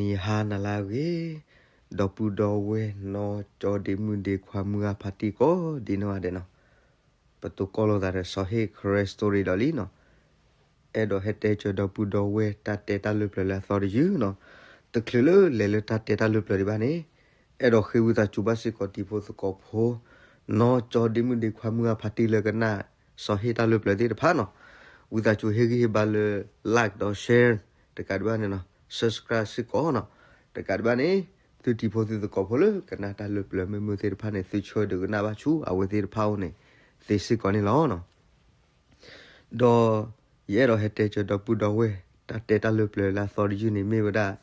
မုၢ်ဟါနၤလၢအဂ့ၤ, ဒီပုၢ်ဒီဝဲၢ်နီၢ်ကၠီဒ့မုၣ်ဒ့ခွါမုၢ်ဂၢ်ဖါတံၢ်ကိးဒ်နီၢ်ဂၤဒဲးနီၤ, ပတိၢ်ကီၢ်လိာ်သးဒီးစီၤဟ့ၣ် Karen Story ဒီးလံနီၤ, အဲၣ်ဒိးဟဲတဲစၢၤဒီပုၢ်ဒီဝဲၢ်တၢ်တဲတၢ်လၢပျၢၤလၢအသီတယုၢ်နီၤ, တချုးလၢလဲၤလၢတၢ်တဲတၢ်လၢပျၢၤဒံးဘၣ်န့ၣ်, အဲၣ်ဒိးဃ့ဝံသးစူၤဘၣ်စ့ၢ်ကီးတံၤဖိသကိးဖိ နီၢ်ကၠီဒ့မုၣ်ဒ့ခွါမုၢ်ဂၢ်ဖါတံၢ်လၢကနၣ်စီၤဟ့ၣ်တၢ်လၢပျၢၤသ့ၣ်တဖၣ်နီၤ, ဝံသးစူၤဟ့ၣ်ဂံၢ်ဟ့ၣ်ဘါလၢ like ဒီး share တကးဒံးဘၣ်န့ၣ်နီၤ, subscribe စ့ၢ်ကီးနီၤ, တကးဒံးဘၣ်န့ၣ်, သုတံၤဖိသုသကိးဖိလၢကနၣ်တၢ်လၢပျၢၤမုာ်မုာ်သ့ၣ်တဖၣ်န့ၣ် သုဆၢဒုးကနၣ်ဘၣ်ဆူအဝဲသ့ၣ်တဖၣ်အအိၣ်န့ၣ် သ့စ့ၢ်ကီးန့ၣ်လီၤနီၤ. ဒီးယအဲၣ်ဒိးဟဲတဲစၢၤဒီပုၢ်ဒီဝဲၢ် တၢ်တဲတၢ်လၢပျၢၤလၢအသီတယုၢ်န့ၣ်မ့ၢ်ဝဲဒၣ်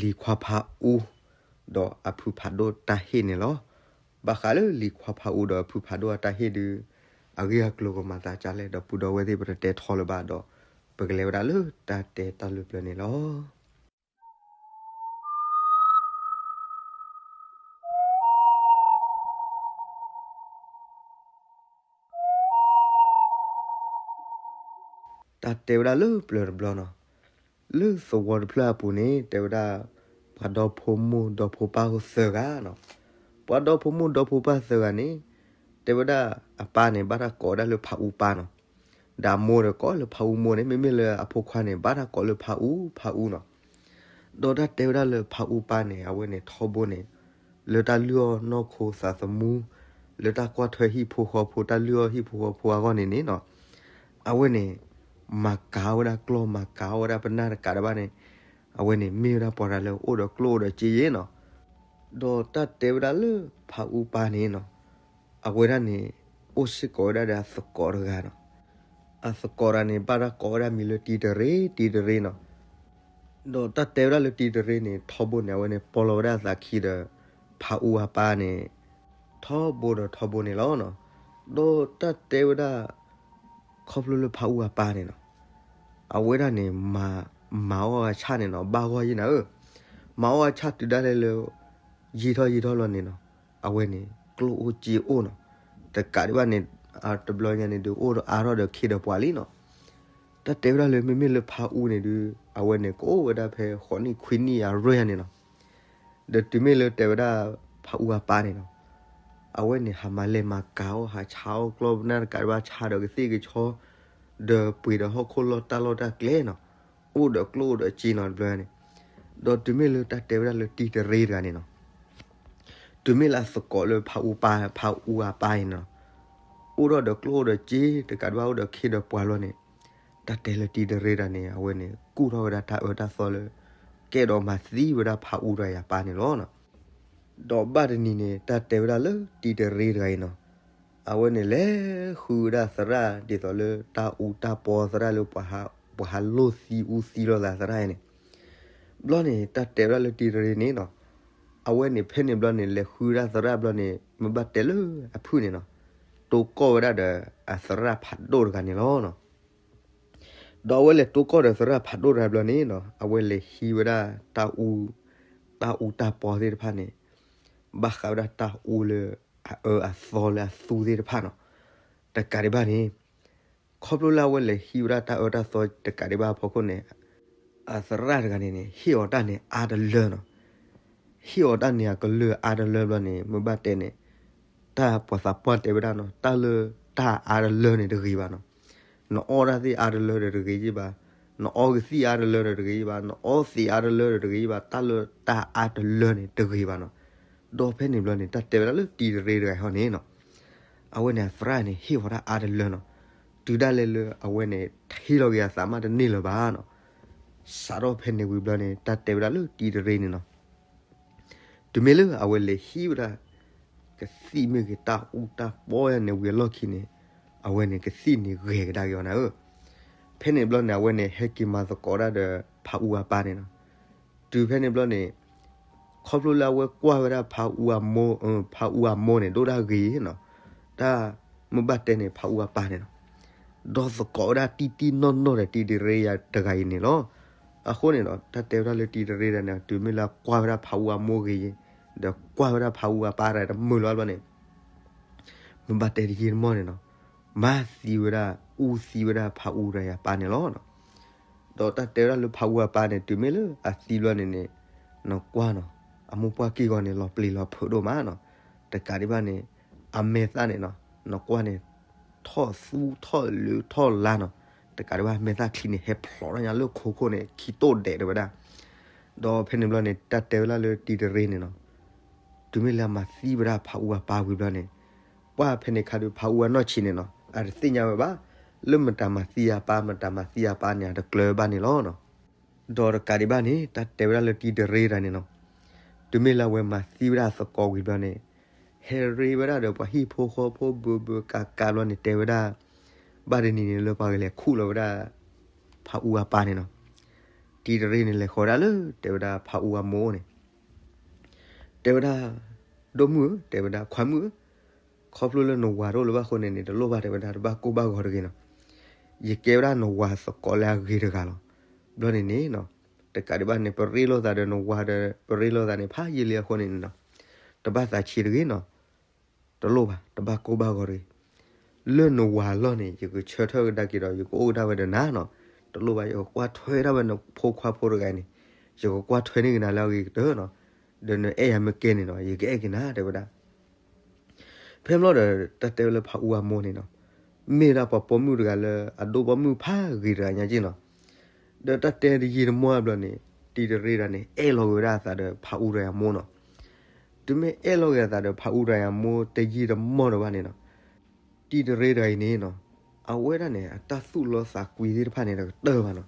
လံၤခွါဖးအူ ဒီးအဖုဖးဒိၣ်တၢ်ဟ့ၣ်န့ၣ်လီၤ. ဘၣ်ဃးလၢလံၤခွါဖးအူဒီးအဖုဖးဒိၣ်အတၢ်ဟ့ၣ်ဒုး အဂ့ၢ်အကျိၤကမၤသးဒ်လဲၣ် ဒီပုၢ်ဒီဝဲၢ်သ့ၣ် ပတတဲထီလၢၤဘၣ်ဒီး ပကလဲၤဝဲဒၣ်လၢတၢ်တဲတၢ်လၢပျၢၤန့ၣ်လီၤ. တၢ်တဲဝဲဒၣ်လၢပျၢၤတဘျီနီၤ, လၢသဝီတဖျၢၣ်အပူၤန့ၣ် တဲဝဲဒၣ် ပှၤဒီဖိမိၢ်ဒီဖိပၢ်သၢဂၤနီၤ, ပှၤဒီဖိမိၢ်ဒီဖိပၢ်သၢဂၤန့ၣ် တဲဝဲဒၣ်အပၢ်န့ၣ် ဘၣ်တၢ်ကိးဝဲဒၣ်လၢဖးအူပၢ်နီၤ, ဒီးအမိၢ်ဒီးကိးလၢဖးအူမိၢ်န့ၣ် မ့မ့ၢ်လၢအဖိခွါန့ၣ် ဘၣ်တၢ်ကိးလၢဖးအူ ဖးအူနီၤ. ဒီးတၢ်တဲဝဲဒၣ်လၢဖးအူပၢ်န့ၣ် အဝဲန့ၣ်ထီဘိန့ၣ် လၢတၢ်လုၢ်အီၣ်နီၢ်ခိသးသမူ လၢတၢ်ကွၢ်ထွဲဟံၣ်ဖိဃီဖိ တၢ်လုၢ်အီၣ်ဟံၣ်ဖိဃီဖိအဂီၢ်န့ၣ်န့ၣ်နီၤ, အဝဲန့ၣ် မၤကၤဝဲဒၣ်ကျီၢ် မၤကၤဝဲဒၣ်ပနၢ်တကးဒံးဘၣ်န့ၣ်, အဝဲန့ၣ်မ့ၢ်ဝဲဒၣ်ပှၤတဂၤလၢအိၣ်ဒီးကျိၣ်အိၣ်ဒီးစ့ယဲနီၤ. ဒီးတၢ်တဲဝဲဒၣ်လၢဖးအူပၢ်န့ၣ်နီၤ, အဝဲဒၣ်န့ၣ် အိၣ်စ့ၢ်ကီးဝဲဒၣ်ဒီးအသကိးတဂၤနီၤ. အသကိးတဂၤန့ၣ် ဘၣ်တၢ်ကိးဝဲဒၣ်မံၤလၢတံတရ့ တံတရ့နီၤ. ဒီးတၢ်တဲဝဲဒၣ်လၢတံတရ့န့ၣ် ထီဘိန့ၣ် အဝဲန့ၣ် ပီၢ်လီၤဝဲဒၣ်အသးခံဒီး ဖးအူအပၢ်န့ၣ် ထီဘိဒီးထီဘိန့ၣ်လီၤနီၤ. ဒီးတၢ်တဲဝဲဒၣ် ခီဖျိလၢဖးအူအပၢ်န့ၣ်နီၤ, အဝဲဒၣ်န့ၣ် မၤအီၣ်အဆၣ်န့ၣ်နီၤ ဘၣ်ဂီၢ်ယဲနၤဧၢ, မၤအီၣ်အဆၣ်တုၤဒၣ်လဲာ်လၢ ယံာ်ထီၣ်ယံာ်ထီၣ်လီၤန့ၣ်နီၤ, အဝဲန့ၣ် ကျိၣ်အိၣ်စ့အိၣ်နီၤ. တကးဒံးဘၣ်န့ၣ် တဘျီညါန့ၣ်ဒုး အိၣ်ဒီးအါထီၣ်ဒီးခ့ဒီးပှၤလံနီၤ. တၢ်တဲဝဲဒၣ်လၢမ့မ့ၢ်လၢဖးအူန့ၣ်ဒုး အဝဲန့ၣ်ကအိၣ်ဝဲဒၣ်ဖဲဃိးနံၣ်ခွံနံၣ်အရ့ၢ်န့ၣ်နီၤ. ဒီးတုၤမ့ၢ်လၢတဲဝဲဒၣ်ဖးအူအပၢ်န့ၣ်နီၤ, အဝဲန့ၣ် ဟးမၤလဲၤမၤကၤအီၣ် ဟးဆါအီၣ်ကျီၢ်ပနၢ်တကးဒံးဘၣ် ဆါဒီးကသ့ၣ်ကဆီ ဒီးပှ့ၤဒီးဟီၣ်ခိၣ်လီၢ်တၢ်လီၢ်တၢ်ကျဲနီၤ, အိၣ်ဒီးကျိၣ်အိၣ်ဒီးစ့နီၤတဘျီန့ၣ်. ဒီးတုၤမ့ၢ်လၢတၢ်တဲဝဲဒၣ်လၢတံတရ့တဂၤန့ၣ်နီၤ, တုၤမ့ၢ်လၢအသကိးလၢဖးအူပၢ် ဖးအူအပၢ်အံၤနီၤ, အိၣ်ထီၣ်ဒီးကျိၣ်အိၣ်ဒီးစ့ တကးဒံးဘၣ်အိၣ်ဒီးခ့ဒီးပှၤလီၤန့ၣ်, တၢ်တဲလၢတံတရ့တဂၤန့ၣ် အဝဲန့ၣ် ကူၣ်ထီၣ်ဝဲဒၣ်တၢ်အၢတၢ်သီလၢ ကဲဒိးမၤသံဝဲဒၣ်ဖးအူတဂၤအံၤအပၢ်န့ၣ်လီၤ. ဒီးဘၣ်တနံၤန့ၣ် တၢ်တဲဝဲဒၣ်လၢတံတရ့တဂၤအံၤနီၤ, အဝဲန့ၣ်လဲၤဃုဝဲဒၣ်သရၣ်ဒ်သိးလၢတၢ်အူတၢ်ပီသရၣ်လၢပှၤဟးလိၢ်သံအူသံလိာ်သးသရၣ်အံၤန့ၣ်. ဘျီန့ၣ် တၢ်တဲဝဲဒၣ်လၢတံတရ့န့ၣ်နီၤ, အဝဲန့ၣ်ဖဲန့ၣ်ဘျီန့ၣ် လဲၤဃုဝဲဒၣ်သရၣ်ဘျီန့ၣ် မ့ၢ်ဘၣ်တဲလၢအဖုၣ်န့ၣ်နီၤ, တိၢ်ကီၢ်ဝဲဒၣ်ဒီးအသရၣ်ဖးဒိၣ်တဂၤန့ၣ်လီၤ. ဒီးအဝဲလဲၤတိၢ်ကီၢ်ဒီးသရၣ်ဖးဒိၣ်တဂၤဘျီန့ၣ်နီၤ, အဝဲလဲၤဟံးဝဲဒၣ်တၢ်အူ, တၢ်အူတၢ်ပီသ့ၣ်တဖၣ်န့ၣ်, ဘၣ်ဃးဝဲဒၣ်တၢ်အူလၢအအၢအသီလၢအသူသ့ၣ်တဖၣ်နီၤ. တကးဒံးဘၣ်န့ၣ် ခီဖျိလၢအဝဲလဲၤဟံးဝဲဒၣ်တၢ်အၢတၢ်သီတကးဒံးဘၣ်အဖီခိၣ်န့ၣ်, အသရၣ်တဂၤန့ၣ်န့ၣ် ဟ့ၣ်အီၤတၢ်န့ၣ်အါတလၢနီၤ. ဟ့ၣ်အီၤတၢ်န့ၣ်အကလုာ်အါတလၢဘျီန့ၣ် မ့ၢ်ဘၣ်တဲန့ၣ်, တၢ်ပှၤသးပှၢ်တဲဝဲဒၣ်နီၤ, တၢ်လၢတၢ်အါတလၢန့ၣ်တဂ့ၤဘၣ်နီၤ. နအီတၢ်သ့ၣ်အါတလၢဒီးတဂ့ၤယ့ၣ်ဘၣ်, နအီကသံၣ်အါတလၢဒီးတဂ့ၤယ့ၣ်ဘၣ်, နအီသံးအါတလၢဒီးတဂ့ၤယ့ၣ်ဘၣ်, တၢ်လၢတၢ်အါတလၢန့ၣ်တဂ့ၤဘၣ်နီၤ. ဒီးဖဲန့ၣ်ဘျီန့ၣ် တၢ်တဲဝဲဒၣ်လၢတံတရ့တဂၤအံၤဟီန့ၣ်နီၤ, အဝဲန့ၣ်အသရၣ်န့ၣ် ဟ့ၣ်အီၤတၢ်အါတလၢနီၤ. တုၤဒၣ်လဲာ်လၢအဝဲန့ၣ် ထံၣ်လီၤက့ၤအသးမးတန့ၢ်လၢၤဘၣ်နီၤ. စးထီၣ်ဖဲန့ၣ်ဝံၤဘျီန့ၣ် တၢ်တဲဝဲဒၣ်လၢတံတရ့န့ၣ်နီၤ, တုၤမ့ၢ်လၢအဝဲလဲၤဟံးဝဲဒၣ် ကသံၣ်မ့ၢ်ဂ့ၤ တၢ်အူတၢ်ပီယါန့ၣ်ဝံၤအလီၢ်ခံန့ၣ်, အဝဲန့ၣ်ကသံၣ်န့ၣ်ဂဲၤကဒါက့ၤအီၤနၤဧၢ. ဖဲန့ၣ်ဘျီန့ၣ် အဝဲန့ၣ်ဟဲက့ၤမၤသကိးဒၣ်ဒီးဖးအူအပၢ်န့ၣ်နီၤ. တုၤဖဲန့ၣ်ဘျီန့ၣ် ခီဖျိလၢအဝဲကွၢ်ဝဲဒၣ်ဖးအူအမိၢ်, ဖးအူအမိၢ်န့ၣ် ဒိၣ်ဒၣ်ဂ့ၤနီၤ, တၢ်မ့ၢ်ဘၣ်တဲန့ၣ် ဖးအူအပၢ်န့ၣ်နီၤ, ဒီးသကိးဝဲဒၣ်တံၢ်တံၢ်နီၢ်နီၢ်ဒီးတံတရ့ယါတဂၤအံၤန့ၣ်လီၤ. အဃိန့ၣ်ဒီး တၢ်တဲဝဲဒၣ်လၢတံတရ့တဂၤန့ၣ် တုၤမ့ၢ်လၢအကွၢ်ဝဲဒၣ်ဖးအူအမိၢ်ဂ့ၤ, ဒီးကွၢ်ဝဲဒၣ်ဖးအူအပၢ်တမုာ်လီၤဘျီန့ၣ် မ့ၢ်ဘၣ်တဲတယံာ်တမီၢ်န့ၣ်နီၤ, မၤသံဝဲဒၣ် အူသံဝဲဒၣ်ဖးအူတဂၤအံၤအပၢ်န့ၣ်လီၤ. ဒီးတၢ်တဲဝဲဒၣ်လၢဖးအူအပၢ်န့ၣ် တုၤမ့ၢ်လၢအသံဘျီန့ၣ်န့ၣ်, နကွၢ်နီၤ, အမိၢ်ပှၢ်က့ၢ်ဂီၤန့ၣ် လီၤပျံၤလီၤဖုးဒိၣ်မးနီၤ. တကးဒံးဘၣ်န့ၣ် အမဲာ်သၣ်န့ၣ်နီၤ, နကွၢ်န့ၣ် ထီၣ်သူထီၣ်လၢထီၣ်လါနီၤ. တကးဒံးဘၣ် မဲာ်သၣ်ချံန့ၣ် ဟဲဖျိးထီၣ်ညါလၢခိခိၣ်န့ၣ် ခံတိၣ်ဒဲးတဲဝဲဒၣ်. ဒီးဖဲန့ၣ်ဘျီန့ၣ် တၢ်တဲဝဲဒၣ်လၢတံၤတရ့န့ၣ်နီၤ, တုၤမ့ၢ်လၢအမၤသံဝဲဒၣ်ဖးအူအပၢ်ဝံၤဘျီန့ၣ်, ပှၢ်ဖဲန့ၣ်ခါဒုး ဖးအူအနီၢ်ဆံးန့ၣ်နီၤ အတသ့ၣ်ညါဝဲဘၣ်, လၢမတၤမၤသံအပၢ် မတၤမၤသံအပၢ်န့ၣ် အတကျၢၤဘၣ်န့ၣ်လီၤနီၤ. ဒီးတကးဒံးဘၣ်န့ၣ် တၢ်တဲဝဲဒၣ်လၢတံၤတရ့တဂၤန့ၣ်နီၤ, တုၤမ့ၢ်လၢအဝဲမၤသံဝဲဒၣ်သကိးဝံၤဘျီန့ၣ်, ဟဲရ့ဝဲဒၣ်ဒီးပှၤဟံၣ်ဖိဃီဖိဘၢဘၢကးကးဘျီန့ၣ် တဲဝဲဒၣ်, ဘၣ်တနံၤန့ၣ်လၢပှၤကလဲၤခူၣ်လီၤဝဲဒၣ် ဖးအူအပၢ်န့ၣ်နီၤ, တံၤတရ့န့ၣ် လဲၤဃီၤဝဲဒၣ်လၢ တဲဝဲဒၣ်ဖးအူအမိၢ်န့ၣ် တဲဝဲဒၣ်, ဒိၣ်မုၣ်ဧၢ, တဲဝဲဒၣ်ခွါမုၣ်ဧၢ, ခီဖျိလၢနဝၤတအိၣ်လၢၤဘၣ်အဃိန့ၣ်န့ၣ် တလိၣ်ဘၣ်တဲဝဲဒၣ် တဘၣ်ကိၢ်ဘၣ်ဂီၤတဂ့ၤနီၤ. ယကဲဝဲဒၣ်နဝၤသကိးလၢအဂ့ၤတဂၤလီၤ. ဘျီန့ၣ်န့ၣ်နီၤ, တကးဒံးဘၣ်န့ၣ် ပရ့လိာ်သးဒီးနဝၤဒီး ပရ့လိာ်သးန့ၣ် ဖးယံာ်လံအဃိန့ၣ်န့ၣ်နီၤ, တဘၣ်သးဆံးတဂ့ၤနီၤ. တလိၣ်ဘၣ်, တဘၣ်ကိၢ်ဘၣ်ဂီၤတဂ့ၤ. လၢနဝၤအလီၢ်န့ၣ် ယကဆၢထၢၣ်ကဒါက့ၤဒီး ယကအိၣ်ကဒါဝဲဒီးနၤနီၤ. တလိၣ်ဘၣ်, ယကကွၢ်ထွဲဒၣ်ဝဲနဖိခွါဖိတဂၤန့ၣ်, ယကကွၢ်ထွဲန့ၢ်က့ၤနၤလၢအဂ့ၤကတၢၢ်နီၤ. ဒီးနအဲၣ်ယၤမ့ၢ်ကဲန့ၣ်နီၤ ယကအဲၣ်က့ၤနၤ တဲဝဲဒၣ်. ဖဲဘျီဒီး တၢ်တဲဝဲလၢဖးအူအမိၢ်န့ၣ်နီၤ, မ့ၢ်ဒၣ်ပှၤပိာ်မုၣ်တဂၤလၢအဒိၣ်ပိာ်မုၣ်ဖးဂ့ၤတဂၤညါက့နီၤ. ဒီးတၢ်တဲတယံာ်တမီၢ်ဘျီန့ၣ် တံၤတရ့တဂၤန့ၣ် အဲၣ်လီၤက့ၤဝဲဒၣ်အသးဒီးဖးအူတဂၤအမိၢ်နီၤ. တုၤမ့ၢ်အဲၣ်လီၤက့ၤအသးဒီးဖးအူတဂၤအမိၢ်တယံာ်တမီၢ်ဒီးဘၣ်န့ၣ်နီၤ, တံၤတရ့တဂၤအံၤန့ၣ်နီၤ, အဝဲဒၣ်န့ၣ် အတၢ်သူၣ်လီသးကွံသ့ၣ်တဖၣ်န့ၣ် တကတၢၢ်ဘၣ်နီၤ.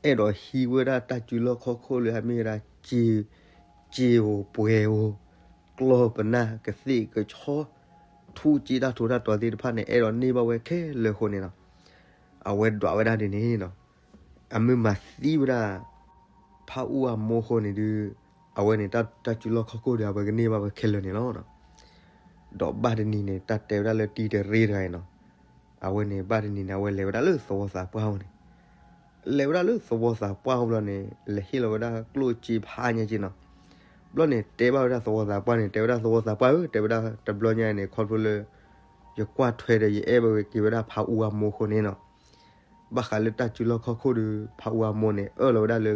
အဲၣ်ဒိးဟံးဝဲဒၣ်တၢ်စုလီၢ်ခီၣ်ခိၣ်လၢအမ့ၢ်ဝဲဒၣ် စ့ဧိၤပှဲၤဧိၤ, ကျီၢ်ပနၢ်ကသ့ၣ်ကဆီ, ထူစ့တၢ်ထူးတၢ်တီၤသ့ၣ်တဖၣ်န့ၣ် အဲၣ်ဒိးန့ၢ်ဘၣ်ဝဲခဲလၢာ်အဃိန့ၣ်နီၤ, အဝဲဒွးဝဲဒၣ်ဒ်န့ၣ်နီၤ, အမ့ၢ်မၤသံဝဲဒၣ် ဖးအူအမိၢ်အဃိန့ၣ်ဒုး, အဝဲန့ၣ်တၢ်စုလီၢ်ခီၣ်ခိၣ်ဒီး အဝဲကန့ၢ်ဘၣ်ဝဲခဲလၢာ်န့ၣ်လီၤ. ဒီးဘၣ်တနံၤန့ၣ် တၢ်တဲဝဲဒၣ်လၢတံၤတရ့တဂၤအံၤနီၤ, အဝဲန့ၣ် ဘၣ်တနံၤန့ၣ် အဝဲလဲၤဝဲဒၣ်လၢသဝီသးပှၢ်အအိၣ်န့ၣ်, လဲၤဝဲဒၣ်လၢသဝီသးပှၢ်အအိၣ်ဘျီန့ၣ် လဲၤဟ့ၣ်လီၤဝဲဒၣ်ကျိၣ်စ့ဖးညါက့နီၤ. ဘျီန့ၣ် တဲဘၣ်ဝဲဒၣ်သဝီသးပှၢ်န့ၣ်, တဲဝဲဒၣ်သဝီသးပှၢ်ဧၢ, တဲဝဲဒၣ်တဘျီညါန့ၣ် ခီဖျိလၢ ယကွၢ်ထွဲဒီးယအဲၣ်ဘၣ်က့ၤဝဲဒၣ်ဖးအူအမိၢ်အဃိန့ၣ်နီၤ, ဘၣ်ဃးလၢတၢ်စုလီၢ်ခီၣ်ခိၣ်ဒီး ဖးအူအမိၢ်န့ၣ် အၢၣ်လီၤဝဲဒၣ်လၢ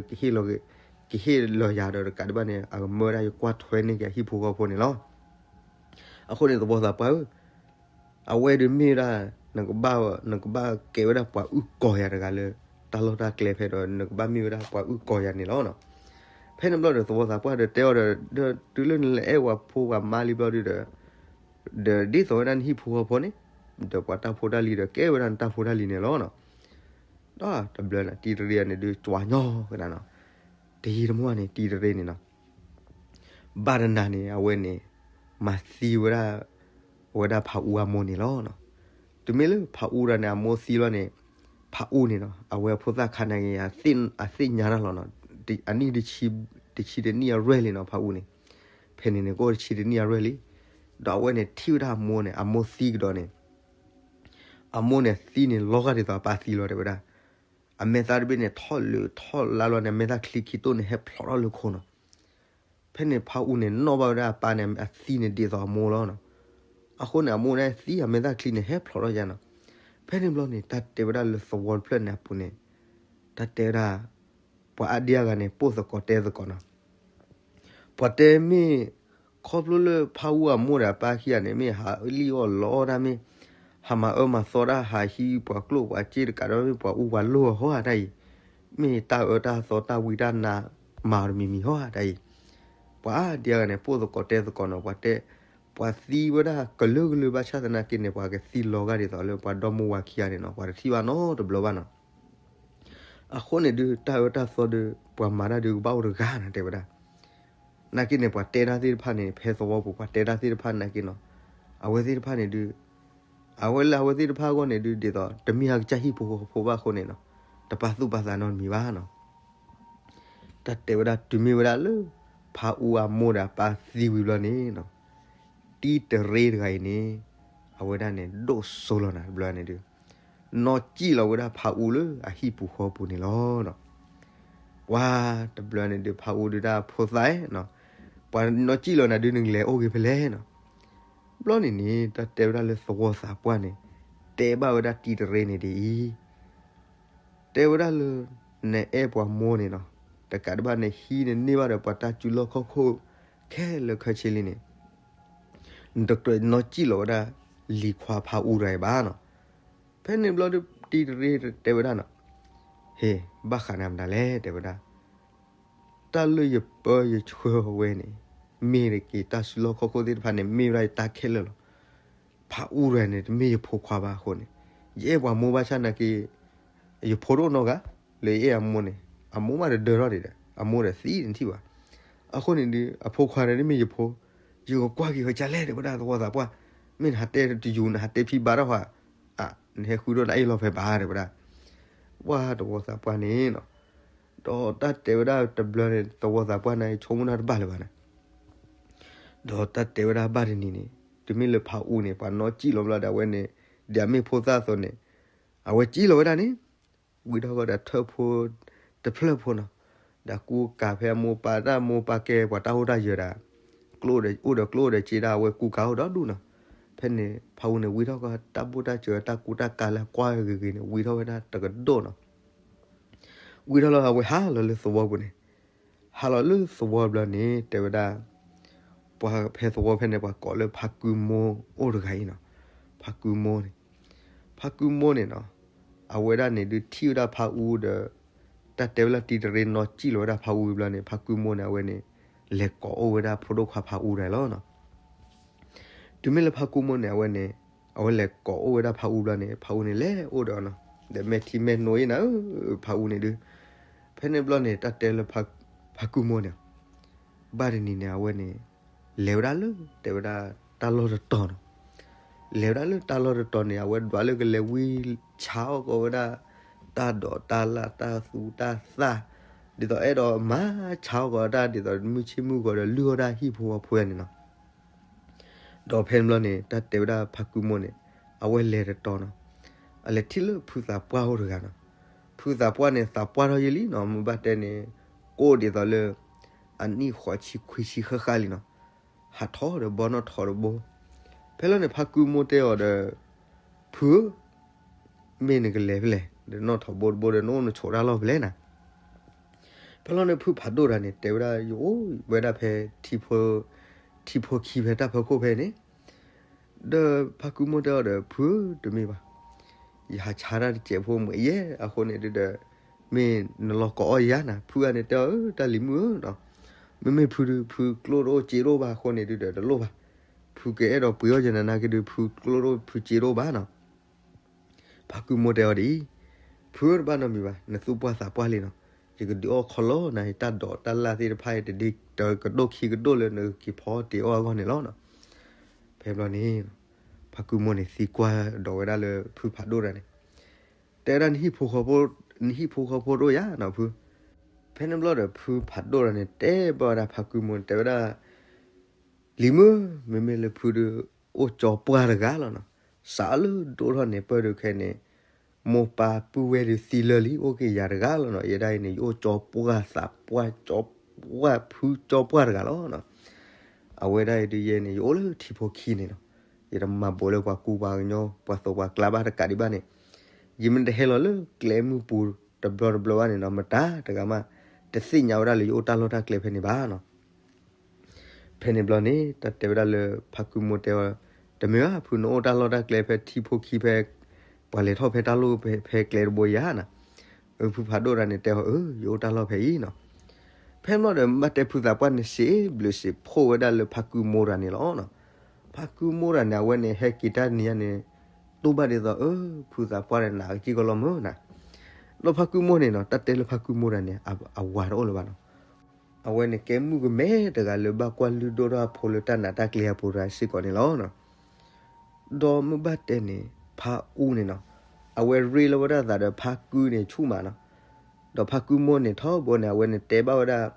ကဟ့ၣ်လီၤယၤဒီး တကးဒံးဘၣ်န့ၣ် အကမၢဝဲဒၣ်ယကွၢ်ထွဲန့ၢ်က့ၤအဟံၣ်ဖိဃီဖိန့ၣ်လီၤ. အဃိန့ၣ် သဝီသးပှၢ်ဧၢ, အဝဲဒုးမ့ၢ်ဝဲဒၣ် နကဘၣ်, နကဘၣ်ကဲဝဲဒၣ်ပှၤအုၣ်ကီၤယၤတဂၤလၢ တၢ်လီၢ်တၢ်ကျဲဖဲဒီး နကဘၣ်မ့ၢ်ဝဲဒၣ်ပှၤအုၣ်ကီၤယၤန့ၣ်လီၤ. ဖဲန့ၣ်ဘျီဒီး သဝီသးပှၢ်ဒီးတဲအီၤဒီး, ဒီးတုၤလၢနလဲၤအဲၣ်ဝၤဖိဝၤမါလံဘျီဒုးဒီး, ဒီးဒ်သိးဝဲဒၣ်နဟံၣ်ဖိဃီဖိန့ၣ်, ဒီးပှၤတၢ်ဖိတၢ်လံၤဒီး ကဲဝဲဒၣ်နတၢ်ဖိတၢ်လံၤန့ၣ်လီၤ. ဒီးတဘျီန့ၣ် တံၤတရ့န့ၣ်ဒုး ကွၢ်ညီကနၤနီၤ, တယံာ်တမီၢ်န့ၣ် တံၤတရ့န့ၣ်နီၤ ဘၣ်တနၤန့ၣ် အဝဲန့ၣ် မၤသံဝဲဒၣ်, ဝဲဒၣ်ဖးအူအမိၢ်န့ၣ်လီၤ. တုၤမ့ၢ်လၢဖးအူတဂၤန့ၣ် အမိၢ်သံလီၤန့ၣ်, ဖးအူန့ၣ်နီၤ အဝဲအဖိသၣ်ခါန့ၣ် အသ့ၣ်ညါတၢ်လီၤနီၤ, အနံၣ်တဆံတနံၣ်အရွဲၣ်လံနီၤ ဖးအူန့ၣ်, ဖဲန့ၣ်န့ၣ် ကအိၣ်တဆံတနံၣ်အရွဲၣ်လံ. ဒီးအဝဲန့ၣ်ထံၣ်ဝဲဒၣ်အမိၢ်န့ၣ် အမိၢ်သံကဒီးန့ၣ်, အမိၢ်န့ၣ်သံန့ၣ် လီၤဂာ်ဒ်သိးအပၢ်သံလီၤတဲဝဲဒၣ်. အမဲာ်သၣ်တဘ့ၣ်န့ၣ် ထီၣ်လၢထီၣ်လါလီၤန့ၣ် အမဲာ်သၣ်ချံခံတိၢ်န့ၣ် ဟဲဖျိးထီၣ်လၢခိနီၤ. ဖဲန့ၣ်ဖးအူန့ၣ် နီၣ်ဘၣ်ဝဲဒၣ်အပၢ်န့ၣ် အသံန့ၣ်ဒ်သိးအမိၢ်လီၤနီၤ. အဃိန့ၣ် အမိၢ်န့ၣ်သံ အမဲာ်သၣ်ချံန့ၣ် ဟဲဖျိးထီၣ်ယါနီၤ. ဖဲန့ၣ်ဘျီန့ၣ် တၢ်တဲဝဲဒၣ်လၢသဝီတဖျၢၣ်န့ၣ်အပူၤန့ၣ်, တၢ်တဲဝဲဒၣ် ပှၤအါဒံအါဂၤန့ၣ် ပိၢ်သကိးတဲသကိးနီၤ. ပှၤတဲမ့ၢ် ခီဖျိလၢဖးအူအမိၢ်ဒီးအပၢ်ခံဂၤန့ၣ် မ့ၢ်ဟးလံၣ်အီၣ်လီအီၣ်တၢ် မ့ၢ်ဟးမၤအၢမၤသီတၢ် ဟးဟံးပှၤကျိၣ်ပှၤစ့တကးဒီး မ့ၢ်ပှၤအူပှၤလိၣ်အီၤဟီဧါတၢ်အံၤ, မ့ၢ်တၢ်အၢတၢ်သီတၢ်ဝံတၢ်နါမၤအီၤတမံၤမံၤဟီဧါတၢ်အံၤ. ပှၤအါဒံအါဂၤန့ၣ် ပိၢ်သကိးတဲသကိးနီၤ, ပှၤတဲ, ပှၤသံဝဲဒၣ်ကလုာ်ကလုာ် ဘၣ်ဆၣ်သနာ်က့န့ၣ် ပှၤကသံလီၤဂာ်ဒ်သိးလၢပှၤဒီမါဝၤခံဂၤန့ၣ်နီၤ, ပှၤတထံၣ်ဘၣ်နီတဘျီဘၣ်နီၤ. အဃိန့ၣ်ဒုး တၢ်အၢတၢ်သီဒီး ပှၤမၤတၢ်ဒုးကဘၣ်အိၣ်တဂၤနီၤ တဲဝဲဒၣ်. နာ်က့န့ၣ် ပှၤတဲတၢ်သ့ၣ်တဖၣ်န့ၣ် ဖဲသဝီပူၤ ပှၤတဲတၢ်သ့ၣ်တဖၣ်နာ်က့နီၤ, အဝဲသ့ၣ်တဖၣ်န့ၣ်ဒုး, အဝဲလၢအဝဲသ့ၣ်တဖၣ်အဂီၢ်န့ၣ်ဒုး ဒ်သိး တမ့ၢ်အကစၢ်ဟံၣ်ဖိဃီဖိဘၣ်အဃိန့ၣ်နီၤ, တပာ်သူၣ်ပာ်သးနီတမံၤဘၣ်နီၤ. တၢ်တဲဝဲဒၣ်တုၤမ့ၢ်ဝဲဒၣ်လၢ ဖးအူအမိၢ်ဒီးအပၢ်သံဝံၤဘျီန့ၣ်နီၤ, တံၤတရ့တဂၤအံၤန့ၣ် အဝဲဒၣ်န့ၣ် ဒိၣ်စိလီၤနၤတဘျီန့ၣ်ဒုး နီၢ်ကံၣ်လီၤဝဲဒၣ်ဖးအူလၢအဟံၣ်ပူၤဃီပူၤန့ၣ်လီၤ. ပှၤတဘျီန့ၣ်ဒုး ဖးအူဒုးတၢ်ဖိသၣ်နီၤ, ပှၤနီၢ်ကံၣ်လီၤနၤဒုး နကလဲၤအိၣ်ဂ့ၤဖဲလဲၣ်နီၤ. ဘျီန့ၣ်န့ၣ် တၢ်တဲဝဲဒၣ်လၢသဝီသးပှၢ်န့ၣ် တဲဘၣ်ဝဲဒၣ်တံၤတရ့န့ၣ်ဒ်အံၤ, တဲဝဲဒၣ်လၢ နအဲၣ်ပှၤမိၢ်န့ၣ်နီၤ, တကးဒံးဘၣ်န့ၣ် ဟံးန့ၢ်န့ၢ်ဘၣ်ဒီးပှၤတၢ်စုလီၢ်ခီၣ်ခိၣ်ခဲလၢာ်ခဲဆ့လံန့ၣ် နတကြၢးနီၣ်စံၣ်လီၤဝဲဒၣ် လံၤခွါဖါအူတဂၤအံၤဘၣ်နီၤ. ဖဲန့ၣ်ဘျီဒုး တံၤတရ့တဲဝဲဒၣ်နီၤ, ဟ့ၣ် ဘၣ်ဃးန့ၣ်မတၤလဲၣ် တဲဝဲဒၣ်, တၢ်လၢယပၢယဆှၢဝဲန့ၣ် မ့ၢ်တက့ၤတၢ်စုလီၢ်ခီၣ်ခိၣ်သ့ၣ်တဖၣ်န့ၣ် မ့ၢ်ဝဲဒၣ်ယတၢ်ခဲလၢာ်လီၤ. ဖါအူတဂၤန့ၣ် တမ့ၢ်ယဖိခွါဘၣ်အဃိန့ၣ် ယအဲၣ်ပှၤမိၢ်ဘၣ်ဆၣ်နာ်က့ ယဖိတအိၣ်နီတဂၤ, လၢယအဲၣ်အမိၢ်န့ၣ် အမိၢ်မးတဒၢထီၣ်ဒံးဒီး အမိၢ်ဒီးသံနထံၣ်ဘၣ်. အဃိန့ၣ်ဒုး အဖိခွါန့ၣ်တမ့ၢ်ယဖိ, ယကကွၢ်က့ၤဃီကလဲၣ် တဲဝဲဒၣ်သဝီသးပှၢ်, မ့ၢ်နဟးတဲတယူၤ နဟးတဲဖံဘၣ်ထီၣ်ဟါ, နဟဲဃုဒိၣ်နအ့ၣ်လီၤဖဲဘၣ် တဲဝဲဒၣ်, ပှၢ်သဝီသးပှၢ်န့ၣ်နီၤ, ဒီးတၢ်တဲဝဲဒၣ်တဘျီန့ၣ် သဝီသးပှၢ်န့ၣ် ဆိကမိၣ်တၢ်တဘၣ်လၢၤဘၣ်န့ၣ် ဒီးတၢ်တဲဝဲဒၣ်ဘၣ်တနံၤန့ၣ် တုၤမ့ၢ်လၢဖါအူန့ၣ် ပှၤနီၣ်စံၣ်လီၤဘျီဒီး အဝဲန့ၣ် ဒ်အမ့ၢ်ဖိသၣ်အသိးန့ၣ် အဝဲစံၣ်လီၤဝဲဒၣ်န့ၣ် ဝံထီၣ်ဃီဒီးထၢၣ်ဖိတဖျၢၣ်ဖိနီၤ, ဒီးကူကၤဖဲအမိၢ်ပၢ်တၢ်မိၢ်ပၢ်ကဲပှၤတၢ်အိၣ်တၢ်ယၢၤဒီး ကျိအိၣ်ဒီးကျိအိၣ်ဒီးစ့ဒၣ် အဝဲကူကၤအိၣ်ဒီဒူၣ်နီၤ. ဖဲန့ၣ် ဖါအူန့ၣ် ဝံထီၣ်ဃီတၢ်ဘူၣ်တၢ်စၢၤ တၢ်ကူတၢ်ကၤလၢအကွၢ်ဂ့ၤဂ့ၤန့ၣ် ဝံထီၣ်ဝဲဒၣ်တကဒိၣ်နီၤ. ဝံထီၣ်လီၤ အဝဲဟးလီၤလၢသဝီပူၤန့ၣ်, ဟးလီၤလၢသဝီဘျီန့ၣ် တဲဝဲဒၣ် ပှၤဖဲသဝီဖဲန့ၣ် ပှၤကိးလၢဖါကုမိၢ်အိၣ်တဂၤအံၤနီၤ. ဖါကုမိၢ်န့ၣ်, ဖါကုမိၢ်န့ၣ်နီၤ, အဝဲဒၣ်န့ၣ်ဒုးထံၣ်ဝဲဒၣ်ဖါအူဒီး တၢ်တဲဝဲလၢတံၤတရ့နီၣ်စံၣ်လီၤဝဲဒၣ်ဖါအူဘျီန့ၣ် ဖါကုမိၢ်န့ၣ် အဝဲန့ၣ် လဲၤကိးအိၣ်ဝဲဒၣ်ဖိဒိၣ်ခွါဖါအူတဂၤလီၤနီၤ. တုၤမ့ၢ်လၢဖါကုမိၢ်န့ၣ် အဝဲန့ၣ် အဝဲလဲၤကိးအိၣ်ဝဲဒၣ်ဖါအူဘျီန့ၣ် ဖါအူန့ၣ်လဲၤအိၣ်ဒီးအီၤနီၤ, ဒီးမဲာ်ထံမဲာ်နိအံၤနၤဧၢ ဖါအူန့ၣ်ဒုး, ဖဲန့ၣ်ဘျီန့ၣ် တၢ်တဲလၢ ဖါကုမိၢ်န့ၣ် ဘၣ်တနံၤန့ၣ် အဝဲန့ၣ် လဲၤဝဲဒၣ်လၢ တဲဝဲဒၣ် တၢ်လီၢ်တတီၤနီၤ. လဲၤဝဲဒၣ်လၢတၢ်လီၢ်တတီၤန့ၣ် အဝဲဒွးလၢကလဲၤဝံဆါအီၣ်ကီးဝဲဒၣ် တၢ်ဒိးတၢ်လၣ်တၢ်သူတၢ်သၣ်, ဒ်သိးအဲၣ်ဒိးမၤဆါအီၣ်ကီးတၢ် ဒ်သိးမုၢ်ဆ့ၣ်မုၢ်ဂီၤဒီးလုၢ်အီၣ်ဒၣ်ဟံၣ်ဖိဃီဖိန့ၣ်နီၤ. ဒီးဖဲန့ၣ်ဘျီန့ၣ် တၢ်တဲဝဲဒၣ်ဖါကုမိၢ်န့ၣ် အဝဲလဲၤတတီၤနီၤ, အလဲၤထံၣ်လၢဖုသးပှၢ်အိၣ်တဂၤနီၤ. ဖုသးပှၢ်န့ၣ် သးပှၢ်ထီၣ်ယံာ်လံနီၤ, မ့ၢ်ဘၣ်တဲန့ၣ် ကိၣ်ဒ်သိးလၢ အနံၣ်ဃိးဆံခွံဆံဃၣ်ဃၣ်လံနီၤ. ဟးထီၣ်ဒီးဘီနီၣ်ထိးတဘိ, ဖဲလီၤန့ၣ် ဖါကုမိၢ်တဲအီၤဒီး ဖုဧၢ, မ့ၢ်နကလဲၤဖဲလဲၣ်, ဒီးနီၣ်ထိးဘိတဘိဒီး နအိၣ်နဆိးတၢ်လီၢ်ဖဲလဲၣ်နၤ. ဖဲလီၤန့ၣ် ဖုဖးဒိၣ်တဂၤန့ၣ် တဲဝဲဒၣ် ယအိၣ်ဝဲဒၣ်ဖဲ ထံဖိခံဖဲတၢ်ဖီခိၣ်ဖဲန့ၣ်, ဒီးဖါကုမိၢ်တဲအီၤဒီး ဖုဧၢ တမ့ၢ်ဘၣ်, ယဟးဆါတၢ်တစဲးဖိမ့ၢ်ယဲၢ်အဃိန့ၣ်ဒုးဒီး မ့ၢ်နလီၤကိးအီၣ်ယၤနၤ, ဖုအန့ၣ်တဲအီၤ တၢ်လံၤမုၣ်ဧၢနီၤ, မ့မ့ၢ်ဖုဒုး ဖုကျိၣ်တအိၣ်စ့တအိၣ်ဘၣ်အဃိန့ၣ်ဒုးဒီး တလိၣ်ဘၣ်, ဖုကအဲၣ်ဒိးပှ့ၤအီၣ်ယၤနၤနာ်က့ဒုး ဖုကျိၣ်တအိၣ်ဖုစ့တအိၣ်ဘၣ်နီၤ. ဖါကုမိၢ်တဲအီၤဒ်အံၤ, ဖုတဘၣ်နီတမံၤဘၣ်, နသူၣ်ပှၢ်သးပှၢ်လံနီၤ, ယကဒုးအီၣ်ခီလီၤနၤ ယတၢ်ဒိးတၢ်လၣ်သ့ၣ်တဖၣ်အံၤ တဒ်တကဒိၣ်ခံကဒိၣ်လၢနကက့ၤဖီတ့ၢ်အီၣ်အဂီၢ်န့ၣ်လီၤနီၤ. ဖဲဘျီန့ၣ် ဖါကုမိၢ်န့ၣ် သံကွၢ်ဒီးဝဲဒၣ်လၢဖုဖးဒိၣ်တဂၤန့ၣ်, တဲဝဲဒၣ် နဟံၣ်ဖိဃီဖိတအိၣ်ယၤနီၤဖု. ဖဲန့ၣ်ဘျီဒီး ဖုဖးဒိၣ်တဂၤန့ၣ် တဲဘၣ်ဝဲဒၣ်ဖါကုမိၢ်န့ၣ် တဲဝဲဒၣ် လံၤမုၣ်, မ့မ့ၢ်လၢဖုဒုး အိၣ်ကၠီပှၢ်တဂၤလီၤနီၤ. စးလၢဒိၣ်ထီၣ်န့ၣ် ပၢၢ်ဒုးခဲန့ၣ် မိၢ်ပၢ်ပုၢ်ဝဲၢ်ဒုးသံလၢာ်လံ အိၣ်က့ၤယၤတဂၤလီၤနီၤ. ယဲဒၣ်အံၤန့ၣ် ယအိၣ်ကၠီပှၢ်သးပှၢ် ကၠီပှၢ်ဖုကၠီပှၢ်တဂၤလီၤနီၤ. အဝဲဒၣ်အံၤဒုးယဲန့ၣ် ယအိၣ်လၢထံဖိခံန့ၣ်နီၤ. ယတမၤဘူးလၢပှၤကူပှၤကညီ ပှၤသိးပှၤကျါဘၣ် တကးဒံးဘၣ်န့ၣ် ယမ့ၢ်တဟဲလီၤလၢကျဲမုၢ်ပူၤတဘျီတဘျီဘၣ်န့ၣ်နီၤ မတၤတဂၤမး တသ့ၣ်ညါဝဲဒၣ်လၢယအိၣ်တၢ်လီၢ်တၢ်ကျဲဖဲန့ၣ်ဘၣ်နီၤ. ဖဲန့ၣ်ဘျီန့ၣ် တၢ်တဲဝဲဒၣ်လၢဖါကုမိၢ်တဲအီၤ, တမ့ၢ်ဘၣ် ဖုနအိၣ်တၢ်လီၢ်တၢ်ကျဲဖဲထံဖိခံဖဲ ပှၤလဲၤထီၣ်ဖဲတၢ်လီၢ်ဖဲကျဲတဘိယၤနီၤ. ဖုဖးဒိၣ်တဂၤန့ၣ်တဲအီၤ, အၢ ယအိၣ်တၢ်လီၢ်ဖဲအံၤနီၤ. ဖဲန့ၣ်ဘျီဒီး ဘၣ်တဲဖုသးပှၢ်န့ၣ် စံးဘျုးစံးဖှိၣ်ဝဲဒၣ်လၢဖါကုမိၢ်တဂၤန့ၣ်လီၤနီၤ. ဖါကုမိၢ်တဂၤန့ၣ် အဝဲန့ၣ် ဟဲက့ၤတၢ်တနံၤညါန့ၣ် တူၢ်ဘၣ်ဒ်သိး အၢ ဖုသးပှၢ်န့ၣ် နာ်ကစံၢ်ကီးလီၤမုၢ်နၤ. ဒီးဖါကုမိၢ်န့ၣ်နီၤ တၢ်တဲလၢဖါကုမိၢ်တဂၤန့ၣ် အဝၤတအိၣ်လၢၤဘၣ်နီၤ. အဝဲန့ၣ်ကဲမုၣ်ကမဲတဂၤလၢဘၣ်ကွၢ်လုၢ်ဒိၣ်ထီၣ်အဖိလၢတၢ်နးတၢ်ကျဲအပူၤတဂၤစ့ၢ်ကီးန့ၣ်လီၤ. ဒီးမ့ၢ်ဘၣ်တဲန့ၣ် ဖါအူန့ၣ်နီၤ အဝဲရ့လီၤဝဲဒၣ်သးဒီးဖါကုန့ၣ်ဆူၣ်မးနီၤ. ဒီးဖါကုမိၢ်န့ၣ်ထီဘိန့ၣ် အဝဲန့ၣ်တဲဘၣ်ဝဲဒၣ်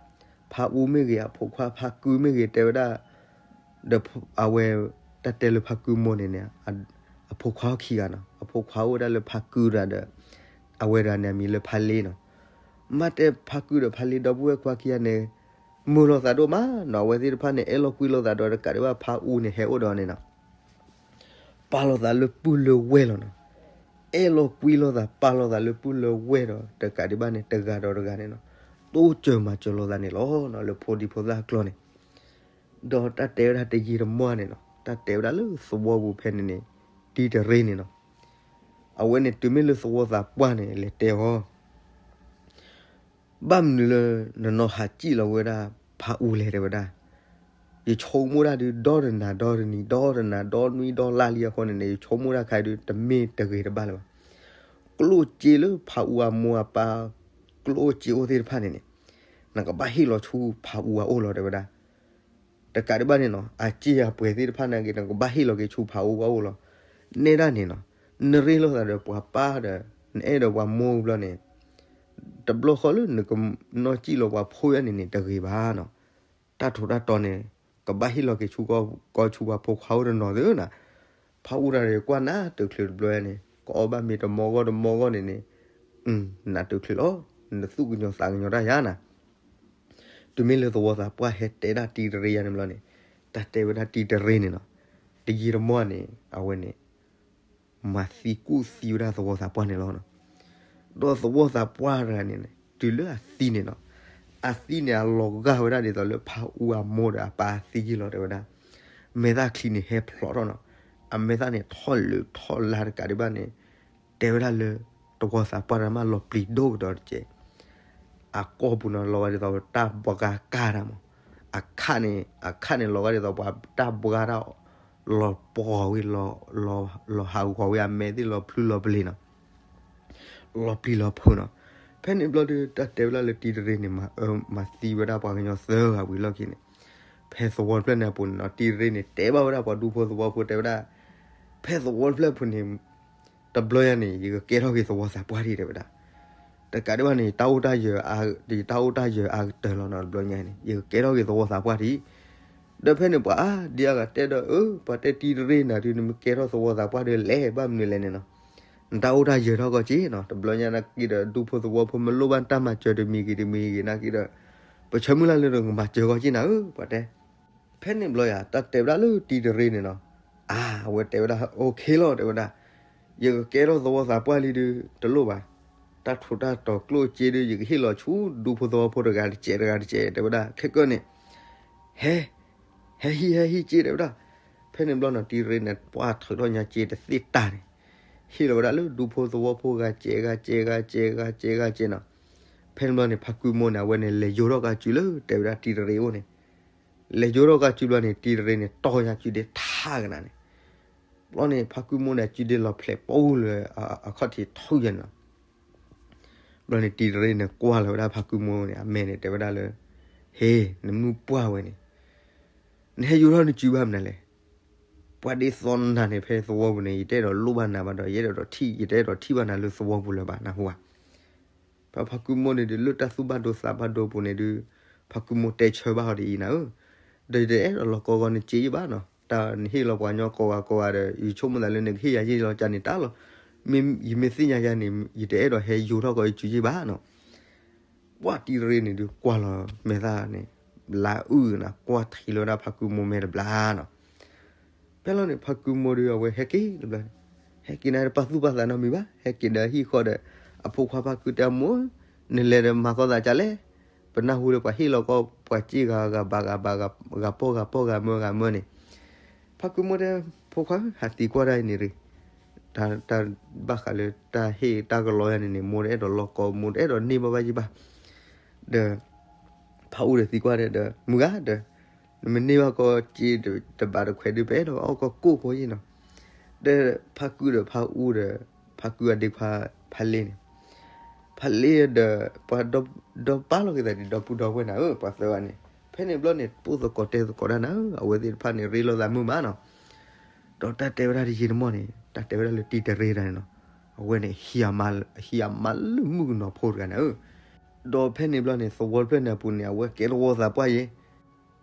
ဖါအူမ့ၢ်ဂ့ၤ အဖိခွါဖါကုမ့ၢ်ဂ့ၤ တဲဝဲဒၣ် ဒီးအဝဲ တၢ်တဲလၢဖါကုမိၢ်န့ၣ်န့ၣ် အဖိခွါခံဂၤနီၤ အဖိခွါအိၣ်ဝဲဒၣ်လၢဖါကုတဂၤဒီး အဝဲတဂၤန့ၣ်အမံၤလၢဖါလ့နီၤ. မ့ၢ်တဲဖါကုဒီးဖါလ့ဒီပုၢ်ဝဲၢ်ခွါခံဂၤန့ၣ် မုာ်လိာ်သးဒိၣ်မးနီၤ အဝဲသ့ၣ်တဖၣ်န့ၣ် အဲၣ်လိာ်ကွံလိာ်သးဒီးတကးဒံးဘၣ်ဖါအူန့ၣ်ဟဲအိၣ်ဒီးန့ၣ်နီၤ ပာ်လိာ်သးလၢပုၢ်လၢဝဲၢ်လီၤနီၤ. အဲၣ်လိာ်ကွံလိာ်သး ပာ်လိာ်သးလၢပုၢ်လၢဝဲၢ်ဒီး တကးဒံးဘၣ်န့ၣ် တဂၤဒီးတဂၤန့ၣ်နီၤ. ဒ တိစၢၤမၤစၢၤလိာ်သးန့ၣ်လီၤနီၤ လၢဖိဒံဖိသၣ်အကျါန့ၣ်. ဒီးတၢ်တဲဝဲဒၣ်တယံာ်တမီၢ်န့ၣ်နီၤ တၢ်တဲဝဲဒၣ်လၢသဝီပူၤဖဲန့ၣ်န့ၣ် တံၤတရ့န့ၣ်နီၤ အဝဲန့ၣ်တုၤမ့ၢ်လၢသဝီသးပှၢ်န့ၣ် လဲၤတဲအီၤ ဘၣ်မနုၤလၢ နနီၢ်ဟးစံၣ်လီၤဝဲဒၣ်ဖးအူလဲၣ် တဲဝဲဒၣ်. ယဆိကမိၣ်တၢ်ဒုး ဒီတနၤဒီတနံၤ ဒီတနၤဒီနွံဒီလါလံအဃိန့ၣ်န့ၣ် ယဆိကမိၣ်တၢ်ခါဒုး တမ့ၢ်တဂ့ၤတဘၣ်လၢၤဘၣ်. ကျိၣ်စ့လၢဖးအူအမိၢ်အပၢ် ကျိၣ်စ့အိၣ်သ့ၣ်တဖၣ်န့ၣ်န့ၣ် နကဘၣ်ဟ့ၣ်လီၤဆူဖးအူအအိၣ်လီၤ တဲဝဲဒၣ်. တကးဒံးဘၣ်န့ၣ်နီၤ အစ့အပှဲၤသ့ၣ်တဖၣ်န့ၣ်က့ၤ နကဘၣ်ဟ့ၣ်လီၤက့ၤဆူဖးအူအအိၣ်လီၤ. နဲဒၣ်န့ၣ်နီၤ နရ့လိာ်သးဒီးပှၤပၢ်ဒီး နအဲၣ်ဒိးပှၤမိၢ်ဘျီန့ၣ် တဘျီဃီလၢနကနီၢ်စံၣ်လီၤပှၤဖိယါန့ၣ်န့ၣ် တဂ့ၤဘၣ်နီၤ. တၢ်ထူးတၢ်တီၤန့ၣ် ကဘၣ်ဟ့ၣ်လီၤက့ၤဆူကီၢ်ဆူပှၤဖိခွါအိၣ်တနီၤသ့နီၤ. ဖးအူတၢ်ဒီးကွၢ်နးတချုးတဘျီန့ၣ် ကအီၣ်ဘၣ်မ့ၤတမီၢ်ဂီၢ်တမီၢ်ဂီၢ်န့ၣ်န့ၣ် နးတချုးလီၤ. နသူၣ်ကညီၤသးကညီၤတၢ်ယါနၤ တုၤမ့ၢ်လၢသဝီသးပှၢ်ဟဲတဲဒၣ်တံၤတရ့ယါန့ၣ်ဘျီန့ၣ် တၢ်တဲဝဲဒၣ်တံၤတရ့န့ၣ်နီၤ တယံာ်တမီၢ်န့ၣ် အဝဲန့ၣ် မၤသံကူၣ်သံဝဲဒၣ်သဝီသးပှၢ်န့ၣ်လီၤ. ဒီးသဝီသးပှၢ်တဂၤန့ၣ် တုၤလၢအသံန့ၣ်နီၤ အသံန့ၣ် အလီၤဂာ်ဝဲဒၣ်ဒ်သိးလၢဖးအူအမိၢ်ဒီးအပၢ်အသံယ့ၢ်လီၤ တဲဝဲဒၣ်. မဲာ်သၣ်ချံန့ၣ်ဟဲဖျိးထီၣ်နီၤ အမဲာ်သၣ်န့ၣ်ထီၣ်လၢထီၣ်လါတကးဒံးဘၣ်န့ၣ် တဲဝဲဒၣ်လၢ သဝီသးပှၢ်တဂၤမးလီၤပျံၤဒိၣ်ကဒီးတက့ၢ်. အကိာ်ပူၤန့ၣ်လီၤဂာ်ဒ်သိးတၢ်ဘှါကါတၢ်မး အခါန့ၣ် အခါန့ၣ်လီၤဂာ်ဒ်သိးပှၤတၢ်ဘှါတၢ် လီၤပှီၤဝံၤ လီၤဟးဂီၤဝံၤအမဲာ်သ့ၣ်လီၤဖျုလီၤပလ့ၤနီၤ လီၤပျံၤလီၤဖုးနီၤ. ဖဲန့ၣ်ဘျီဒုး တၢ်တဲဝဲဒၣ်လၢတံၤတရ့န့ၣ် မၤသံဝဲဒၣ်ပှၤကညီသၢဂၤဝံၤလီၢ်ခံန့ၣ် ဖဲသဝီတဖျၢၣ်န့ၣ်အပူၤန့ၣ်နီၤ တံၤတရ့န့ၣ် တဲဘၣ်ဝဲဒၣ်ပှၤဒူဖိသဝီဖိတဲဝဲဒၣ် ဖဲသဝီတဖျၢၣ်အပူၤန့ၣ် တဘျီညါန့ၣ် ယကကဲထီၣ်က့ၤသဝီသးပှၢ်ဒံး တဲဝဲဒၣ်. တကးဒံးဘၣ်န့ၣ် တၢ်အိၣ်တၢ်ယၢၤ ယတၢ်အိၣ်တၢ်ယၢၤအါကတၢၢ်လီၤနီၤ တဘျီညါန့ၣ် ယကကဲထီၣ်က့ၤသဝီသးပှၢ်ဒံး. ဒီးဖဲန့ၣ်ပှၤအါဒံအါဂၤတဲဒီး အၢ ပှၤတဲတံၤတရ့နၤဒုး နမ့ၢ်ကဲထီၣ်သဝီသးပှၢ်ဒီးလဲၤ ဘၣ်မနုၤလဲၣ်န့ၣ်နီၤ နတၢ်အိၣ်တၢ်ယၢၤထီၣ်ကီးက့နီၤ တဘျီညါနာ်က့ဒီး ဒူဖိသဝီဖိမ့ၢ်လိၣ်ဘၣ်နတၢ်မၤစၢၤတမံၤဂ့ၤတမံၤဂ့ၤနာ်က့ဒီး ပဆၢမုၢ်လၢ်လၢနကမၤစၢၤကီးက့နၤဧၢ ပှၤတဲ. ဖဲန့ၣ်ဘျီယၤ တၢ်တဲဝဲဒၣ်လၢတံၤတရ့န့ၣ်နီၤ အါ အဝဲတဲဝဲဒၣ် OK လီၤ တဲဝဲဒၣ် ယကကဲထီၣ်သဝီသးပှၢ်လံဒုး တလိၣ်ဘၣ်. တၢ်ထူးတၢ်တီၤကျိၣ်စ့ဒုး ယကဟ့ၣ်လီၤဆူဒူဖိသဝီဖိတဂၤတစဲးတဂၤတစဲး တဲဝဲဒၣ် ခဲကၢန့ၣ် ဟဲ ဟဲဟံးဟဲဟံးစ့ တဲဝဲဒၣ်. ဖဲန့ၣ်ဘျီနီၤ တံၤတရ့န့ၣ် ပှၢ်ထုးထီၣ်ညါစ့တသ့ၣ်တၢ်န့ၣ် ဟ့ၣ်လီၤဝဲဒၣ်လၢဒူဖိသဝီဖိဂၤစဲးဂၤစဲးဂၤစဲးဂၤစဲးဂၤစဲးနီၤ. ဖဲန့ၣ်ဘျီန့ၣ် ဖါကုမိၢ်န့ၣ် အဝဲန့ၣ် လဲၤယိၤထီၣ်ကးစုလၢ တဲဝဲဒၣ်တံၤတရ့အိၣ်န့ၣ် လဲၤယိၤထီၣ်ကးစုဘျီန့ၣ် တံၤတရ့န့ၣ် တီၢ်ညါစုဒ့ထါကနၤန့ၣ် ဘျီန့ၣ် ဖါကုမိၢ်န့ၣ် စုဒ့လီၤဖျဲးပူၤလၢ အခီၣ်ထံးထီၣ်ယဲၢ်န့ၣ်လီၤ. ဘျီန့ၣ် တံၤတရ့န့ၣ် ကွၢ်လီၤဝဲဒၣ်ဖါကုမိၢ်န့ၣ် အမဲာ်န့ၣ် တဲဝဲဒၣ်လၢ ဟ့ နမုၢ်ပှၢ်ဝဲန့ၣ် နဟဲယိၤထီၣ်နစုဘၣ်မနုၤလဲၣ်. ပှၤဒ်သိးနၤန့ၣ် ဖဲသဝီပူၤန့ၣ် ယတအဲၣ်ဒိးလိၣ်ဘၣ်နၤဘၣ်ဒီး ယအဲၣ်ဒိးထံၣ် ယတအဲၣ်ဒိးထံၣ်ဘၣ်နၤလၢသဝီပူၤလၢၤဘၣ် နၢ်ဟူဧါ. ဖါဖါကုမိၢ်န့ၣ်ဒုး လၢတၢ်သူၣ်ဘၣ်ဒိသးဘၣ်ဒိပူၤန့ၣ်ဒုး ဖါကုမိၢ်တဲဆၢဘၣ်အီၤဒ်အံၤနၤဧၢ, ဒီးယတအဲၣ်ဒိးလီၤကီကီနစ့ယ့ၢ်ဘၣ်နီၤ, တၢ်နဟ့ၣ်လီၤပှၤကညီကိးဂၤကိးဂၤဒီး ယဆိကမိၣ်သးလၢနကဟ့ၣ်ယၤယ့ၢ်လီၤကန့ၣ်တၢ်လီၤ. မ့ၢ်ယမ့ၢ်သ့ၣ်ညါယၤန့ၣ် ယတအဲၣ်ဒိးဟဲယိၤထီၣ်ကီးယစုယ့ၢ်ဘၣ်နီၤ. ပှၤတံၤတရ့န့ၣ်ဒုး ကွၢ်လီၤမဲာ်သၣ်န့ၣ် လါအုၣ်နၤ ကွၢ်ထံလီၤဝဲဒၣ်ဖါကုမိၢ်မဲာ်တဘျါနီၤ. ဖဲလီၤန့ၣ် ဖါကုမိၢ်ဒုး အဝဲဟဲက့ၤတဘျီန့ၣ်, ဟဲက့ၤန့ၣ်တပာ်သူၣ်ပာ်သးနီတမံၤဘၣ်, ဟဲက့ၤဒီးဟံၣ်ဃီဒီး အဖိခွါဖါကုတဲအမိၢ်, နလဲၤဒီးမၤသီသးကလဲၣ်, ပနၢ်ဟူလၢပှၤဟ့ၣ်လီၤကီးပှၤစ့ဂၤဂၤဘၣ်ဂၤဘၣ်ဂၤ ဂၤပီၢ်ဂၤပီၢ်ဂၤမၢဂၤမၢန့ၣ်, ဖါကုမိၢ်တဲ ဖိခွါဧၢ ဟးသံကွၢ်တၢ်အံၤန့ၣ်ရ့ၣ်, တၢ်ဘၣ်ဃးလၢတၢ်ဟ့ၣ်တၢ်ကလီယၤန့ၣ်န့ၣ် မိၢ်တအဲၣ်ဒိးလီၤကီး မိၢ်တအဲၣ်ဒိးန့ၢ်ဘၣ်ဘၣ်ယ့ၢ်ဘၣ်. ဒီး ဖါအူဒီးသံကွၢ်ဒီး မုၢ်ဂၤဒီး နမ့ၢ်န့ၢ်ဘၣ်ကီးစ့တဘးတခွဲးဒုး ပအဲၣ်ဒိးအီၣ်ကီးကိၣ်ဖိယ့ၢ်နီၤ. ဒီးဖါကုဒီးဖါအူဒီး ဖါကုအဒ့ခွါဖါလ့န့ၣ်, ဖါလ့ဒီး ပှၤဒီပာ်လီၤက့ၤသးဒ်ဒီပုၢ်ဒီဝဲၢ်နၤဧၢ ပှၤသၢဂၤန့ၣ်, ဖဲန့ၣ်ဘျီန့ၣ် ပိၢ်သကိးတဲသကိးတၢ်နၤဧၢ, အဝဲသ့ၣ်တဖၣ်န့ၣ် ရ့လိာ်သးမုာ်မးနီၤ. ဒီးတၢ်တဲဝဲဒၣ်တယံာ်တမီၢ်န့ၣ် တၢ်တဲဝဲဒၣ်လၢတံၤတရ့တၢ်န့ၣ်နီၤ, အဝဲန့ၣ် ဟံးအမါလၢမုၣ်ကနီၤဖိတဂၤနၤဧၢ. ဒီးဖဲန့ၣ်ဘျီန့ၣ် သဝီတဖျၢၣ်န့ၣ်အပူၤန့ၣ် အဝဲကဲသဝီသးပှၢ်ယ့ၢ်,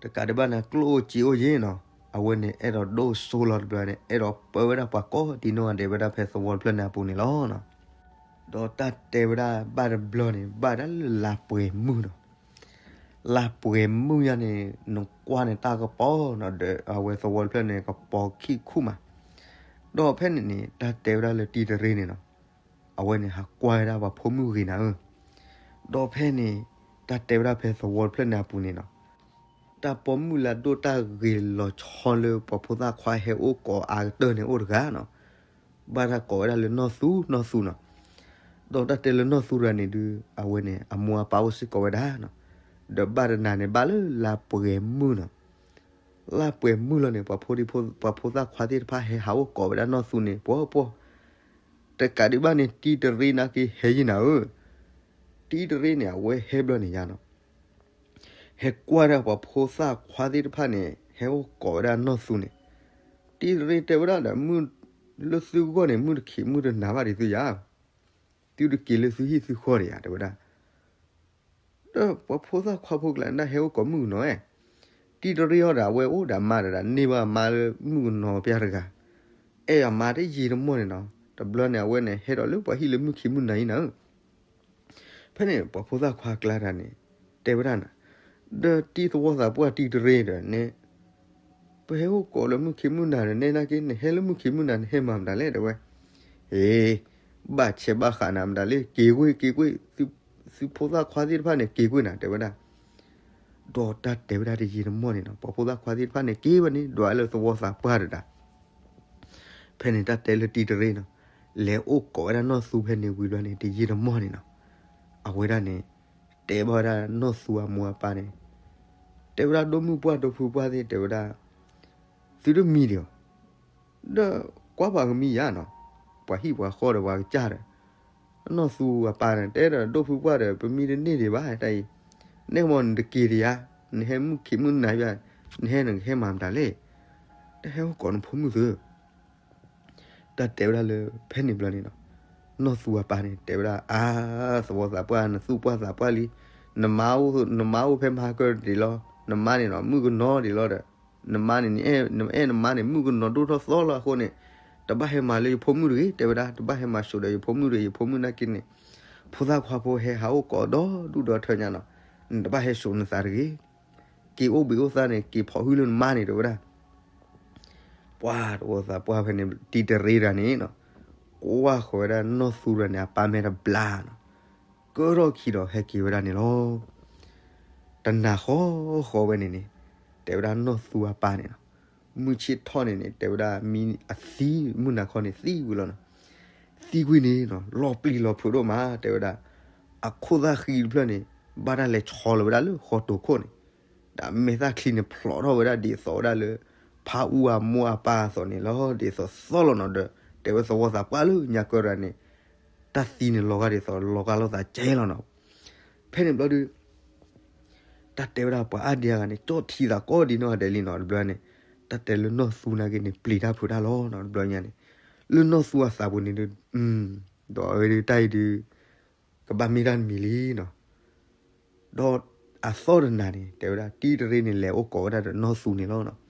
တကးဒံးဘၣ်န့ၣ် ကျိၣ်အိၣ်စ့အိၣ်ယ့ၢ်နီၤ, အဝဲန့ၣ် အဲၣ်ဒိးဒိၣ်စိလီၤတဘျီန့ၣ် အဲၣ်ဒိးပၢဝဲဒၣ်ပှၤကိးဒံနီၢ်ဂၤဒဲးဝဲဒၣ်ဖဲသဝီတဖျၢၣ်န့ၣ်အပူၤန့ၣ်လီၤ. ဒီးတၢ်တဲဝဲဒၣ်ဘၣ်တဘျီန့ၣ် ဘၣ်ဒၣ်လၢလါပှဲၤမုၢ်နီၤ. လါပှဲၤမုၢ်ညါန့ၣ် နကွၢ်န့ၣ်တၢ်ကပီၤနီၤ ဒီးအဝဲသဝီတဖျၢၣ်န့ၣ် ကပီၤခံခူၣ်မး. ဒီးဖဲန့ၣ်န့ၣ် တၢ်တဲဝဲဒၣ်လၢတံၤတရ့န့ၣ်နီၤ, အဝဲန့ၣ်ဟးကွၢ်ဝဲဒၣ်ပှၤဖိမုၣ်ဂ့ၤနၤဧၢ. ဒီးဖဲန့ၣ် တၢ်တဲဝဲဒၣ်ဖဲသဝီတဖျၢၣ်န့ၣ်အပူၤန့ၣ်နီၤ, တၢ်ပိာ်မုၣ်လၢအဒိၣ်တၢ်ဂ့ၤလီၤဆီလၢပှၤဖိသၣ်ခွါဟဲအိၣ်ကိးအါကတၢၢ်န့ၣ်အိၣ်တဂၤနီၤ, ဘၣ်တၢ်ကိးဝဲဒၣ်လၢနီၢ်သူ နီၢ်သူနီၤ. ဒီးတၢ်တဲလၢနီၢ်သူတဂၤန့ၣ်ဒုး အဝဲန့ၣ် အမိၢ်အပၢ်အိၣ်စ့ၢ်ကီးဝဲဒၣ်နီၤ, ဒီးဘၣ်တနၤန့ၣ် ဘၣ်လၢလါပှဲၤမုၢ်နီၤ, လါပှဲၤမုၢ်လီၤန့ၣ် ပှၤဖိသၣ်ခွါသ့ၣ်တဖၣ်ဟဲဟးအိၣ်ကိးဝဲဒၣ်နီၢ်သူန့ၣ် ပှီၢ်ပှီၢ်, တကးဒံးဘၣ်န့ၣ် တံတရ့နာ်က့ဟဲယံၤနၤဧၢ, တံတရ့န့ၣ် အဝဲဟဲဘျီန့ၣ်ယါနီၤ, ဟဲကွၢ်ဒၣ်ပှၤဖိသၣ်ခွါသ့ၣ်တဖၣ်န့ၣ် ဟဲအိၣ်ကိးဝဲဒၣ်နီၢ်သူန့ၣ်, တံတရ့တဲဝဲဒၣ်ဒီး မုၢ်လၢသုဂီၢ်န့ၣ် မုၢ်တခံးမုၢ်တနၤဘၣ်ဒံးသုယါ, သုတက့ၤလၢသုဟံၣ်သုဃီဒံးယါ တဲဝဲဒၣ် ဒီးပှၤဖိသၣ်ခွါဖိကျါန့ၣ် ဟဲအိၣ်ကိးမုၣ်ကနီၤဧဲ, တံတရ့အီၤဒီး အဝဲအိၣ်ဒီးအမါဒီး န့ၢ်ဘၣ်အမါလၢမုၣ်ကနီၤပျၢ်တဂၤ, အဲၣ်အမါတယံာ်တမီၢ်န့ၣ်နီၤ, တဘျီန့ၣ် အဝဲန့ၣ် ဟဲဒီးလၢပှၤဟံၣ်လၢမုၢ်ခံးမုၢ်နၤအံၤနၤဧၢ, ဖဲန့ၣ် ပှၤဖိသၣ်ခွါကျါတဂၤန့ၣ် တဲဝဲဒၣ်နၤ, ဒီးတံသဝီသးပှၢ်တံတရ့ဒီးန့ၣ် ပဟဲအိၣ်ကိးလၢမုၢ်ခံးမုၢ်နၤဒီး နဲနာ်က့ နဟဲလၢမုၢ်ခံးမုၢ်နၤ နဟဲမၤမတၤလဲၣ် တဲဝဲ, ဟ့, ဘၣ်ဆဲးဘၣ်ဃးနၤမတၤလဲၣ် က့ၤကွံာ် က့ၤကွံာ်, သုဖိသၣ်ခွါသ့ၣ်တဖၣ်န့ၣ် က့ၤကွံာ်နၤ တဲဝဲဒၣ်, ဒီးတၢ်တဲဝဲဒၣ်တယံာ်တမီၢ်န့ၣ်နီၤ, ပှၤဖိသၣ်ခွါသ့ၣ်တဖၣ်န့ၣ် က့ၤဝဲန့ၣ် ဒွးလၢသဝီသးပှၢ်တဒၣ် ဖဲန့ၣ်တၢ်တဲလၢတံတရ့နီၤ, လဲၤအိၣ်ကိးဝဲဒၣ်နီၢ်သူဖဲန့ၣ်ဝံၤဘျီန့ၣ် တယံာ်တမီၢ်န့ၣ်နီၤ, အဝဲဒၣ်န့ၣ် တဲဘၣ်ဝဲဒၣ်နီၢ်သူအမိၢ်အပၢ်န့ၣ်, တဲဝဲဒၣ်ဒိၣ်မုၢ်ပှၢ်ဒိၣ်ဖုပှၢ်သ့ၣ် တဲဝဲဒၣ်, သုတမံဒံးဧါ, ဒီးကွၢ်ပှၤကမံယါနီၤ, ပှၤဟံၣ်ပှၤဃီဒီးပှၤကစၢ်ဒီး နီၢ်သူအပၢ်န့ၣ် တဲဒီးဒိၣ်ဖုပှၢ်ဒီး ပမံတန့ၢ်ဒံးဘၣ်တၢ်အံၤ, နဲမ့ၢ်နတက့ၤဒံးဧါ, နဟဲမုၢ်ခံးမုၢ်နၤဘၣ်, နဟဲနကဟဲမၤမတၤလဲၣ်, တၢ်ဟဲအိၣ်ကိးနဖိမုၣ်သု တၢ်တဲဝဲဒၣ်လၢဖဲန့ၣ်ဘျီန့ၣ်နီၤ, နီၢ်သူအပၢ်န့ၣ် တဲဝဲဒၣ် အါ, သဝီသးပှၢ် နသူၣ်ပှၢ်သးပှၢ်လံ, နမါအိၣ်ဖဲမဟါကၢၢ်ဒံးလီၤ, နမါန့ၣ်နီၤ မုၣ်ကနီၤဒံးလီၤဒီး, နမါန့ၣ် နအဲၣ်နမါန့ၣ် မုၣ်ကနီၤဒိၣ်ထီၣ်သီလီၤအဃိန့ၣ်, တဘၣ်ဟဲမၤလၢယဖိမုၣ်တဂ့ၤ တဲဝဲဒၣ်, တဘၣ်ဟဲမၤစိးဒီးယဖိမုၣ်တဂ့ၤ, ယဖိမုၣ်နာ်က့န့ၣ် ဖိသၣ်ခွါဖိဟဲဟးအိၣ်ကိးဒီဒူၣ်ဒီထၢညါနီၤ, နတဘၣ်ဟဲစိးနသးတဂ့ၤ က့ၤအိၣ်ဘှံးအိၣ်သါန့ၣ် က့ၤဖီၣ်ဟုၣ်လၢနမါန့ၣ် တဲဝဲဒၣ်. ပှၤတဝီသးပှၢ်ဖဲန့ၣ် တံတရ့တဂၤန့ၣ်နီၤ, ကွၢ်ဃီၤဝဲဒၣ်နီၢ်သူတဂၤန့ၣ် အပၢ်မဲာ်တဘျါနီၤ, ကၢထီၣ်ခံဒီးဟဲက့ၤဝဲဒၣ်န့ၣ်လီၤ. တနၤဃီဃီဝဲန့ၣ်န့ၣ်, တဲဝဲဒၣ်နီၢ်သူအပၢ်န့ၣ်နီၤ, မုၢ်ဆ့ၣ်ထီၣ်န့ၣ်န့ၣ် တဲဝဲဒၣ်မံအသံ မုၢ်နၤခီန့ၣ်သံဝံၤလီၤနီၤ. သံကွံာ်န့ၣ်နီၤ လီၤပျံၤလီၤဖုးဒိၣ်မး တဲဝဲဒၣ်, အခိၣ်သၣ်ဃံတဖျၢၣ်န့ၣ် ဘၣ်တၢ်လဲၤဆီလီၤဝဲဒၣ်လၢဃီတိၤခိၣ်န့ၣ်, ဒီးမဲာ်သၣ်ချံန့ၣ်ဖျိးထီၣ်ဝဲဒၣ်ဒ်သိးဝဲဒၣ်လၢ ဖးအူအမိၢ်အပၢ်အသိးန့ၣ်လီၤ. ဒ်သိးသီလီၤနီၤဒီး တဲဝဲသဝီသးပှၢ်လၢညါကၢတဂၤန့ၣ် တၢ်သံန့ၣ်လီၤဂာ်ဒ်သိးလီၤဂာ်လိာ်သးကဲလီၤနီၤ. ဖဲန့ၣ်ဘျီဒုး တၢ်တဲဝဲဒၣ်ပှၤအါဒံအါဂၤန့ၣ် ကၠီၣ်ထံသးကိးဒ်နီၢ်ဂၤဒဲးလံနီၤ တဘျီန့ၣ်, တၢ်တဲလၢနီၢ်သူနာ်က့န့ၣ် ပျံၤတၢ်ဖုးတၢ်လီၤနီၤ တဘျီညါန့ၣ်, လၢနီၢ်သူအသးပူၤန့ၣ်ဒုး, ဒီးအဝဲဒုးတၢ်အံၤဒုး ကဘၣ်မ့ၢ်တၢ်တမံၤလံနီၤ. ဒီးအသီၣ်တနၤန့ၣ် တဲဝဲဒၣ် တံတရ့န့ၣ် လဲၤအိၣ်ကိးဝဲဒၣ်ဒီးနီၢ်သူန့ၣ်လီၤနီၤ.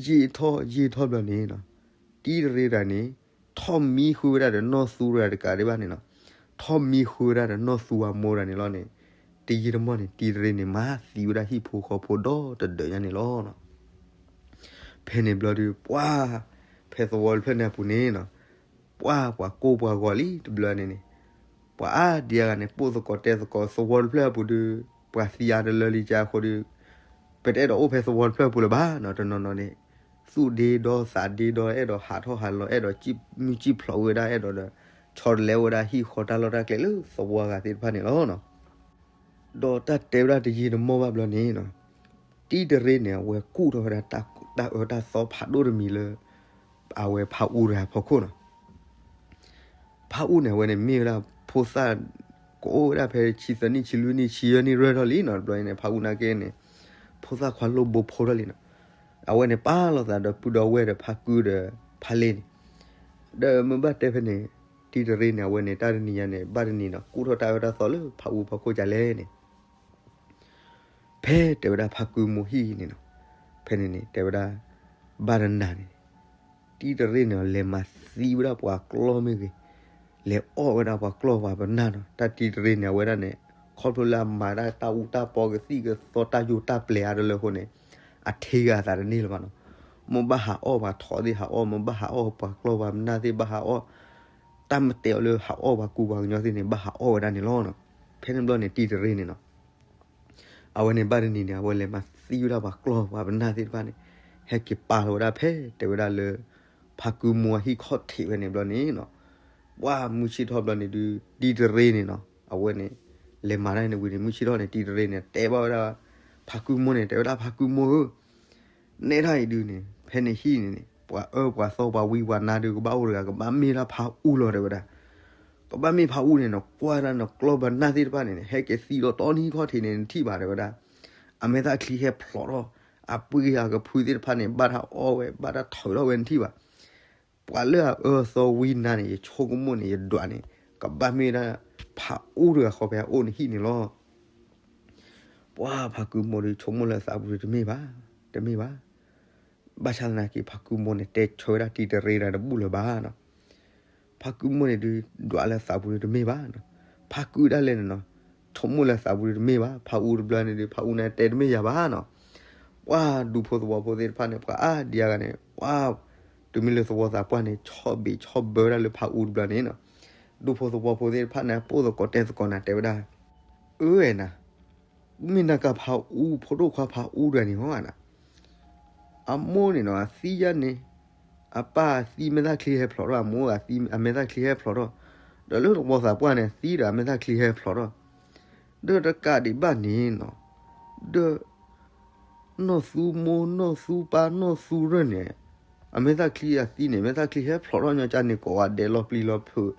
ယံာ်ထီၣ်ယံာ်ထီၣ်ဘျီန့ၣ်နီၤ, တံတရ့တဂၤန့ၣ် ထီၣ်မံဃုာ်ဝဲဒၣ်ဒီးနီၢ်သူတဂၤတကးဒံးဘၣ်န့ၣ်နီၤ, ထီၣ်မံဃုာ်ဝဲဒၣ်ဒီးနီၢ်သူအမိၢ်တဂၤန့ၣ်လီၤန့ၣ်, တယံာ်တမီၢ်န့ၣ် တံတရ့န့ၣ် မၤသံဝဲဒၣ်ဟံၣ်ဖိဃီဖိဒီတဒၢးညါန့ၣ်လီၤနီၤ. ဖဲန့ၣ်ဘျီဒုး ပှၤ ဖဲသဝီတဖျၢၣ်န့ၣ်အပူၤန့ၣ်နီၤ, ပှၤ ပှၤကိၢ်ပှၤဂီၤလံတဘျီန့ၣ်န့ၣ်, ပှၤအါဒံအါဂၤန့ၣ် ပိာ်သကိးတဲသကိး သဝီတဖျၢၣ်အပူၤဒုး ပှၤသံအါတလၢလံကါအဃိဒုး, ပတအဲၣ်ဒိးအိၣ်ဖဲသဝီတဖျၢၣ်အပူၤလၢၤဘၣ်နီၤ, တနီၤနီၤန့ၣ် သူၣ်ဒ့ဒီသးဒ့ဒီ အဲၣ်ဒိးဟးထီၣ်ဟးလီၤ အဲၣ်ဒိးမုၢ်စံၣ်ဖျိးဝဲဒၣ် အဲၣ်ဒိးဒီး ဆီတလဲဝဲဒၣ်ဟံၣ်ဃီတၢ်လီၢ်တၢ်ကျဲလၢသဝီအဂၤသ့ၣ်တဖၣ်န့ၣ်လီၤနီၤ. ဒီးတၢ်တဲဝဲဒၣ်တယံာ်တမီၢ်ဘၣ်ဘျီန့ၣ်နီၤ, တံတရ့န့ၣ် အဝဲကူၣ်ထီၣ်ဝဲဒၣ်တၢ်အၢတၢ်သီဖးဒိၣ်တမံၤလၢ အဝဲဖးအူတဂၤအဖီခိၣ်နီၤ. ဖးအူန့ၣ် အဝဲန့ၣ်မ့ၢ်ဝဲဒၣ်ဖိသၣ် ကအိၣ်ဝဲဒၣ်ဖဲဆံသၢနံၣ် ဆံလွံၢ်နံၣ် ဆံယဲၢ်နံၣ် ရၢၢ်ထီၣ်လံနီၤ, တဘျီန့ၣ် ဖးအူနာ်က့န့ၣ် ဖိသၣ်ခွါလိၣ်ဘိဖိထီၣ်လံနီၤ. အဝဲန့ၣ်ပာ်လီၤသးဒီးပုၢ်ဒီဝဲၢ်ဒီးဖးကုဒီးဖးလ့န့ၣ်, ဒီးမ့ၢ်ဘၣ်တဲဖဲန့ၣ် တံတရ့န့ၣ် အဝဲန့ၣ် တၢ်တနံၤညါန့ၣ် ဘၣ်တနံၤနီၤ ကူၣ်ထီၣ်တၢ်အၢတၢ်သီလၢဖးအူဖီခိၣ်ကလဲၣ်န့ၣ် ဖဲတဲဝဲဒၣ်ဖးကုမိၢ်ဟံၣ်န့ၣ်နီၤ, ဖဲန့ၣ်န့ၣ် တဲဝဲဒၣ် ဘၣ်တနၤန့ၣ် တံတရ့န့ၣ် လဲၤမၤသံဝဲဒၣ်ပှၤကျီၢ်မ့ၢ်ဂ့ၤ, လဲၤအီၣ်ဝဲဒၣ်ပှၤကျီၢ်ပှၤပနၢ်နီၤ. တၢ်တံတရ့န့ၣ် အဝဲဒၣ်န့ၣ် ခီဖျိလၢအမၤတၢ်တၢ်အူတၢ်ပီကသံၣ်ကသီတၢ်ယိာ်တၢ်ပျဲၤအါတလၢအဃိန့ၣ် အထံဂၤအသးတန့ၢ်လၢၤဘၣ်နီၤ. မိၢ်ဘၣ်ဟးအီၣ်ပှၤထိးသ့ၣ်ဟးအီၣ်, မိၢ်ဘၣ်ဟးအီၣ်ပှၤကျီၢ်ပှၤပနၢ်သ့ၣ်ဘၣ်ဟးအီၣ်, တၢ်မ့ၢ်တဲအီၤလၢဟးအီၣ်ပှၤကူပှၤကညီသ့ၣ်န့ၣ် ဘၣ်ဟးအီၣ်ဝဲဒၣ်န့ၣ်လီၤနီၤ. ဖဲန့ၣ်ဘျီန့ၣ် တံၤတရ့န့ၣ်နီၤ အဝဲန့ၣ်ဘၣ်တနံၤန့ၣ် အဝဲလဲၤမၤသံဝဲဒၣ်ပှၤကျီၢ်ပှၤပနၢ်သ့ၣ်တဖၣ်န့ၣ် ဟဲက့ၤပာ်လီၤဝဲဒၣ်ဖဲ တဲဝဲဒၣ်လၢ ဖါကုမိၢ်အဟံၣ်ခီၣ်ထံးဝဲန့ၣ်ဘျီန့ၣ်နီၤ ပှၢ်မုၢ်ဆ့ၣ်ထီၣ်ဘျီန့ၣ်ဒုး တံၤတရ့န့ၣ်နီၤ အဝဲန့ၣ် လဲၤမၤတၢ်န့ၣ်ဝံၤန့ၣ် မုၢ်ဆ့ၣ်ထီၣ်န့ၣ် တံၤတရ့န့ၣ် တဲဘၣ်ဝဲဒၣ် ဖါကုမိၢ်န့ၣ် တဲဝဲဒၣ် ဖါကုမိၢ်ဧၢ နဲဒၣ်အံၤဒုးန့ၣ် ဖဲနဟံၣ်န့ၣ်န့ၣ် ပှၤအၢပှၤသီပှၤဝံပှၤနါဒုး ကဘၣ်အိၣ်တဂၤ ကဘၣ်မ့ၢ်ဒၣ်ဖါအူလီၤ တဲဝဲဒၣ်. ကဘၣ်မ့ၢ်ဖါအူန့ၣ်နီၤ ကွၢ်ဒၣ်နကျီၢ်ပနၢ်သ့ၣ်တဖၣ်န့ၣ် ဟဲက့ၤသံဒီးတီနဟံၣ်ခီၣ်ထံးန့ၣ် နထံၣ်ဘၣ် တဲဝဲဒၣ်. အမဲာ်သၣ်ချံဟဲဖျိးထီၣ် အပှ့ၤအကဖုသ့ၣ်တဖၣ်န့ၣ် ဘၣ်တၢ်အီၣ်ဝဲ ဘၣ်တၢ်ထုးထီၣ်ဝဲ နထံၣ်ဘၣ်. ပှၤလၢအအၢသီဝံနါန့ၣ် ယဆိကမိၣ်န့ၣ် ယဒွးန့ၣ် ကဘၣ်မ့ၢ်ဒၣ် ဖါအူတဂၤဃီဖဲအအိၣ်နဟံၣ်န့ၣ်လီၤ. ပှၢ်ဖါကုမိၢ်ဒုး ဆိကမိၣ်လၢသးပူၤဒုး တမ့ၢ်ဘၣ်, တမ့ၢ်ဘၣ်. ဘၣ်ဆၣ်သနာ်က့ ဖါကုမိၢ်န့ၣ် တဲဆၢဝဲဒၣ်တံၤတရ့ဒီးတဘူၣ်လၢၤဘၣ်နီၤ. ဖါကုမိၢ်န့ၣ်ဒုး ဒွးလၢသးပူၤဒုး တမ့ၢ်ဘၣ်နီၤ. ဖါကုဒၣ်လဲာ်န့ၣ်နီၤ ဆိကမိၣ်လၢသးပူၤဒုး တမ့ၢ်ဘၣ်. ဖါအူတဘျီန့ၣ်ဒုး ဖါအူန့ၣ်တဲတမ့ၢ်ယၤဘၣ်နီၤ. ပှၢ်ဒူဖိသဝီဖိသ့ၣ်တဖၣ်န့ၣ် ပှၤအါဒံအါဂၤန့ၣ် ပှၢ် တုၤမ့ၢ်လၢသဝီသးပှၢ်န့ၣ် ဆီၣ်ဘံးဆီၣ်ဘၢဝဲဒၣ်လၢဖါအူတဘျီန့ၣ်နီၤ. ဒူဖိသဝီဖိသ့ၣ်တဖၣ်န့ၣ် ပိၢ်သကိးတဲသကိးနၤ တဲဝဲဒၣ် အၢဝဲနၤ မ့ၢ်နၤကၤဖါအူ ဖိဒိၣ်ခွါဖါအူတဂၤန့ၣ်ဟီနၤ, အမိၢ်န့ၣ်နီၤ အသံယါန့ၣ် အပၢ်သံမဲာ်သၣ်ချံဟဲဖျိးထီၣ် အမိၢ်အသံအမဲာ်သၣ်ချံဟဲဖျိးထီၣ်, ဒီးလၢသဝီသးပှၢ်န့ၣ် သံဒီးအမဲာ်သၣ်ချံဟဲဖျိးထီၣ်, ဒီးတကးဒံးဘၣ်န့ၣ်နီၤ, ဒီး နီၢ်သူမိၢ် နီၢ်သူပၢ် နီၢ်သူရၢၢ်န့ၣ် အမဲာ်သၣ်ချံအသံန့ၣ် မဲာ်သၣ်ချံဟဲဖျိးထီၣ်ညီကၢ်န့ၣ် ကိးဂၤဒဲးလီၤပျံၤလီၤဖုး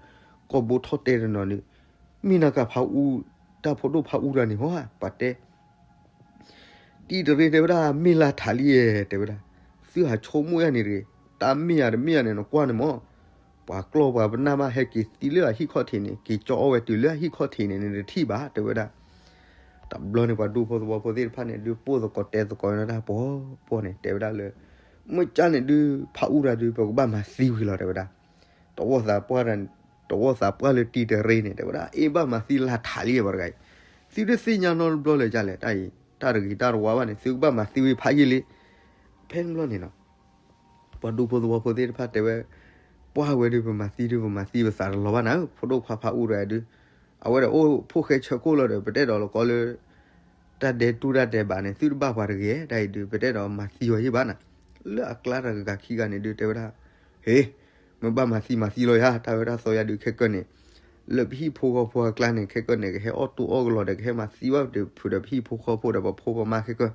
ကိာ်ဘိထီၣ်တဲတနီၤန့ၣ်, မ့ၢ်နၤကၤဖါအူ တၢ်ဖိဒိၣ်ဖါအူတဂၤန့ၣ်ဟီဧါ ပှၤတဲ တံၤတရ့တဲဝဲဒၣ် မ့ၢ်လၢထးလံဧါ တဲဝဲဒၣ်, သုဟးဆိကမိၣ်ယါန့ၣ်တဂ့ၤ, တၢ်မ့ၢ်ဧါတမ့ၢ်ဧါန့ၣ် နကွၢ်န့ၣ်မး, ပှၤကျီၢ်ပှၤပနၢ်မးဟဲက့ၤသံလၢအဟံၣ်ခီၣ်ထံးန့ၣ် က့ၤကၠီအီၣ်ဝဲတုၤလၢအဟံၣ်ခီၣ်ထံးန့ၣ် နတထံၣ်ဘၣ် တဲဝဲဒၣ်. တဘျီန့ၣ် ပှၤဒူဖိသဝီဖိသ့ၣ်တဖၣ်န့ၣ် ဒုးပိၢ်သကိးတဲသကိးန့ၣ်တၢ်ပှီၤပှီၤန့ၣ် တဲဝဲဒၣ်လၢ မ့ၢ်ကၢ်န့ၣ်ဒုး ဖါအူတဂၤဒုး ပကဘၣ်မၤသံဝံၤလီၤ တဲဝဲဒၣ်. တဝီသးပှၢ် တဝီသးပှၢ်လၢတံၤတရ့န့ၣ် တဲဝဲဒၣ် အ့ ဘၣ်မၤသံလၢထးလံ ပှၤတဂၤအံၤ, သုတသ့ၣ်ညါနီတဘျီလၢၤဒ်လဲၣ်, တၢ်အံၤ တၢ်တဂ့ၤတၢ်တဝါဘၣ်န့ၣ် သုကဘၣ်မၤသံဝံၤဖးယံာ်လံ. ဖဲန့ၣ်ဘျီန့ၣ်နီၤ ပှၤဒူဖိသဝီဖိသ့ၣ်တဖၣ်တဲဝဲ, ပှၢ်ဝဲဒုး ပမၤသံဒုး ပမၤသံပသးတလီၤဘၣ်နၤဧၢ, ဖိဒိၣ်ခွါဖါအူတဂၤဒုး အဝဲဒၣ်အိၣ်ဖှိၣ်ဃဲဆၢခိၣ်လီၤဒီး ပတဲဒီးလီၤကီလၢ တၢ်ဒဲးတူၢ်တၢ်ဒဲးဘးန့ၣ် သုတဘၣ်ပှၤတဂ့ၤ, တၢ်အံၤဒုး ပတဲဒီးမၤသံအီၤယံာ်ဘၣ်နၤ. လၢအကျါတဂၤခံဂၤန့ၣ်ဒုး တဲဝဲဒၣ်, ဟ့, မ့ၢ်ဘၣ်မၤသံမၤသံလီၤယၤ, တၢ်ဝဲဒၣ်သီယၤဒုး ခဲကၢၢ်န့ၣ် လၢပဟံၣ်ဖိဃီဖိအကျါန့ၣ် ခဲကၢၢ်န့ၣ် ကဟဲအီၣ်တူၢ်အီၣ်ကလီဒီး ကဟဲမၤသံဘၣ်ဒုး ဖုးဒီးပဟံၣ်ဖိဃီဖိဒီးပဖိပမါခဲကၢၢ်,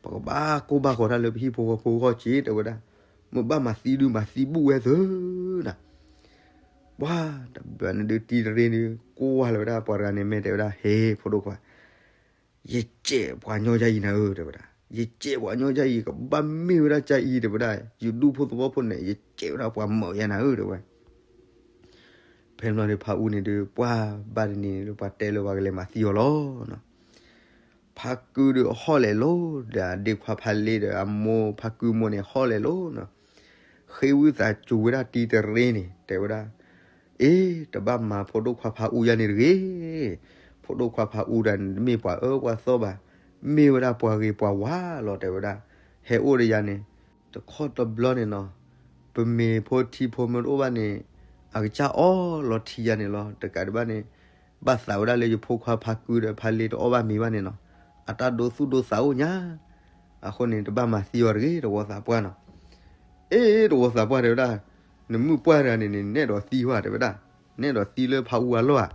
ပကဘၣ်ကိၢ်ဘၣ်ဂီၤတၢ်လၢပဟံၣ်ဖိဃီဖိအဂီၢ်က့ တဲဝဲဒၣ်. မ့ၢ်ဘၣ်မၤသံဒုး မၤသံဘူၣ်ဝဲသုနၤ. ပှၤတဘျီန့ၣ်ဒုး တံၤတရ့ဒုး ကိးဝဲလီၤဝဲဒၣ် ပှၤတဂၤန့ၣ် မ့ၢ်တဲဝဲဒၣ် ဟ့ ဖိဒိၣ်ခွါ, ယစဲးပှၤညီဒ်အံၤနၤဧၢ တဲဝဲဒၣ်, ယစဲးပှၤညီဒ်အံၤ ကဘၣ်မ့ၢ်ဝဲဒၣ်ဒ်အံၤ တဲဝဲဒၣ်, ယဒူဖိသဝီဖိန့ၣ် ယစဲးဝဲဒၣ်ပှၤမၢယၤနၤဧၢ တဲဝဲ. ဖဲန့ၣ်ဘျီန့ၣ် ဖါအူန့ၣ်ဒုး ပှၢ်ဘၣ်တနံၤန့ၣ်ဒုး ပှၤတဲလၢပှၤကလဲၤမၤသံအီၤလီၤ. ဖါကုဒုးအဟီၣ်လဲၤလီၤ ဒီးအဒ့ခွါဖါလ့ဒီးအမိၢ် ဖါကုမိၢ်န့ၣ် ဟီၣ်လဲၤလီၤနီၤ. ဃ့ဝံသးစူၤဝဲဒၣ်တံၤတရ့န့ၣ် တဲဝဲဒၣ်, အ့ တဘၣ်မၤဖိဒိၣ်ခွါဖါအူယၤန့ၣ်တဂ့ၤ. ဖိဒိၣ်ခွါဖါအူတဂၤန့ၣ် တမ့ၢ်ပှၤအၢပှၤသီဘၣ်, မ့ၢ်ဝဲဒၣ်ပှၤဂ့ၤပှၤဝါလီၤ တဲဝဲဒၣ်. ဟဲအိၣ်ဒီးယၤန့ၣ် တခီတဘျီန့ၣ်နီၤ, ပမ့ၤဖိထံဖိမ့ၢ်တအိၣ်ဘၣ်န့ၣ် အကစၢ်အီၣ်လီၤထံယၤန့ၣ်လီၤ. တကးဒံးဘၣ်န့ၣ် ဘၣ်သးဝဲဒၣ်လၢယဖိခွါဖါကုဒီးဖါလ့တအီၣ်ဘၣ်မ့ၤဘၣ်န့ၣ်နီၤ, အတၢ်ဒိသူၣ်ဒိသးအိၣ်ညါ. အဃိန့ၣ် တဘၣ်မၤသံအီၤတဂ့ၤ တဝီသးပှၢ်နီၤ. အ့ တဝီသးပှၢ်တဲဝဲဒၣ်, နမုၢ်ပှၢ်တဂၤန့ၣ်န့ၣ် နဲၣ်ဒိးသံဝဲတဲဝဲဒၣ်, နဲၣ်ဒိးသံလၢဖါအူအလီၢ်ဧါ.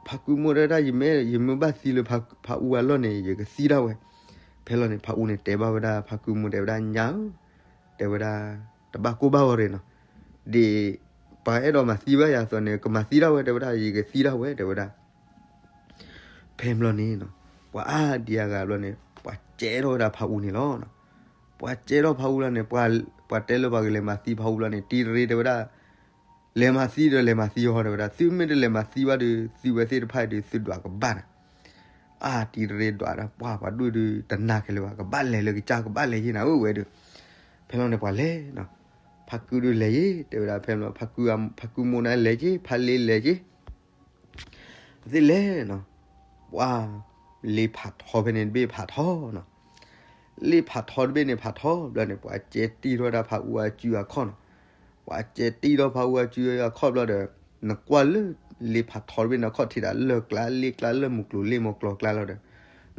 ဖါကုမိၢ်တဲဝဲဒၣ် ယမ့ၢ် ယမ့ၢ်ဘၣ်သံလၢဖါအူအလီၢ်န့ၣ် ယကသံဒၣ်ဝဲ. ဖဲလီၤန့ၣ် ဖါအူန့ၣ်တဲဘၣ်ဝဲဒၣ် ဖါကုမိၢ်တဲဝဲဒၣ် ညါဧၢ, တဲဝဲဒၣ် တဘၣ်ကိၢ်ဘၣ်ဂီၤရ့ၣ်နီၤ, ဒ်ပှၤအဲၣ်ဒိးမၤသံဘၣ်ယၤအသိးန့ၣ် ကမၤသံဒၣ်ဝဲ တဲဝဲဒၣ် ယကသံဒၣ်ဝဲ တဲဝဲဒၣ်. ဖဲဘျီန့ၣ်နီၤ, ပှၤအါဒံအါဂၤဘျီန့ၣ် ပှၤစဲထီၣ်ဝဲဒၣ်ဖါအူန့ၣ်လီၤ. ပှၤစဲထီၣ်ဖါအူလီၤန့ၣ် ပှၤတဲလၢပှၤကလဲၤမၤသံဖါအူလီၤန့ၣ် တံၤတရ့တဲဝဲဒၣ်, လဲၤမၤသံဒီးလဲၤမၤသံအီၤ တဲဝဲဒၣ်, သုမ့ၢ်တလဲၤမၤသံဘၣ်ဒီး သုဝဲသ့ၣ်တဖၣ်အံၤဒီး သုဒွးကဘၣ်နၤ. အါ တံၤတရ့ဒွးဒၣ် ပှၤပှၤဒူၣ်ဒုး တနာ်က့ၤလၢၤဘၣ်, ကဘၣ်လဲၤလၢကစၢ် ကဘၣ်လဲၤယ့ၢ်နၤဧၢ ဝဲဒုး. ဖဲလီၤန့ၣ် ပှၤလဲၤနီၤ, ဖါကုဒုးလဲၤယ့ၢ် တဲဝဲဒၣ်. ဖဲလီၤ ဖါကု ဖါကုမိၢ်န့ၣ်လဲၤယ့ၢ်, ဖါလ့လဲၤယ့ၢ် သ့ၣ်လဲၤနီၤ, ပှၤ လ့ဖးထီဖဲန့ၣ်တဘ့ၣ်ဖးထီနီၤ. လ့ဖးထီတဘ့ၣ်န့ၣ်ဖးထီဘျီန့ၣ် ပှၤစဲတံၢ်ထီၣ်ဝဲဒၣ်ဖါအူအစုအခီၣ်နီၤ. ပှၤစဲတံၢ်ထီၣ်ဖါအူအစုအခီၣ်ဘျီဒီး နကွၢ်လၢ လ့ဖးထီတဘ့ၣ်န့ၣ် ခီၣ်ထံးဒၣ်လၢၢ်ကျါ လ့ကျါ လၢၢ်မုၢ်ကျိၤ လ့မုၢ်ကျိၤကျါလီၤဒီး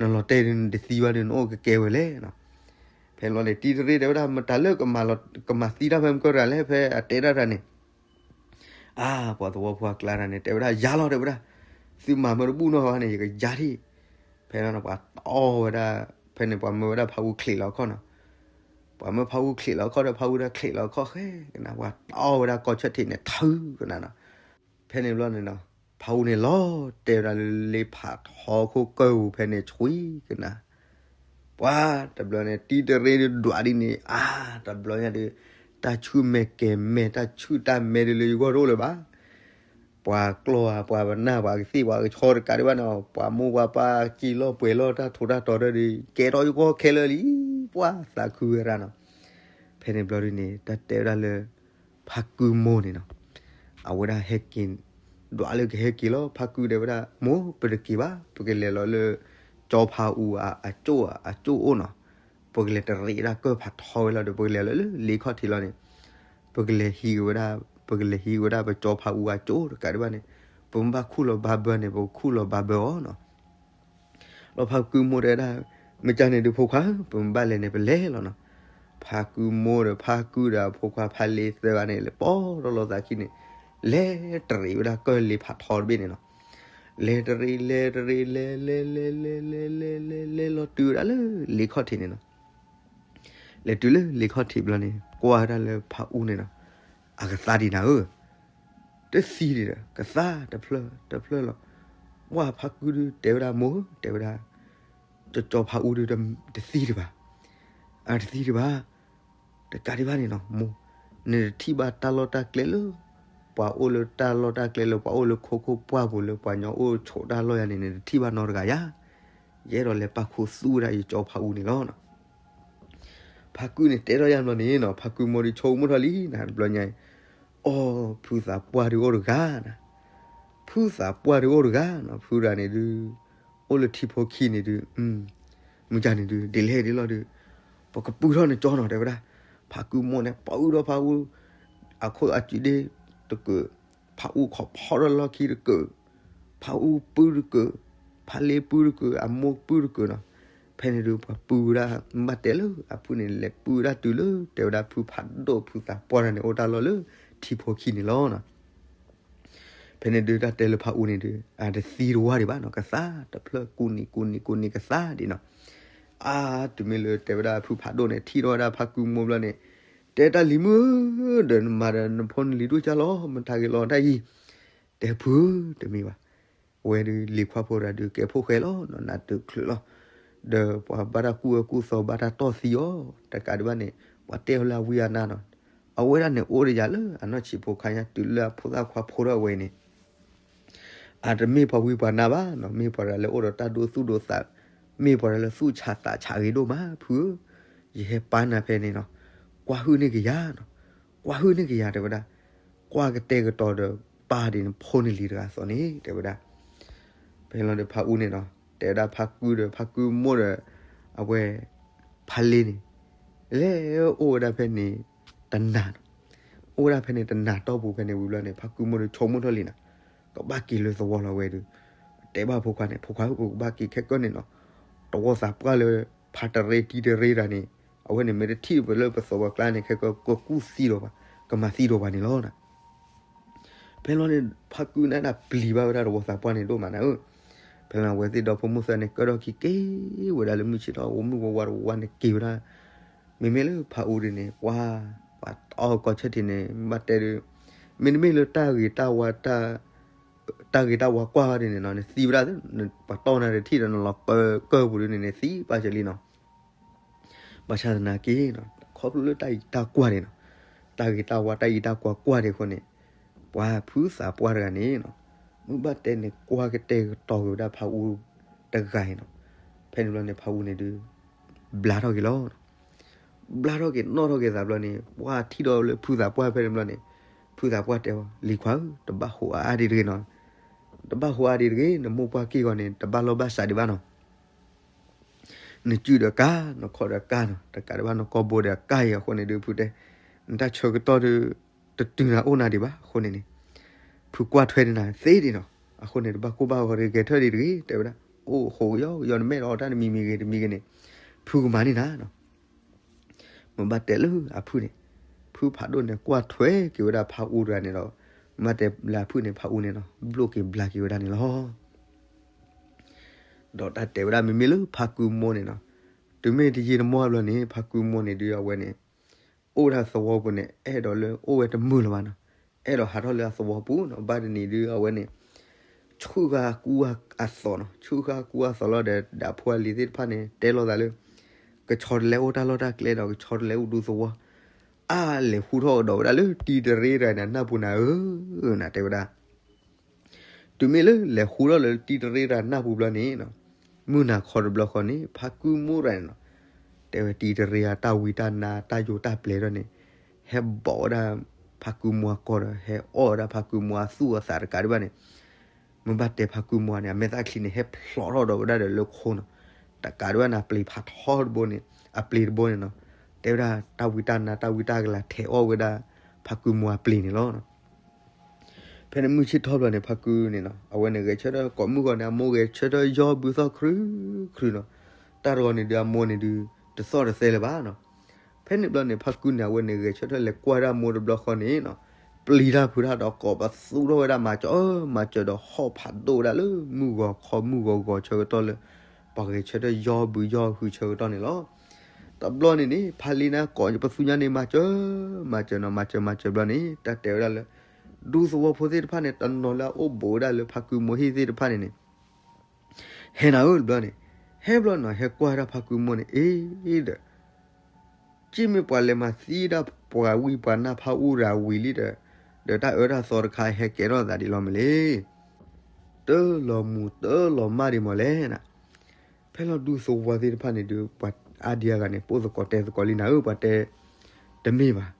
နလီၤတဲာ်ဒုးနတသံဘၣ်ဒီး နအိၣ်ကကဲဝဲလဲၣ်နီၤ. ဖဲန့ၣ်ဘျီန့ၣ် တံၤတရ့တဲဝဲဒၣ် မတၤလၢကမၤလီၤ ကမၤသံတၢ်ဖဲမုၢ်ကၢၢ်တဂၤလဲၣ် ဖဲအတဲဒၣ်တၢ်န့ၣ် အါ ပှၤသဝီဖိအကျါတၢ်န့ၣ် တဲဝဲဒၣ် ယၤလီၤ တဲဝဲဒၣ်, သုမၤမၢတဘူၣ်နီၢ်ဘၣ်န့ၣ် ယကယၤထံၣ်. ဖဲန့ၣ် ပှၤတီဝဲဒၣ်, ဖဲန့ၣ် ပှၤမၢဝဲဒၣ်ဖးအူချံးလီၤခီၣ်နီၤ. ပှၤမၢဖးအူချံးလီၤခီၣ်ဒီး ဖးအူဒီးချံးလီၤခီၣ်ဃဲကနၤ ပှၤတီဝဲဒၣ်ကီၢ်ဆၢထံးန့ၣ် ထုကနၤနီၤ. ဖဲန့ၣ်ဘျီန့ၣ်နီၤ ဖးအူန့ၣ်လီၤတဲာ်ဝဲဒၣ်လၢလ့ဖးထီခိၣ်ကၢၢ်ပူၤဖဲန့ၣ် ဆွံကနၤ ပှၤတဘျီန့ၣ် တံၤတရ့ဒုးဒွးဒ်န့ၣ် အါ တဘျီညါဒုး တၢ်ဆူၣ်မဲာ်ကဲၤမဲာ် တၢ်ဆူၣ်တၢ်မဲာ်ဒုးလၢယဂီၢ်တအိၣ်လၢၤဘၣ်. ပှၤကျီၢ်ဧါ ပှၤပနၢ် ပှၤကသ့ၣ် ပှၤကဆီတကးဒံးဘၣ်န့ၣ် ပှၤမိၢ်ပှၤပၢ်ကံၢ်လီၢ်ပှဲၤလီၢ် တၢ်ထူးတၢ်တီၤတၢ်ဒုး ကဲထီၣ်ယဂီၢ်ခဲလၢာ်လံ ပှၤသးခုဝဲဒၣ်နီၤ. ဖဲန့ၣ်ဘျီဒုးန့ၣ် တၢ်တဲဝဲဒၣ်လၢ ဖါကုမိၢ်န့ၣ်နီၤ အဝဲဒၣ်ဟဲက့ၤ ဒွးလၢကဟဲက့ၤလီၤ ဖါကုတဲဝဲဒၣ် မိၢ် ပတက့ၤဘၣ် ပကလဲၤလီၤလၢ ကၠီဖးအူအကၠိၣ် အကၠိၣ်အိၣ်နီၤ. ပကလဲၤတရံးဒၣ်ကၢၢ်ဖးထီဝဲလီၤဒီး ပကလဲၤလီၤလၢလ့ခီၣ်ထံးလီၤန့ၣ် ပကလဲၤဟံးက့ၤဝဲဒၣ် ပကလဲၤဟံးက့ၤဝဲဒၣ်ပကၠီဖးအူအကၠိၣ်တကးဒံးဘၣ်န့ၣ် ပမ့ၢ်ဘၣ်ခူၣ်လီၤဘၣ်ဘၢန့ၣ် ပကခူၣ်လီၤဘၣ်ဘၢအီၤနီၤ. ဒီးဖါကုမိၢ်တဲဒၣ် မ့ၢ်ကန့ၣ်ဒုးဖိခွါဧၢ ပမ့ၢ်ဘၣ်လဲၤန့ၣ် ပလဲၤလီၤနီၤ. ဖါကုမိၢ်ဒီးဖါကုဒီးအဖိခွါဖါလ့သၢဂၤန့ၣ် လဲၤပိာ်ထီၣ်လိာ်သးခံန့ၣ် လဲၤတရံးဝဲဒၣ်ကၢၢ်လ့ဖးထီတဘ့ၣ်န့ၣ်နီၤ. လဲၤတရံး လဲၤတရံး လဲၤ လဲၤ လဲၤ လဲၤ လဲၤ လဲၤ လဲၤလီၤတုၤဝဲဒၣ်လၢလ့ခီၣ်ထံးန့ၣ်နီၤ. လဲၤတုၤလၢလ့ခီၣ်ထံးဘျီန့ၣ် ကွၢ်ဝဲဒၣ်လၢဖးအူန့ၣ်နီၤ အကသါဒံးနၤဧၢ တသံဒံးဒီး ကသါတဖျၢၣ်တဖျၢၣ်လီၤ. ပှၢ်ဖါကုဒုးတဲဝဲဒၣ် မိၢ်ဧၢ တဲဝဲဒၣ် ကၠီဖးအူဒုးတသံဒံးဘၣ်, အတသံဒံးဘၣ်, တကးဒံးဘၣ်န့ၣ်နီၤ မိၢ်, နတထံၣ်ဘၣ်တၢ်လီၢ်တၢ်ကျဲလၢ ပှၤအိၣ်လၢတၢ်လီၢ်တၢ်ကျဲလၢ ပှၤအိၣ်လၢခိခိၣ်ပှၢ်ပူၤလၢပှၤညီအိၣ်ဆိးတၢ်လီၢ်ယၤန့ၣ် နတထံၣ်ဘၣ်နီတဂၤယၤ, ယအဲၣ်ဒိးလဲၤပာ်ခူသူၣ်ဝဲဒၣ်ယကၠီဖးအူန့ၣ်လီၤ. ဖါကုန့ၣ်တဲထီၣ်ယၤဘျီန့ၣ်နီၤ ဖါကုမိၢ်ဒုးဆိကမိၣ်ထီၣ်လံနၤ တဘျီညါအံၤ, အိ ဖုသးပှၢ်ဒုးအိၣ်တဂၤနၤ, ဖုသးပှၢ်ဒုးအိၣ်တဂၤနီၤ ဖုတဂၤန့ၣ်ဒုး အိၣ်လၢထံဖိခံန့ၣ်ဒုး မုၢ်ကန့ၣ်ဒုး ဒ်လဲၣ်ဒ်လဲၣ်ဒုး ပကပုၢ်ထီၣ်နကၠီနီၤ တဲဝဲဒၣ်. ဖါကုမိၢ်န့ၣ် ပှၤအုၣ်ထီၣ်ဖါအူ အခိၣ်အစုဒ့တကုာ်, ဖါအူခိးဖီထီၣ်လီၢ်ခံတကုာ်, ဖါအူပုၢ်တကုာ်, ဖါလ့ပုၢ်တကုာ်, အမိၢ်ပုၢ်တကုာ်နီၤ. ဖဲန့ၣ်ဒုး ပှၤပုၢ်ဝဲဒၣ် ဘၣ်တဲလၢအဖုန့ၣ် လဲၤပုၢ်ဝဲဒၣ်တုၤလၢ တဲဝဲဒၣ်ဖုဖးဒိၣ်ဖုသးပှၢ်တဂၤန့ၣ် အိၣ်တၢ်လီၢ်လၢထံဖိခံန့ၣ်လီၤ. ဖဲန့ၣ်ဒုး တၢ်တဲလၢဖါအူန့ၣ်ဒုး အတသံတဝၢ်ဒံးဘၣ်နီၤ ကသါတဖျၢၣ် ကူနံၤကူနံၤကူနံၤ ကသါဒံးနီၤ. အါ တုၤမ့ၢ်လၢတဲဝဲဒၣ်ဖုဖးဒိၣ်န့ၣ် ထံၣ်ထီၣ်ဝဲဒၣ်ဖါကုမိၢ်ဘျီန့ၣ် တဲတၢ်လံၤမုၢ်ဧၢ ဒီးနမၤဒီးနဖိနလံၤဒိၣ်ကၢ်လီၤ မတၤဂ့ၤလီၤတၢ်အံၤ, တဲဖုဧၢ တမ့ၢ်ဘၣ်. အဝဲဒုးလံၤခွါဖိတဂၤဒုး ကဲဖိၣ်ဃဲလီၤနီၤ နးတချုးလီၤ. ဒီးပှၤဘၣ်တၢ်ကူၣ်အၢကူၣ်သီ ဘၣ်တၢ်တီၢ်သံအီၤ တကးဒံးဘၣ်န့ၣ် ပှၤတဲအီၤလၢအဝံအနါနီၤ. အဝဲဒၣ်န့ၣ် အိၣ်ဒီးယၤလၢအနီၢ်ဆံးဖိခါညါ တုၤလၢအဖိသၣ်ခွါဖိထီၣ်ဝဲအံၤန့ၣ် အတမ့ၢ်ပှၤဝံပှၤနါဘၣ်နီၤ မ့ၢ်ပှၤတဂၤလၢအိၣ်ဒီးတၢ်ဒိသူၣ်ဒိသး, မ့ၢ်ပှၤတဂၤလၢသူၣ်ဆးသးဆးဂ့ၤဒိၣ်မး ဖုဧၢ, ယဟဲပာ်နၤဖဲန့ၣ်နီၤ, ကွၢ်ဟုၣ်န့ၢ်ကယၤနီၤ, ကွၢ်ဟုၣ်န့ၢ်ကယၤ တဲဝဲဒၣ်, ကွၢ်ကတဲာ်ကတီၤဒီးပၢ်ဒ်နဖိနလံၤတဂၤအသိးန့ၣ် တဲဝဲဒၣ်. ဖဲလီၤဒီးဖါအူန့ၣ်နီၤ တဲဝဲဒၣ်ဖါကုဒီးဖါကုမိၢ်ဒီး အဝဲ ဖါလ့န့ၣ် လဲၤအိၣ်ဝဲဒၣ်ဖဲန့ၣ် တနၤနီၤ, အိၣ်ဝဲဒၣ်ဖဲန့ၣ်တနၤတီၢ်ပူၤဖဲန့ၣ်ဝံၤဘျီန့ၣ် ဖါကုမိၢ်ဒုးဆိကမိၣ်ထီၣ်လံနီၤ, ကဘၣ်က့ၤလၢသဝီလီၤဝဲဒုး, တဲဘၣ်ဖိခွါန့ၣ် ဖိခွါဧၢ ပကဘၣ်က့ၤခဲကၢၢ်န့ၣ်နီၤ, သဝီသးပှၢ်လၢ ဖါတရ့တံၤတရ့တၢ်န့ၣ် အဝဲန့ၣ်မ့ၢ်တထံၣ်ပလၢပသဝီကျါန့ၣ် ခဲကၢၢ်ကကူၣ်သံဒီးပှၤ ကမၤသံဒီးပှၤန့ၣ်လီၤ. ဖဲလီၤန့ၣ် ဖါကုန့ၣ်ဒၣ်ပျံၤဘၣ်ဝဲဒၣ်သဝီသးပှၢ်န့ၣ်ဒိၣ်မးနၤဧၢ, ဖဲလီၤအဝဲသ့ၣ်ဒီဖိမိၢ်သၢန့ၣ် ကၢၢ်ထီၣ်ခံက့ၤဝဲဒၣ်လၢမုၢ်ဆ့ၣ်ထီၣ် အိၣ်မုၢ်ဝါဝါတဝါန့ၣ်က့ၤဝဲဒၣ်, မ့မ့ၢ်လၢဖါအူဒ်န့ၣ် ပှၤ ပှၤတီၢ်ကီၢ်ဆၢထံးန့ၣ် ဘၣ်တဲဒုး, မ့တမ့ၢ်လၢတၢ်ဂ့ၤတၢ်ဝါ တၢ်ဂ့ၤတၢ်ဝါကွၢ်ဒ်န့ၣ်နီၤ နသံဝဲဒၣ်, ပှၤတီၢ်နၤတထံၣ်ဒီး နလီၤကၢၢ်ကၢၢ်ပူၤဒ်န့ၣ် နသံပာ်စၢၤလံနီၤ. ဘၣ်ဆၣ်သနာ်က့နီၤ ခီဖျိလၢတၢ်အံၤတၢ်ကွၢ်န့ၣ်နီၤ, တၢ်ဂ့ၤတၢ်ဝါတၢ်အံၤတၢ်ကွၢ်ကွၢ်ဒ်အဃိန့ၣ်, ပှၤဖုသးပှၢ်တဂၤန့ၣ်နီၤ, မ့ၢ်ဘၣ်တဲန့ၣ် ကွၢ်ကတဲာ်ကတီၤက့ၤဝဲဒၣ်ဖါအူတဂၤအံၤနီၤ. ဖဲန့ၣ်ဘျီန့ၣ် ဖါအူန့ၣ်ဒုး ဘျါထီၣ်က့ၤလီၤ. ဘျါထီၣ်က့ၤနီၣ်ထီၣ်က့ၤသးဘျီန့ၣ် ပှၤထံၣ်ဒီးလၢဖုသးပှၢ်ဖဲန့ၣ်ဘျီန့ၣ်, ဖုသးပှၢ်တဲအီၤ လံၤခွါဧၢ တဘၣ်ဟိးအါအါဒံးတဂ့ၤနီၤ, တဘၣ်ဟိးအါဒံးတဂ့ၤ နမိၢ်ပှၢ်က့ၢ်ဂီၤန့ၣ် တဘၣ်လီၢ်ဘၣ်စးဒံးဘၣ်နီၤ. နစုဒီးကါ နခီၣ်ဒီးကါနီၤ တကးဒံးဘၣ် နကိာ်ဘိဒီးကါအံၤအဃိန့ၣ်ဒုး ဖုတဲ နတၢ်ဆၢကတီၢ်ဒုး တတုၤနၤအိၣ်နၤဒံးဘၣ်အဃိန့ၣ်န့ၣ်, ဖုကွၢ်ထွဲန့ၢ်နၤသ့ဒံးနီၤ. အဃိန့ၣ် တဘၣ်ကိၢ်ဘၣ်ဂီၤတဂဲၤထၢၣ်ဒံးတဂ့ၤ တဲဝဲဒၣ်. အိၣ်ဃိးကယီကယီ နမ့ၢ်ဒီးအီၣ်တၢ်တမံၤမံၤဂ့ၤတမံၤဂ့ၤန့ၣ် ဖုကမၤန့ၢ်နၤနီၤ. မ့ၢ်ဘၣ်တဲလၢအဖုန့ၣ်, ဖုဖးဒိၣ်န့ၣ် ကွၢ်ထွဲက့ၤဝဲဒၣ်ဖးအူတဂၤန့ၣ်ဒီး, မ့ၢ်ဘၣ်တဲလၢအဖုန့ၣ် ဖးအူန့ၣ်နီၤ ဘျိၣ်က့ၤဘျါက့ၤဝဲဒၣ်န့ၣ်လီၤ. ဒီးတၢ်တဲဝဲဒၣ် မ့မ့ၢ်လၢဖးကုမိၢ်န့ၣ်နီၤ, တုၤမ့ၢ်တယံာ်တမီၢ်ဘျီန့ၣ် ဖးကုမိၢ်န့ၣ်ဒုး အဝဲန့ၣ် အိၣ်ဝဲဒၣ်သဝီပူၤန့ၣ် အဲၣ်ဒိးလၢအိၣ်ဝဲတမုာ်လၢၤဘၣ်နီၤ. အဲၣ်ဒိးဟးထီၣ်လၢအသဝီပူၤနီၤ. ဘၣ်တနံၤဒုး အဝဲန့ၣ် ဆူၣ်ဃာ်ကူအသီနီၤ. ဆူၣ်ဃာ်ကူအသီလီၤဒီး ဒီးဖိအလံၤသ့ၣ်တဖၣ်န့ၣ် တဲလိာ်သးလၢ ကဆီတလဲအိၣ်တၢ်လီၢ်တၢ်ကျဲဒီး ကဆီတလဲအိၣ်ဒူသဝီ, အါလဲၤဟူထီၣ်ကဒီးဝဲဒၣ်လၢတံၤတရ့တဂၤန့ၣ် နၢ်ပူၤနၤဧၢ, နတဲဝဲဒၣ်. တုၤမ့ၢ်လၢလဲၤဟူထီၣ်လၢတံၤတရ့တဂၤနၢ်ပူၤဘျီန့ၣ်, မုၢ်နၤခီတဘျီဃီန့ၣ် ဖးကုမိၢ်တဂၤန့ၣ်နီၤ, တဲဝဲတံၤတရ့အတၢ်ဝံတၢ်နါတၢ်ယိာ်တၢ်ပျဲၤထီၣ်န့ၣ်, ဟဲဘီးဝဲဒၣ်ဖးကုမိၢ်အကီၢ်ဒီး ဟဲအီၣ်ဝဲဒၣ်ဖးကုမိၢ်အသူၣ်အသးတကးဒံးဘၣ်န့ၣ်, မ့ၢ်ဘၣ်တဲဖးကုမိၢ်န့ၣ် အမဲာ်သၣ်ချံန့ၣ် ဟဲဖျိးထီၣ်ဒီးဝဲဒၣ်ဒီးလၢခိနီၤ. တကးဒံးဘၣ်န့ၣ် အပျ့ၤဖးထီတဘိန့ၣ်, အပျ့ၤတဘိန့ၣ်နီၤ, တဲဝဲဒၣ်တၢ်ဝံတၢ်နါတၢ်ဝံတၢ်ကလၤထဲးအီၣ်ဝဲဒၣ် ဖးကုမိၢ်အပျ့ၤန့ၣ်လီၤ. ဖဲန့ၣ်မုၢ်ဆ့ၣ်ထီၣ်ဘျီန့ၣ် ဖးကုန့ၣ်နီၤ အဝဲန့ၣ်ဂဲၤဆၢထၢၣ်ကိးမုၢ်ဂီၤန့ၣ် အမိၢ်ဂဲၤဆၢထၢၣ်ယီၢ်ဘုသီၣ်ခရုခရုနီၤ. တၢ်တဂီၤန့ၣ်ဒုး အမိၢ်န့ၣ်ဒုး တသီၣ်တသဲလၢၤဘၣ်နီၤ. ဖဲန့ၣ်ဘျီန့ၣ် ဖးကုန့ၣ် အဝဲန့ၣ်ဂဲၤဆၢထၢၣ်လဲၤကွၢ်ဒၣ်အမိၢ်တဘျီဃီန့ၣ်နီၤ, ပျံၤတၢ်ဖုးတၢ်ဒီးကိးပသူထီၣ်ဝဲဒၣ်မၤစၢၤ, မၤစၢၤဒီးဟီၣ်ဖးဒိၣ်ဝဲဒၣ်လၢမုၢ်ဂီၤခီမုၢ်ဂီၤဂီၤဆၢကတီၢ်လၢ ပှၤဂဲၤဆၢထၢၣ်ယီၢ်ဘုယီၢ်ဟုဆၢကတီၢ်န့ၣ်လီၤ. တဘျီန့ၣ်န့ၣ် ဖးလံန့ၣ်ကိးပသူညါန့ၣ် မၤစၢၤ, မၤစၢၤနီၤ မၤစၢၤမၤစၢၤဘျီန့ၣ် တၢ်တဲဝဲဒၣ်လၢ ဒူသဝီဖိသ့ၣ်တဖၣ်န့ၣ် တနီၤလၢအအိၣ်ဘူးဝဲဒၣ်လၢဖးကုမိၢ်ဟံၣ်သ့ၣ်တဖၣ်န့ၣ်န့ၣ် ဟဲနၤဧၢတဘျီန့ၣ်, ဟဲဘျီနီၤ ဟဲကွၢ်ဒၣ်ဖးကုမိၢ်န့ၣ် အ့ဒီး က့ၢ်မ့ၢ်ပှၤလဲၤမၤသံဒၣ်ပှၤဝံပှၤနါဖးအူတဂၤဝံၤလံဒီး, ဒီးတၢ်အၢတၢ်သီတခါဟဲကဲထီၣ်သးဒ်လဲၣ်မးလဲၣ်. တလီၤမူၤတလီၤမၢ်ဒံးမးလဲၣ်နၤ. ဖဲလီၤဒူသဝီသ့ၣ်တဖၣ်န့ၣ်ဒုး ပှၤအါဒံအါဂၤန့ၣ် ပအိၣ်သကိးတဲသကိးလံနၤဧၢ ပှၤတဲ တမ့ၢ်ဘၣ်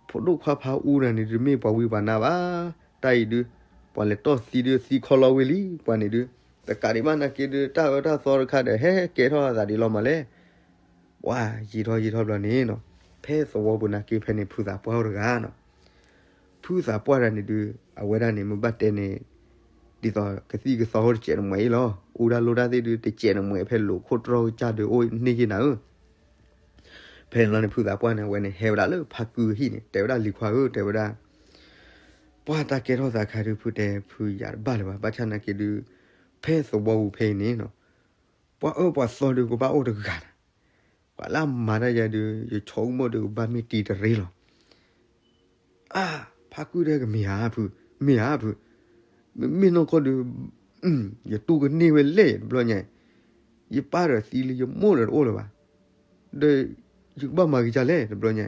ဖိဒိၣ်ခွါဖးအူတဂၤန့ၣ်ဒုး တမ့ၢ်ပှၤဝံပှၤနါဘၣ်. တၢ်အံၤဒုး ပှၤလဲၤတီၢ်သံဒုး သံခီလီၤဝံၤလံ ပှၤန့ၣ်ဒုး, တကးဒံးဘၣ်နာ်က့ဒုး တၢ်အၢတၢ်သီတခါဒီး ဟဲကဲထီၣ်သးဒ်လဲၣ်မးလဲၣ်. ပှၤယံာ်ထီၣ်ယံာ်ထီၣ်ဘျီန့ၣ်နီၤ, ဖဲသဝီပူၤနာ်က့ဖဲန့ၣ် ဖုသးပှၢ်အိၣ်တဂၤနီၤ. ဖုသးပှၢ်တဂၤန့ၣ်ဒုး အဝဲဒၣ်န့ၣ် မ့ၢ်ဘၣ်တဲန့ၣ် ဒ်သိးကသံၣ်ကသီအိၣ်တစဲးတမှဲၤအံၤလီၤ. အူတၢ်လိၣ်တၢ်သ့ၣ်ဒုး တစဲးတမှဲၤဖဲလိာ်ခိၣ်တြီၢ်ကစၢ်ဒုးအိၣ်န့ၢ်ယ့ၢ်နၤဧၢ ဖဲန့ၣ်လီၤန့ၣ် ဖုသးပှၢ်န့ၣ် အဝဲန့ၣ် ဟဲဝဲဒၣ်လၢဖးကုဟံၣ်န့ၣ် တဲဝဲဒၣ်လံၤခွါဧၢ တဲဝဲဒၣ်, ပှၤတၢ်ကဲထီၣ်သးခါဒုး ဖုတဲဖုယၤတဘၣ်လၢၤဘၣ်. ဘၣ်ဆၣ်နာ်က့ဒုး ဖဲသဝီပူၤဖဲအံၤန့ၣ်နီၤ, ပှၤအၢပှၤသီဒုးကဘၣ်အိၣ်တဂၤနီၤ. ပှၤလၢအမၤတၢ်ယၤဒုး ယဆိကမိၣ်ဒုးကဘၣ်မ့ၢ်တံၤတရ့လီၤ. အါ, ဖးကုဒီးကမ့ၢ်ဧါဖု, မ့ၢ်ဧါဖု, မ့မ့ၢ်နီၢ်ကီၢ်ဒုး ယတူၢ်ကန့ၢ်ဝဲလဲၣ်တဘျီညါ, ယပၢ်ဒီးသံလံ ယမိၢ်ဒီးတအိၣ်လၢၤဘၣ်, ဒီးယကဘၣ်မၤက့ၤဒ်လဲၣ်တဘျီညါ.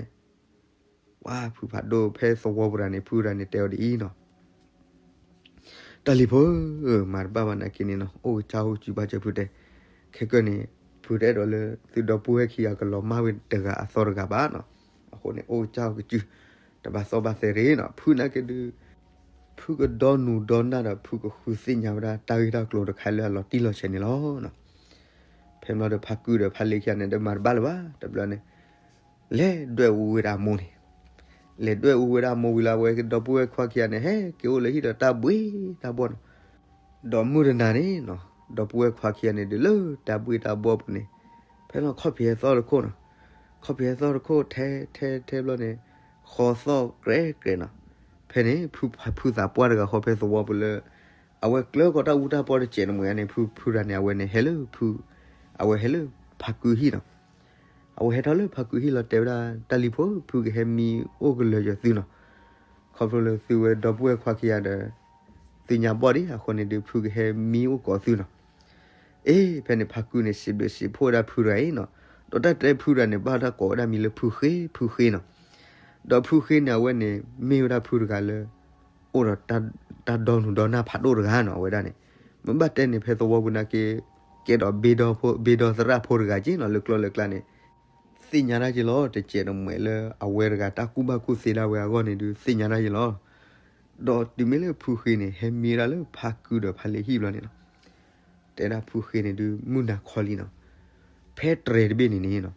ပှၤဖုဖးဒိၣ်ဖဲသဝီပူၤတဂၤန့ၣ် ဖုတဂၤန့ၣ်တဲအီၤဒ်အံၤနီၤ, တၢ်လံၤဖိဧၢ, မၤတဘၣ်ဘၣ်နာ်က့န့ၣ်နီၤ, အိၣ်ကစၢ်အိၣ်ကစုဘၣ်စၢၤဖုတဲ, ခဲကၢန့ၣ် ဖုတအဲၣ်ဒိးလၢ သုဒီပုၢ်ဝဲၢ်ခံဂၤကလီၤမၢ်ဝဲတဂၤအသီတဂၤဘၣ်နီၤ. အဃိန့ၣ် အိၣ်ကစၢ်အိၣ်ကစု တဘၣ်သီၣ်ဘၣ်သဲရ့နီၤ. ဖုနာ်က့ဒုး ဖုကဒီနူၤဒီနၢ်ဒီး ဖုကဃုသ့ၣ်ညါဝဲဒၣ်တၢ်ဂ့ၢ်တၢ်ကျိၤတခါလၢအလီၤတံၢ်လီၤဆဲးန့ၣ်လီၤ. ဖဲမ့ၢ်ဒီးဖးကုဒီးဖးလ့ခံဂၤန့ၣ် ဒီးမၤတဘၣ်လၢၤဘၣ် တဘျီန့ၣ် လဲၤဒွဲၣ်အူဝဲဒၣ်အမိၢ်န့ၣ်, လဲၤဒွဲၣ်အူဝဲဒၣ်အမိၢ်ဝံၤလၢ အဝဲဒီပုၢ်ဝဲၢ်ခွါခံဂၤန့ၣ် ဟဲက့ၤအိၣ်လၢဟံၣ်ဒီးတၢ်ဘှ့တၢ်ဘှီၣ်နီၤ. ဒီးမုၢ်တနၤန့ၣ်နီၤ, ဒီပုၢ်ဝဲၢ်ခွါခံဂၤန့ၣ်ဒုးလၢတၢ်ဘှ့တၢ်ဘှီၣ်ပူၤန့ၣ်, ဖဲလီၤခီၣ်ဖံးဟဲသီၣ်တခိၣ်နီၤ, ခီၣ်ဖံးဟဲသီၣ်တခိၣ်ထဲထဲထဲဘျီန့ၣ်, ဃီသီၣ်ကြဲးကြဲးနီၤ. ဖဲန့ၣ် ဖုသးပှၢ်တဂၤဃီဖဲသဝီပူၤလၢ အဝဲကျၢၤကီးတၢ်အူတၢ်ပီတစဲးတမှဲၤန့ၣ် ဖုဖုတဂၤန့ၣ် အဝဲန့ၣ်ဟဲလၢဖု, အဝဲဟဲလၢဖးကုဟံၣ်နီၤ. အဝဲဟဲထီၣ်လၢဖးကုဟံၣ်လီၤတဲဝဲဒၣ် တၢ်လံၤဖိ ဖုကဟဲမံအိၣ်ကလၢာ်ယီၤသုနီၤ. ခီဖျိလၢသုဝဲဒီပုၢ်ဝဲၢ်ခွါခံဂၤဒီး သုညါဘီၣ်ဒံးအဃိန့ၣ်ဒုး ဖုကဟဲမံအိၣ်ကိးသုနီၤ. အ့ ဖဲန့ၣ်ဖးကုန့ၣ် စံးဘျုးစံးဖှိၣ်ဝဲဒၣ်ဖုတဂၤအံၤနီၤ. ဒီးတၢ်တဲဖုတဂၤန့ၣ် ဘၣ်တၢ်ကိးဝဲဒၣ်မံၤလၢဖုဃ့ ဖုဃ့နီၤ. ဒီးဖုဃ့န့ၣ် အဝဲန့ၣ် မ့ၢ်ဝဲဒၣ်ဖုတဂၤလၢ အိၣ်ဒီးတၢ်ဒီနူၤဒီနၢ်ဖးဒိၣ်တဂၤနီၤ အဝဲဒၣ်န့ၣ်. မ့ၢ်ဘၣ်တဲန့ၣ် ဖဲသဝီပူၤနာ်က့ ကဲဒီးဘ့ဒီဖိ ဘ့ဒီသရၣ်ဖိတဂၤက့နီၤ လၢကျိလၢကျါန့ၣ် သ့ၣ်ညါတၢ်က့ၤလီၤ တစဲးတမှဲၤလၢအဝဲတဂၤတၢ်ကူၣ်ဘၣ်ကူၣ်သ့ဒၣ်ဝဲအဂီၢ်န့ၣ်ဒုး သ့ၣ်ညါတၢ်က့ၤလီၤ. ဒီးတုၤမ့ၢ်လၢဖုဃ့န့ၣ် ဟဲမံဝဲဒၣ်လၢဖးကုဒီးဖးလ့ဟံၣ်ဘျီန့ၣ်နီၤ. တဲဒၣ်ဖုဃ့န့ၣ်ဒုး မုၢ်နၤခီလံနီၤ. ဖဲတြဲၤတဘ့ၣ်န့ၣ်န့ၣ်နီၤ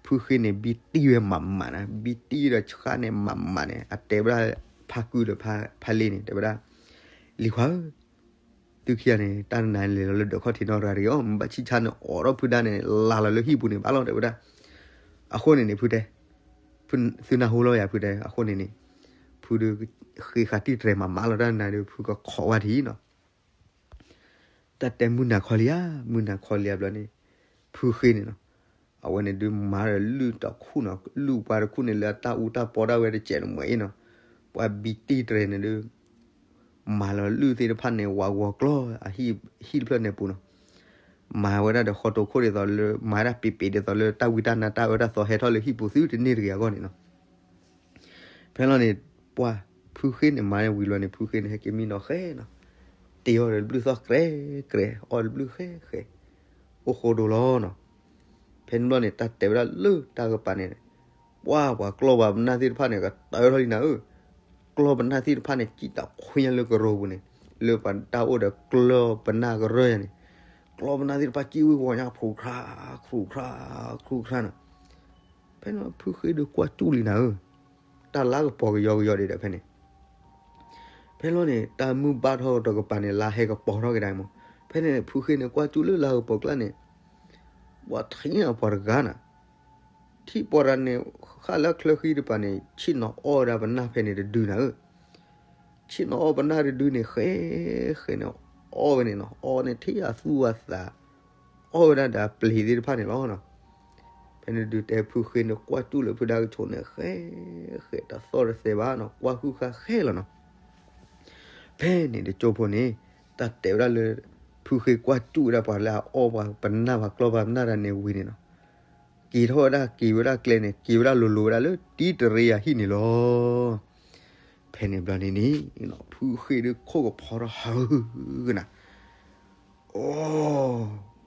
ဖုဃ့န့ၣ် ဘံတံၢ်ဝဲမးမးနၤ, ဘံတံၢ်ဒီးဆှၣ်န့ၣ်မးမးန့ၣ် အတဲဝဲဒၣ် ဖါကုၢ်ဒီးဖါလ့န့ၣ် တဲဝဲဒၣ်, လံၤခွါဧၢ, သုခံဂၤန့ၣ် တၢ်နၤလဲၤလီၤလၢဒၢးခီၣ်ထံးနီတဂၤတဂ့ၤအီၤ, မ့ၢ်ဘၣ်ဆံၣ်ဆါန့ၣ် အိးထီၣ်ဖုဒါန့ၣ် လၤလီၤလၢဟံၣ်ပူၤန့ၣ်ဘၣ်လီၤ တဲဝဲဒၣ်. အဃိန့ၣ်န့ၣ် ဖုတဲ, သုနၢ်ဟူလီၤယၤ ဖုတဲ, အဃိန့ၣ်န့ၣ် ဖုဒုးဃ့ဃာ်တံၢ်တြဲၤမးမးလီၤ တၢ်နၤဒုး ဖုကခိးဝဲထံနီၤ. တၢ်တဲမုၢ်နၤခီလံဧါ, မုၢ်နၤခီလံဧါဘျီန့ၣ် ဖုဃ့န့ၣ်နီၤ, အဝဲန့ၣ်ဒုးမၤဒီးလုၢ်တခူၣ်နီၤ, လုၢ်ပှၤတခူၣ်န့ၣ်လၢအတၢ်အူတၢ်ပီဒၣ်ဝဲတစဲးတမှဲၤအံၤနီၤ, ပှၤဘံတံၢ်တြဲၤန့ၣ်ဒုး မၤလီၤလုၢ်သ့ၣ်တဖၣ်န့ၣ် ဝးဂီၤကျီၢ်အဟံၣ်တဖျၢၣ်န့ၣ်ပူၤနီၤ, မၤဝဲဒၣ်ဒီးဃီတိာ်ခိၣ်ဒ်သိးလၢ မၤဝဲဒၣ်ပ့ၤပ့ၤဒ်သိးလၢတၢ်ဝံတၢ်နါတၢ်အၢတၢ်သီဟဲထီၣ်လၢဟံၣ်ပူၤသုတန့ၢ်တဂ့ၤအဂီၢ်န့ၣ်နီၤ. ဖဲလီၤန့ၣ် ပှၤဖုဃ့န့ၣ် မၤဝံၤလီၤန့ၣ် ဖုဃ့န့ၣ် ဟဲက့ၤမံနီၤဃဲနီၤ, တ့အီၤဒီးတဘျုးသီၣ်ကြဲးကြဲး, အီၣ်တဘျုးဃဲဃဲ, အိၣ်ဃိဒိလီၤနီၤ. ဖဲန့ၣ်ဘျီန့ၣ် တၢ်တဲဝဲဒၣ်လၢတၢ်ကပၤန့ၣ်, ပှၤပှၤကျီၢ်ပှၤပနၢ်သ့ၣ်တဖၣ်န့ၣ် ကတၢၢ်ထီၣ်လံနၤဧၢ, ကျီၢ်ပနၢ်သ့ၣ်တဖၣ်န့ၣ် စံၣ်တၢ်ခွံညါလၢကရိပူၤန့ၣ်, လၢပှၤတၢ်အိၣ်ဒီးကျီၢ်ပနၢ်ကရၢယါန့ၣ်, ကျီၢ်ပနၢ်သ့ၣ်တဖၣ်စံၣ်ဝံၤဝီၤညါ ခရူၣ်ခရၣ်, ခရူၣ်ခရၣ်, ခရူၣ်ခရၣ်နီၤ. ဖဲန့ၣ်ဖုဃ့ဒုးကွၢ်စူၣ်လံနၤဧၢ, တၢ်လါကပီၤကယီကယီဒံးဒီးဖဲန့ၣ် ဖဲလီၤန့ၣ် တၢ်မုၢ်ဘၣ်ထီၣ်တကပၤန့ၣ် လါဟဲကပီၤထီၣ်က့ၤဒၣ်မး, ဖဲန့ၣ်ဖုဃ့န့ၣ် ကွၢ်စူၣ်လၢလါကပီၤကျါန့ၣ်, ပှၤထံၣ်အပှၤတဂၤနီၤ, ထံၣ်ပှၤတဂၤန့ၣ် ဃၣ်လၢချၢဃံတကပၤန့ၣ် ဆ့ၣ်နီၤအီၣ်ဝဲဒၣ်ပနၢ်ဖဲန့ၣ်တဒုနၤဧၢ, ဆ့ၣ်နီၤအီၣ်ပနၢ်တဒုန့ၣ် ဃဲဃဲန့ၣ် အီၣ်ဝဲန့ၣ်နီၤ, အီၣ်န့ၣ်ထံၣ်အသူၣ်အသး အီၣ်ဝဲဒၣ်ဒီးအပျ့ၤသ့ၣ်တဖၣ်န့ၣ်လီၤနီၤ. ဖဲန့ၣ်ဒုးတဲဖုဃ့န့ၣ် ကွၢ်စူၣ်လၢဖုဒါကဆိးန့ၣ် ဃဲဃဲတသီၣ်တသဲဘၣ်နီၤ, ကွၢ်ဃုာ်ဃာ်ဃဲလီၤနီၤ. ဖဲန့ၣ်တကၠိဖိန့ၣ် တၢ်တဲဝဲဒၣ်လၢ ဖုဃ့ကွၢ်စူၣ်ဝဲဒၣ်ပှၤလၢအအီၣ်ပှၤပနၢ်ပှၤကျီၢ်ပှၤပနၢ်တၢ်န့ၣ်ဝံၤန့ၣ်နီၤ, က့ၤထီၣ်ဝဲဒၣ်က့ၤဝဲဒၣ်ကျဲန့ၣ် က့ၤဝဲဒၣ်လိၤလိၤဝဲဒၣ်လၢတံတရ့ယၤဟံၣ်န့ၣ်လီၤ. ဖဲန့ၣ်ဘျီန့ၣ်န့ၣ် ဖုဃ့ဒုးခိၣ်ကဖီထီၣ်ဟးဂီၤနၤ, အိ,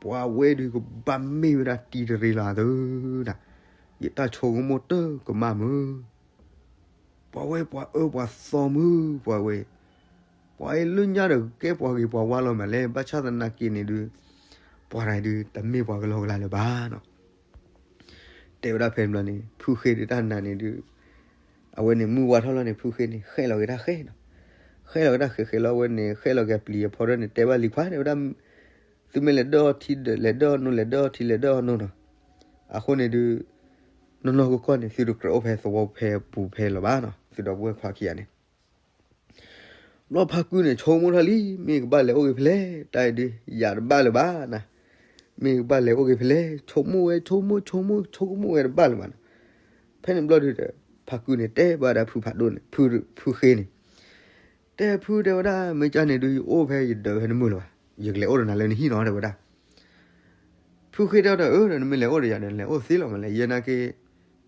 ပှၤဝဲဒုးကဘၣ်မ့ၢ်ဝဲဒၣ်တံတရ့လီၤသုနၤ, ယတၢ်ဆိကမိၣ်တကမၣ်မုၢ်, ပှၤဝဲပှၤအၢပှၤသီမုၢ် ပှၤဝဲ, ပှၤအံၤလၢညါဒီးကဲပှၤဂ့ၤပှၤဝါလီၤမးလဲၣ်, ဘၣ်ဆၣ်သနာ်က့န့ၣ်ဒုး ပှၤတဂၤဒုးတမ့ၢ်ပှၤကလီကလီလၢၤဘၣ်နီၤ. တဲဝဲဒၣ်ဖဲန့ၣ်ဘျီန့ၣ် ဖုဃ့ဒုးတၢ်နာ်န့ၣ်ဒုး အဝဲန့ၣ်မုၢ်ဝါထီၣ်လီၤန့ၣ် ဖုဃ့န့ၣ် ဃဲလီၤက့ၤတၢ်ဃဲနီၤ, ဃဲလီၤက့ၤတၢ်ဃဲဃဲလီၤ အဝဲန့ၣ် ဃဲလီၤက့ၤအပျံၤအဖီထီၣ်န့ၣ် တဲဘၣ်လံၤခွါ တဲဝဲဒၣ်, သုမ့ၢ်လဲၤဒၢၣ်အီထံ လဲၤဒၢၣ်အီနိ လဲၤဒၢၣ်အီထံ လဲၤဒၢၣ်အီနိနီၤ. အဃိန့ၣ်ဒုး နီၢ်နီၢ်ကီၢ်ကီၢ်န့ၣ် သုတကြၢးအိၣ်ဖဲသဝီဖဲပူၤဖဲလီၤဘၣ်နီၤ, သုဒီပုၢ်ဝဲၢ်ခွါခံဂၤန့ၣ် ဘျီဖါကုၢ်န့ၣ် ဆိကမိၣ်ထီၣ်လံ, မ့ၢ်ကဘၣ်လဲၤအိၣ်ဂ့ၤဖဲလဲၣ်, တၢ်အံၤဒုး ယၤတဘၣ်လၢၤဘၣ်နၤ, မ့ၢ်ကဘၣ်လဲၤအိၣ်ဂ့ၤဖဲလဲၣ်, ဆိကမိၣ်ဝဲ ဆိကမိၣ် ဆိကမိၣ် ဆိကမိၣ်ဝဲတဘၣ်လၢၤဘၣ်နီၤ. ဖဲန့ၣ်ဘျီဒုးဒီး ဖါကုၢ်န့ၣ် တဲဘၣ်ဒၣ်ဖုဖးဒိၣ်န့ၣ် ဖုဃ့န့ၣ်, တဲဖုတဲဝဲဒၣ် မ့ၢ်ကၢ်န့ၣ်ဒုး ယအိၣ်ဖဲယဒၢးဖဲနမုၢ်လၢၤဘၣ်, ယကလဲၤအိၣ်ဒီးနၤလၢနဟံၣ်နီၤ တဲဝဲဒၣ်. ဖုဃ့တဲဒီး အၢ ဒီးနမ့ၢ်လဲၤအိၣ်ဒီးယၤဒီး နလဲၤအိၣ်သ့လီၤမးလဲၣ်, ယဲနာ်က့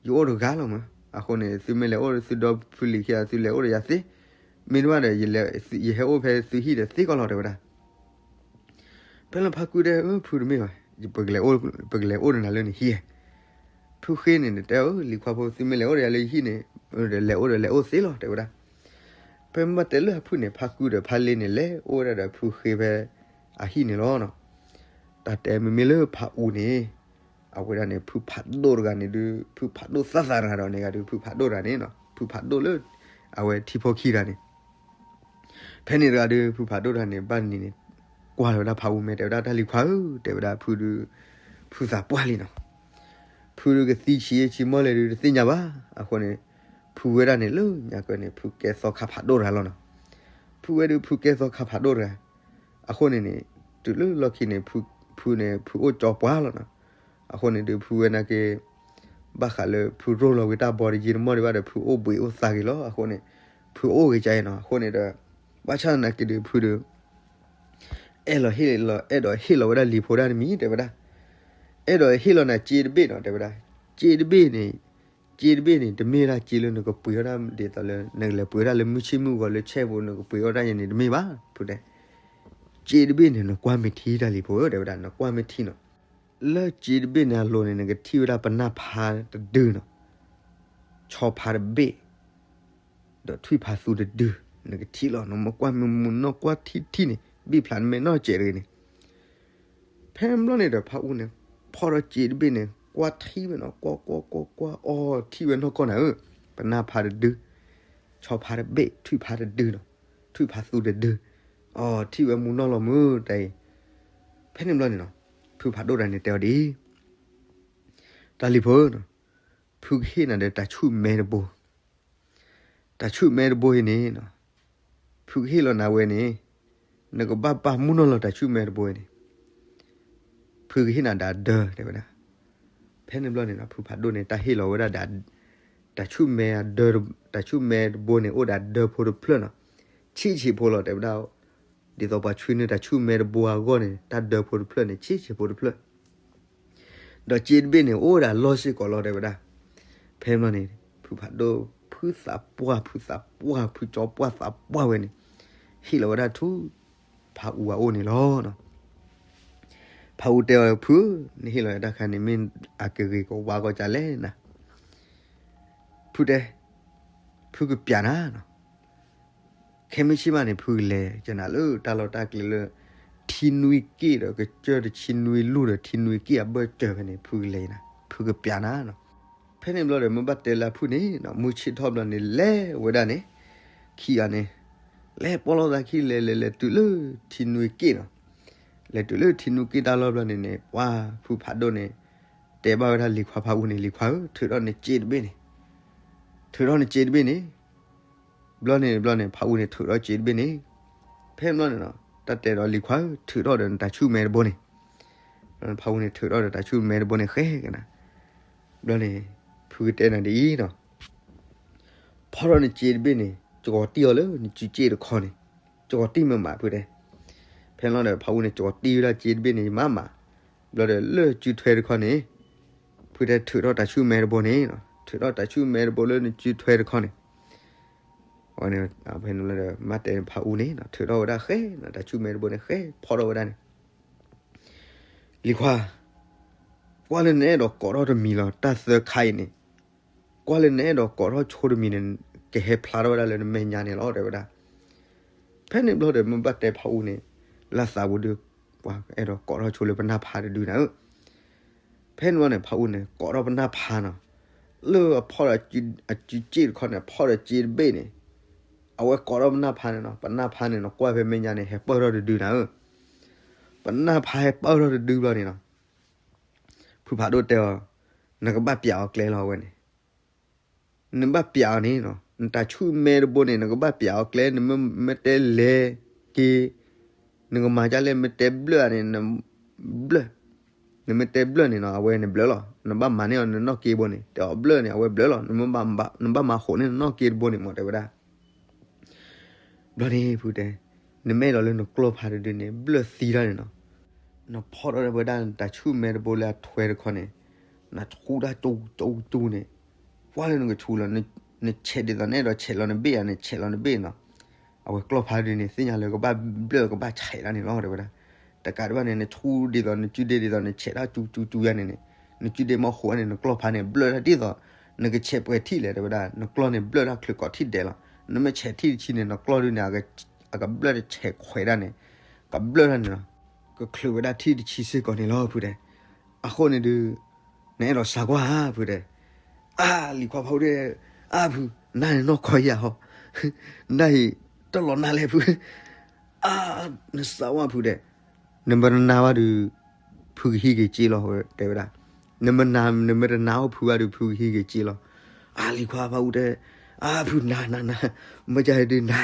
ယအိၣ်တဂၤလီၤမး, အဃိန့ၣ် သုမ့ၢ်လဲၤအိၣ်သုဒီဖုလံၤခံဂၤ သုလဲၤအိၣ်ဒီးယၤသ့, မ့ၢ်တဘၣ်ဒီး ယဟဲအိၣ်ဖဲသုဟံၣ်ဒီးသ့ကီးလီၤ တဲဝဲဒၣ်. ဖဲလၢဖါကုၢ်တဲ အၢ ဖုတမ့ၢ်ဘၣ်, ပကလဲၤအိၣ်ဒီးနၤလၢနဟံၣ်ဧါ. ဖုဃ့န့ၣ်တဲ အၢ လံၤခွါဖိ သုမ့ၢ်လဲၤအိၣ်ဒီးယၤလၢယဟံၣ်န့ၣ် လဲၤအိၣ်ဒီးလဲၤအိၣ်သ့လီၤ တဲဝဲဒၣ်. ဖဲမ့ၢ်ဘၣ်တဲလၢအဖုၣ်န့ၣ် ဖါကုၢ်ဒီးဖါလ့န့ၣ် လဲၤအိၣ်ဝဲဒၣ်ဒီးဖုဃ့ဖဲအဟံၣ်န့ၣ်လီၤနီၤ. တၢ်တဲမ့မ့ၢ်လၢဖးအူန့ၣ် အဝဲဒၣ်န့ၣ် ဖုဖးဒိၣ်တဂၤန့ၣ်ဒုး ဖုဖးဒိၣ်သၣ်သးတဂၤဒီးန့ၣ်ဂၤဒုး ဖုဖးဒိၣ်တဂၤန့ၣ်နီၤ ဖုဖးဒိၣ်လၢ အဝဲထံဖိခံတဂၤန့ၣ် ဖဲန့ၣ်တဂၤဒုး ဖုဖးဒိၣ်တဂၤန့ၣ် ဘၣ်န့ၣ်န့ၣ် ကွၢ်လီၤဝဲဒၣ်ဖးအူမဲာ် တဲဝဲဒၣ် တၢ်လံၤခွါဧၢ တဲဝဲဒၣ် ဖုဒုး ဖုသးပှၢ်လံနီၤ. ဖုဒုးကသံဆံးဆံးမီၢ်လဲၣ်ဒုး တသ့ၣ်ညါဘၣ်. အဃိန့ၣ် ဖုဝဲဒၣ်န့ၣ်လၢညါကဲန့ၣ် ဖုကဲသီခါဖးဒိၣ်တဂၤလီၤနီၤ. ဖုဝဲဒုး ဖုကဲသီခါဖးဒိၣ်တဂၤ အဃိန့ၣ်န့ၣ် တုၤလၢလီၢ်ခံန့ၣ် ဖုန့ၣ် ဖုအိၣ်ကၠီပှၤလီၤနီၤ. အဃိန့ၣ်ဒုး ဖုဝဲနာ်က့ ဘၣ်ဃးလၢဖုရိၢ်လီၤဝံၤတၢ်ဘီတယံာ်တမီၢ်ဒံးဘၣ်ဒီး ဖုအိၣ်ဘှံးအိၣ်သါဂ့ၤလီၤ. အဃိန့ၣ် ဖုအိၣ်ဂ့ၤကါအံၤနီၤ. အဃိန့ၣ်ဒီး ဘၣ်ဆၣ်သနာ်က့ဒုး ဖုဒုး အဲၣ်လီၤဟ့ၣ်လီၤ အဲၣ်ဒိးဟ့ၣ်လီၤဝဲဒၣ်လံၤဖိဒၣ်တမံၤ တဲဝဲဒၣ်. အဲၣ်ဒိးဟ့ၣ်လီၤနၤစ့တဘ့ၣ်နီၤ တဲဝဲဒၣ်. စ့တဘ့ၣ်န့ၣ် စ့တဘ့ၣ်န့ၣ် တမ့ၢ်ဝဲဒၣ်စ့လၢနကပှ့ၤဝဲဒၣ်ဒ်သိးလၢ နကလဲၤပှ့ၤဝဲဒၣ်လၢမုၢ်ဆ့ၣ်မုၢ်ဂီၤလၢဆဲၣ်ပူၤ နကပှ့ၤဝဲဒၣ်ယၤန့ၣ် တမ့ၢ်ဘၣ် ဖုတဲ. စ့တဘ့ၣ်န့ၣ် နကွၢ်မ့ၢ်ထံတၢ်လံၤဖိ တဲဝဲဒၣ် နကွၢ်မ့ၢ်ထံနီၤ. လၢစ့တဘ့ၣ်န့ၣ်အလိၤန့ၣ် နကထံၣ်ဝဲဒၣ်ပနၢ်ဖးတဒုနီၤ. ဆီဖးတဘ့ၣ် ဒီးထွံၣ်ဖးသူတဒု နကထံၣ်လီၤ. နမ့ၢ်ကွၢ်မ့ၢ်မုာ်နီၢ်ကွၢ်ထံထံန့ၣ် ဘ့ၣ်ဖျါနမဲာ်နီၢ်စဲးတဂ့ၤန့ၣ်. ဖဲဘျီန့ၣ်ဒီး ဖးအူန့ၣ် ဖီၣ်ဒီးစ့တဘ့ၣ်န့ၣ် ကွၢ်ထံဝဲနီၤ ကွၢ်ကွၢ်ကွၢ်ကွၢ် အီထံဝဲနီၢ်ကီၢ်နၤဧၢ, ပနၢ်ဖးတဒု ဆီဖါတဘ့ၣ် ထွံၣ်ဖါတဒုနီၤ, ထွံၣ်ဖါသူတဒု, အီ ထံၣ်ဝဲမူနီၢ်လီၤမုၢ်တၢ်အံၤ, ဖဲန့ၣ်ဘျီန့ၣ်နီၤ, ဖုဖးဒိၣ်တၢ်န့ၣ်တဲအီၤဒ်အံၤ, တၢ်လံၤဖိ, ဖုကဟ့ၣ်နၤဒီးတၢ်ဆူၣ်မဲတဘိ တၢ်ဆူၣ်မဲတဘိအံၤန့ၣ်, ဖုကဟ့ၣ်လီၤနၤဝဲန့ၣ်, နကဘၣ်ပာ်မူနီၢ်လီၤတၢ်ဆူၣ်မဲတဘိအံၤန့ၣ်, ဖုကဟ့ၣ်နၤဒီးအဒၢတဲဝဲဒၣ်. ဖဲန့ၣ်ဘျီန့ၣ်နီၤ ဖုဖးဒိၣ်န့ၣ် တၢ်ဟ့ၣ်လီၤဝဲဒၣ်ဒီး တၢ်ဆူၣ်မဲအဒၢ, တၢ်ဆူၣ်မဲတဘိန့ၣ် အိၣ်ဒီးအဒၢဖိတဖျၢၣ်နီၤ, ဆံးဆံးဖိလီၤတဲဝဲဒၣ်, ဒ်သိးပှၤဆွံနုာ်တၢ်ဆူၣ်မဲတဘိအဂီၢ်န့ၣ် တၢ်ဒၢဖိတဖျၢၣ်န့ၣ် ဆံးဆံးဖိတဖျၢၣ် ဒီးစ့တဘ့ၣ်န့ၣ် အိၣ်ဝဲဒၣ်လီၢ်စ့ၢ်ကီးလီၤတဲဝဲဒၣ်. ဖဲန့ၣ်ဘျီန့ၣ် ဖုဖးဒိၣ် ဖုသးပှၢ် ဖုသးပှၢ် ဖုကၠီပှၢ်သးပှၢ်ဝဲန့ၣ် ဟ့ၣ်လီၤဝဲဒၣ်ဆူ ဖးအူအအိၣ်န့ၣ်လီၤ. ဖးအူတဲအီၤ ဖု, နဟ့ၣ်လီၤတၢ်ခါန့ၣ် မ့ၢ်အကဂ့ၤကဝါကီကၢ်လဲၣ်နၤ, ဖုတဲ, ဖုကပျးနၤနီၤ ခဲမုၢ်ဆ့ၣ်မးန့ၣ် ဖုကလဲၤကနၤလၢတၢ်လီၢ်တၢ်ကျဲလၢ ထံနွံက့ၣ်ဒီးကစၢၢ်တဆံနွံလူၢ်ဒီးထံနွံက့ၣ်အဘၢၣ်စၢၤဖဲန့ၣ် ဖုကလဲၤနၤ ဖုကပျးနၤနီၤ. ဖဲန့ၣ်ဘျီဒီး မ့ၢ်ဘၣ်တဲလၢဖုန့ၣ် မုၢ်ဆ့ၣ်ထီၣ်ဘျီန့ၣ် လဲၤဝဲဒၣ်န့ၣ် ခံဂၤန့ၣ် လဲၤပီၢ်လိာ်သးခံ လဲၤလဲၤလဲၤတုၤလၢထံနွံက့ၣ်နီၤ. လဲၤတုၤလၢထံနွံက့ၣ်တၢ်လီၢ်ဘျီန့ၣ်န့ၣ် ပှၤဖုဖးဒိၣ်န့ၣ် တဲဘၣ်ဝဲဒၣ်လံၤခွါဖးအူန့ၣ် လံၤခွါဧၢ ထုးထီၣ်နစ့တဘ့ၣ်န့ၣ်, ထုးထီၣ်နစ့တဘ့ၣ်န့ၣ် ဘျီန့ၣ်ဘျီန့ၣ် ဖးအူန့ၣ် ထုးထီၣ်စ့တဘ့ၣ်န့ၣ်, ဖဲန့ၣ်ဘျီန့ၣ်နီၤ တၢ်တဲဒီးလံၤခွါဧၢ ထုးထီၣ်ဒီးနတၢ်ဆူၣ်မဲတဘိန့ၣ်, ဖးအူန့ၣ်ထုးထီၣ်ဒီးတၢ်ဆူၣ်မဲတဘိန့ၣ်ဃဲကနၤ. ဘျီန့ၣ် ဖုကတဲနၤဒ်အံၤနီၤ ဖီၣ်ထီၣ်နစ့တဘ့ၣ်န့ၣ် ကကိးတံၢ်အီၤလၢနစုစ့တခီန့ၣ်, ကကိးတံၢ်မ့ၢ်မးဖုတဲ. ဖဲန့ၣ်ဘျီဒီး ဖးအူန့ၣ် ကကိးတံၢ်ဝဲဒၣ်စ့တဘ့ၣ်န့ၣ် မးမး, ဘျီဒီးလၢစုထွဲတခီန့ၣ် ဖုတဲထုးထီၣ်တၢ်ဆူၣ်မဲတဘိန့ၣ်, ထုးထီၣ်တၢ်ဆူၣ်မဲတဘိလၢနစုထွဲတခီန့ၣ်. ဖဲန့ၣ်ဘျီဒီး မ့ၢ်တဲဖးအူန့ၣ် ထုးထီၣ်ဝဲဒၣ်ဃဲနီၤ တၢ်ဆူၣ်မဲတဘိန့ၣ် ဃဲဖီၣ်ထီၣ်ဝဲဒၣ်န့ၣ် လံၤခွါ, ကွၢ်လၢနအဲၣ်ဒိးကိးထီၣ်တမံၤလီၤ တၢ်သၢခါအံၤန့ၣ်, ကွၢ်လၢနအဲၣ်ဒိးကိးထီၣ်ဆိတမံၤန့ၣ် ကဟဲဖျါထီၣ်ဝဲဒၣ်လၢနမဲာ်ညါန့ၣ်လီၤ တဲဝဲဒၣ်. ဖဲန့ၣ်ဘျီဒီး မ့ၢ်ဘၣ်တဲဖးအူန့ၣ် လၢသးပူၤဒီး ပှၤအဲၣ်ဒိးကိးထီၣ်ဆိလၢပနၢ်ဖးတဒုနၤဧၢ ဖဲန့ၣ်ဘျီန့ၣ် ဖးအူန့ၣ် ကိးထီၣ်ပနၢ်ဖးနီၤ, လၢအဖီၣ်ဒီးအစုစ့တခီန့ၣ် ဖီၣ်ဒီးစ့တဘ့ၣ်န့ၣ်, အဝဲကိးထီၣ်ပနၢ်ဖးန့ၣ်နီၤ, ပနၢ်ဖးန့ၣ်နီၤ ကွၢ်ဖဲမဲာ်ညါန့ၣ် ဟဲပၢၢ်ထီၣ်တဒုနၤဧၢ, ပနၢ်ဖးဟဲပၢၢ်ထီၣ်တဒုဘျီန့ၣ်နီၤ, ဖုဖးဒိၣ်တဲအီၤ, နကဘၣ်ပျးအီၤကျဲလီၤဝဲန့ၣ် နဘၣ်ပျးအီၤန့ၣ်နီၤ, နတၢ်ဆူၣ်မဲတဘိန့ၣ် နကဘၣ်ပျးအီၤကျဲ, နမ့ၢ်တဲလဲၤက့ၤ, နကမၤဒ်လဲၣ်, မ့ၢ်တဲဘျၢၣ်န့ၣ် နဘျၢၣ်, နမ့ၢ်တဲဘျၢၣ်န့ၣ်နီၤ အဝဲန့ၣ်ဘျၢၣ်လီၤ, နဘၣ်မၤန့ၢ်အီၤနနီၢ်က့တဘိန့ၣ်, တဲအီၤဘျၢၣ်န့ၣ် အဝဲဘျၢၣ်လီၤ, နဘၣ်မၤဃိးန့ၢ်နနီၢ်က့တဘိန့ၣ်မ့ၢ်တဲဝဲဒၣ် ဘျီန့ၣ်ဖုတဲ, နမ့ၢ်အဲၣ်ဒိးလၢနကျီၢ်ဖးတဒုန့ၣ် ဘျၢၣ်သံတၢ်န့ၣ်နီၤ, နဖီၣ်ထီၣ်ဝဲဒၣ်နတၢ်ဆူၣ်မဲတဘိလၢအထွဲတခီန့ၣ်, နဆူတၢ်ကၠူကၠူကၠူန့ၣ်, ကွၢ်လၢနကဆူလီၤ, နဆဲးဒ်သိးနအဲၣ်ဒိးဆဲးလီၤနဘ့ၣ်ဧါ, နဆဲးလီၤနဘ့ၣ်နီၤ, အဝဲကျီၢ်ဖးတဒုန့ၣ် သ့ၣ်ညါလၢကဘၣ်ဘျၢၣ်ကဘၣ်ဆဲးတၢ်န့ၣ်လီၤ တဲဝဲဒၣ်. တကးဒံးဘၣ်န့ၣ် နဆူဒ်သိး နစုဒ့ဒ်သိး နဆဲးတၢ်ကၠူကၠူကၠူယါန့ၣ်န့ၣ်, နစုဒ့မ့ၢ်ဃိးန့ၣ် နကျီၢ်ဖးန့ၣ် ဘျၢၣ်တၢ်ဒ်သိး နကဆဲးပှဲၤထံၣ်လဲၣ် တဲဝဲဒၣ်, နကျီၢ်န့ၣ်ဘျၢၣ်တၢ်ချုးကိးထံၣ်ဒဲးလီၤ, နမ့ၢ်ဆဲးထံၣ်တဆံန့ၣ် နကျီၢ်ဒုန့ၣ် အကဘျၢၣ်တဆဲးခွဲးဒၣ်န့ၣ်, ကဘျၢၣ်တၢ်န့ၣ်လီၤ, ကချုးဝဲဒၣ်ထံၣ်တဆံစ့ၢ်ကီးန့ၣ်လီၤ ဖုတဲ. အဃိန့ၣ်ဒုး နအဲၣ်ဒိးစးကွၢ်ဧါ ဖုတဲ. အါ လံၤခွါဖးအူဒဲ, အါဖု, နၤန့ၣ်နီၢ်ကီၢ်ယၤဟီ, နၤအံၤ တၢ်လီၤနၤလဲၣ်ဖု, အါ နစးဝါဖုတဲ, နမ့ၢ်တနာ်ဘၣ်ဒီး ဖုကဟံးက့ၤစ့လီၤ တဲဝဲဒၣ်, နမ့ၢ်နၤ နမ့ၢ်တနာ်အီၤဖုဘၣ်ဒီး ဖုကဟံးက့ၤစ့လီၤ. အါ လံၤခွါဖးအူတဲ, အါဖု နၤ နၤ နၤ, မ့ၢ်ကန့ၣ်ဒုးနၤ,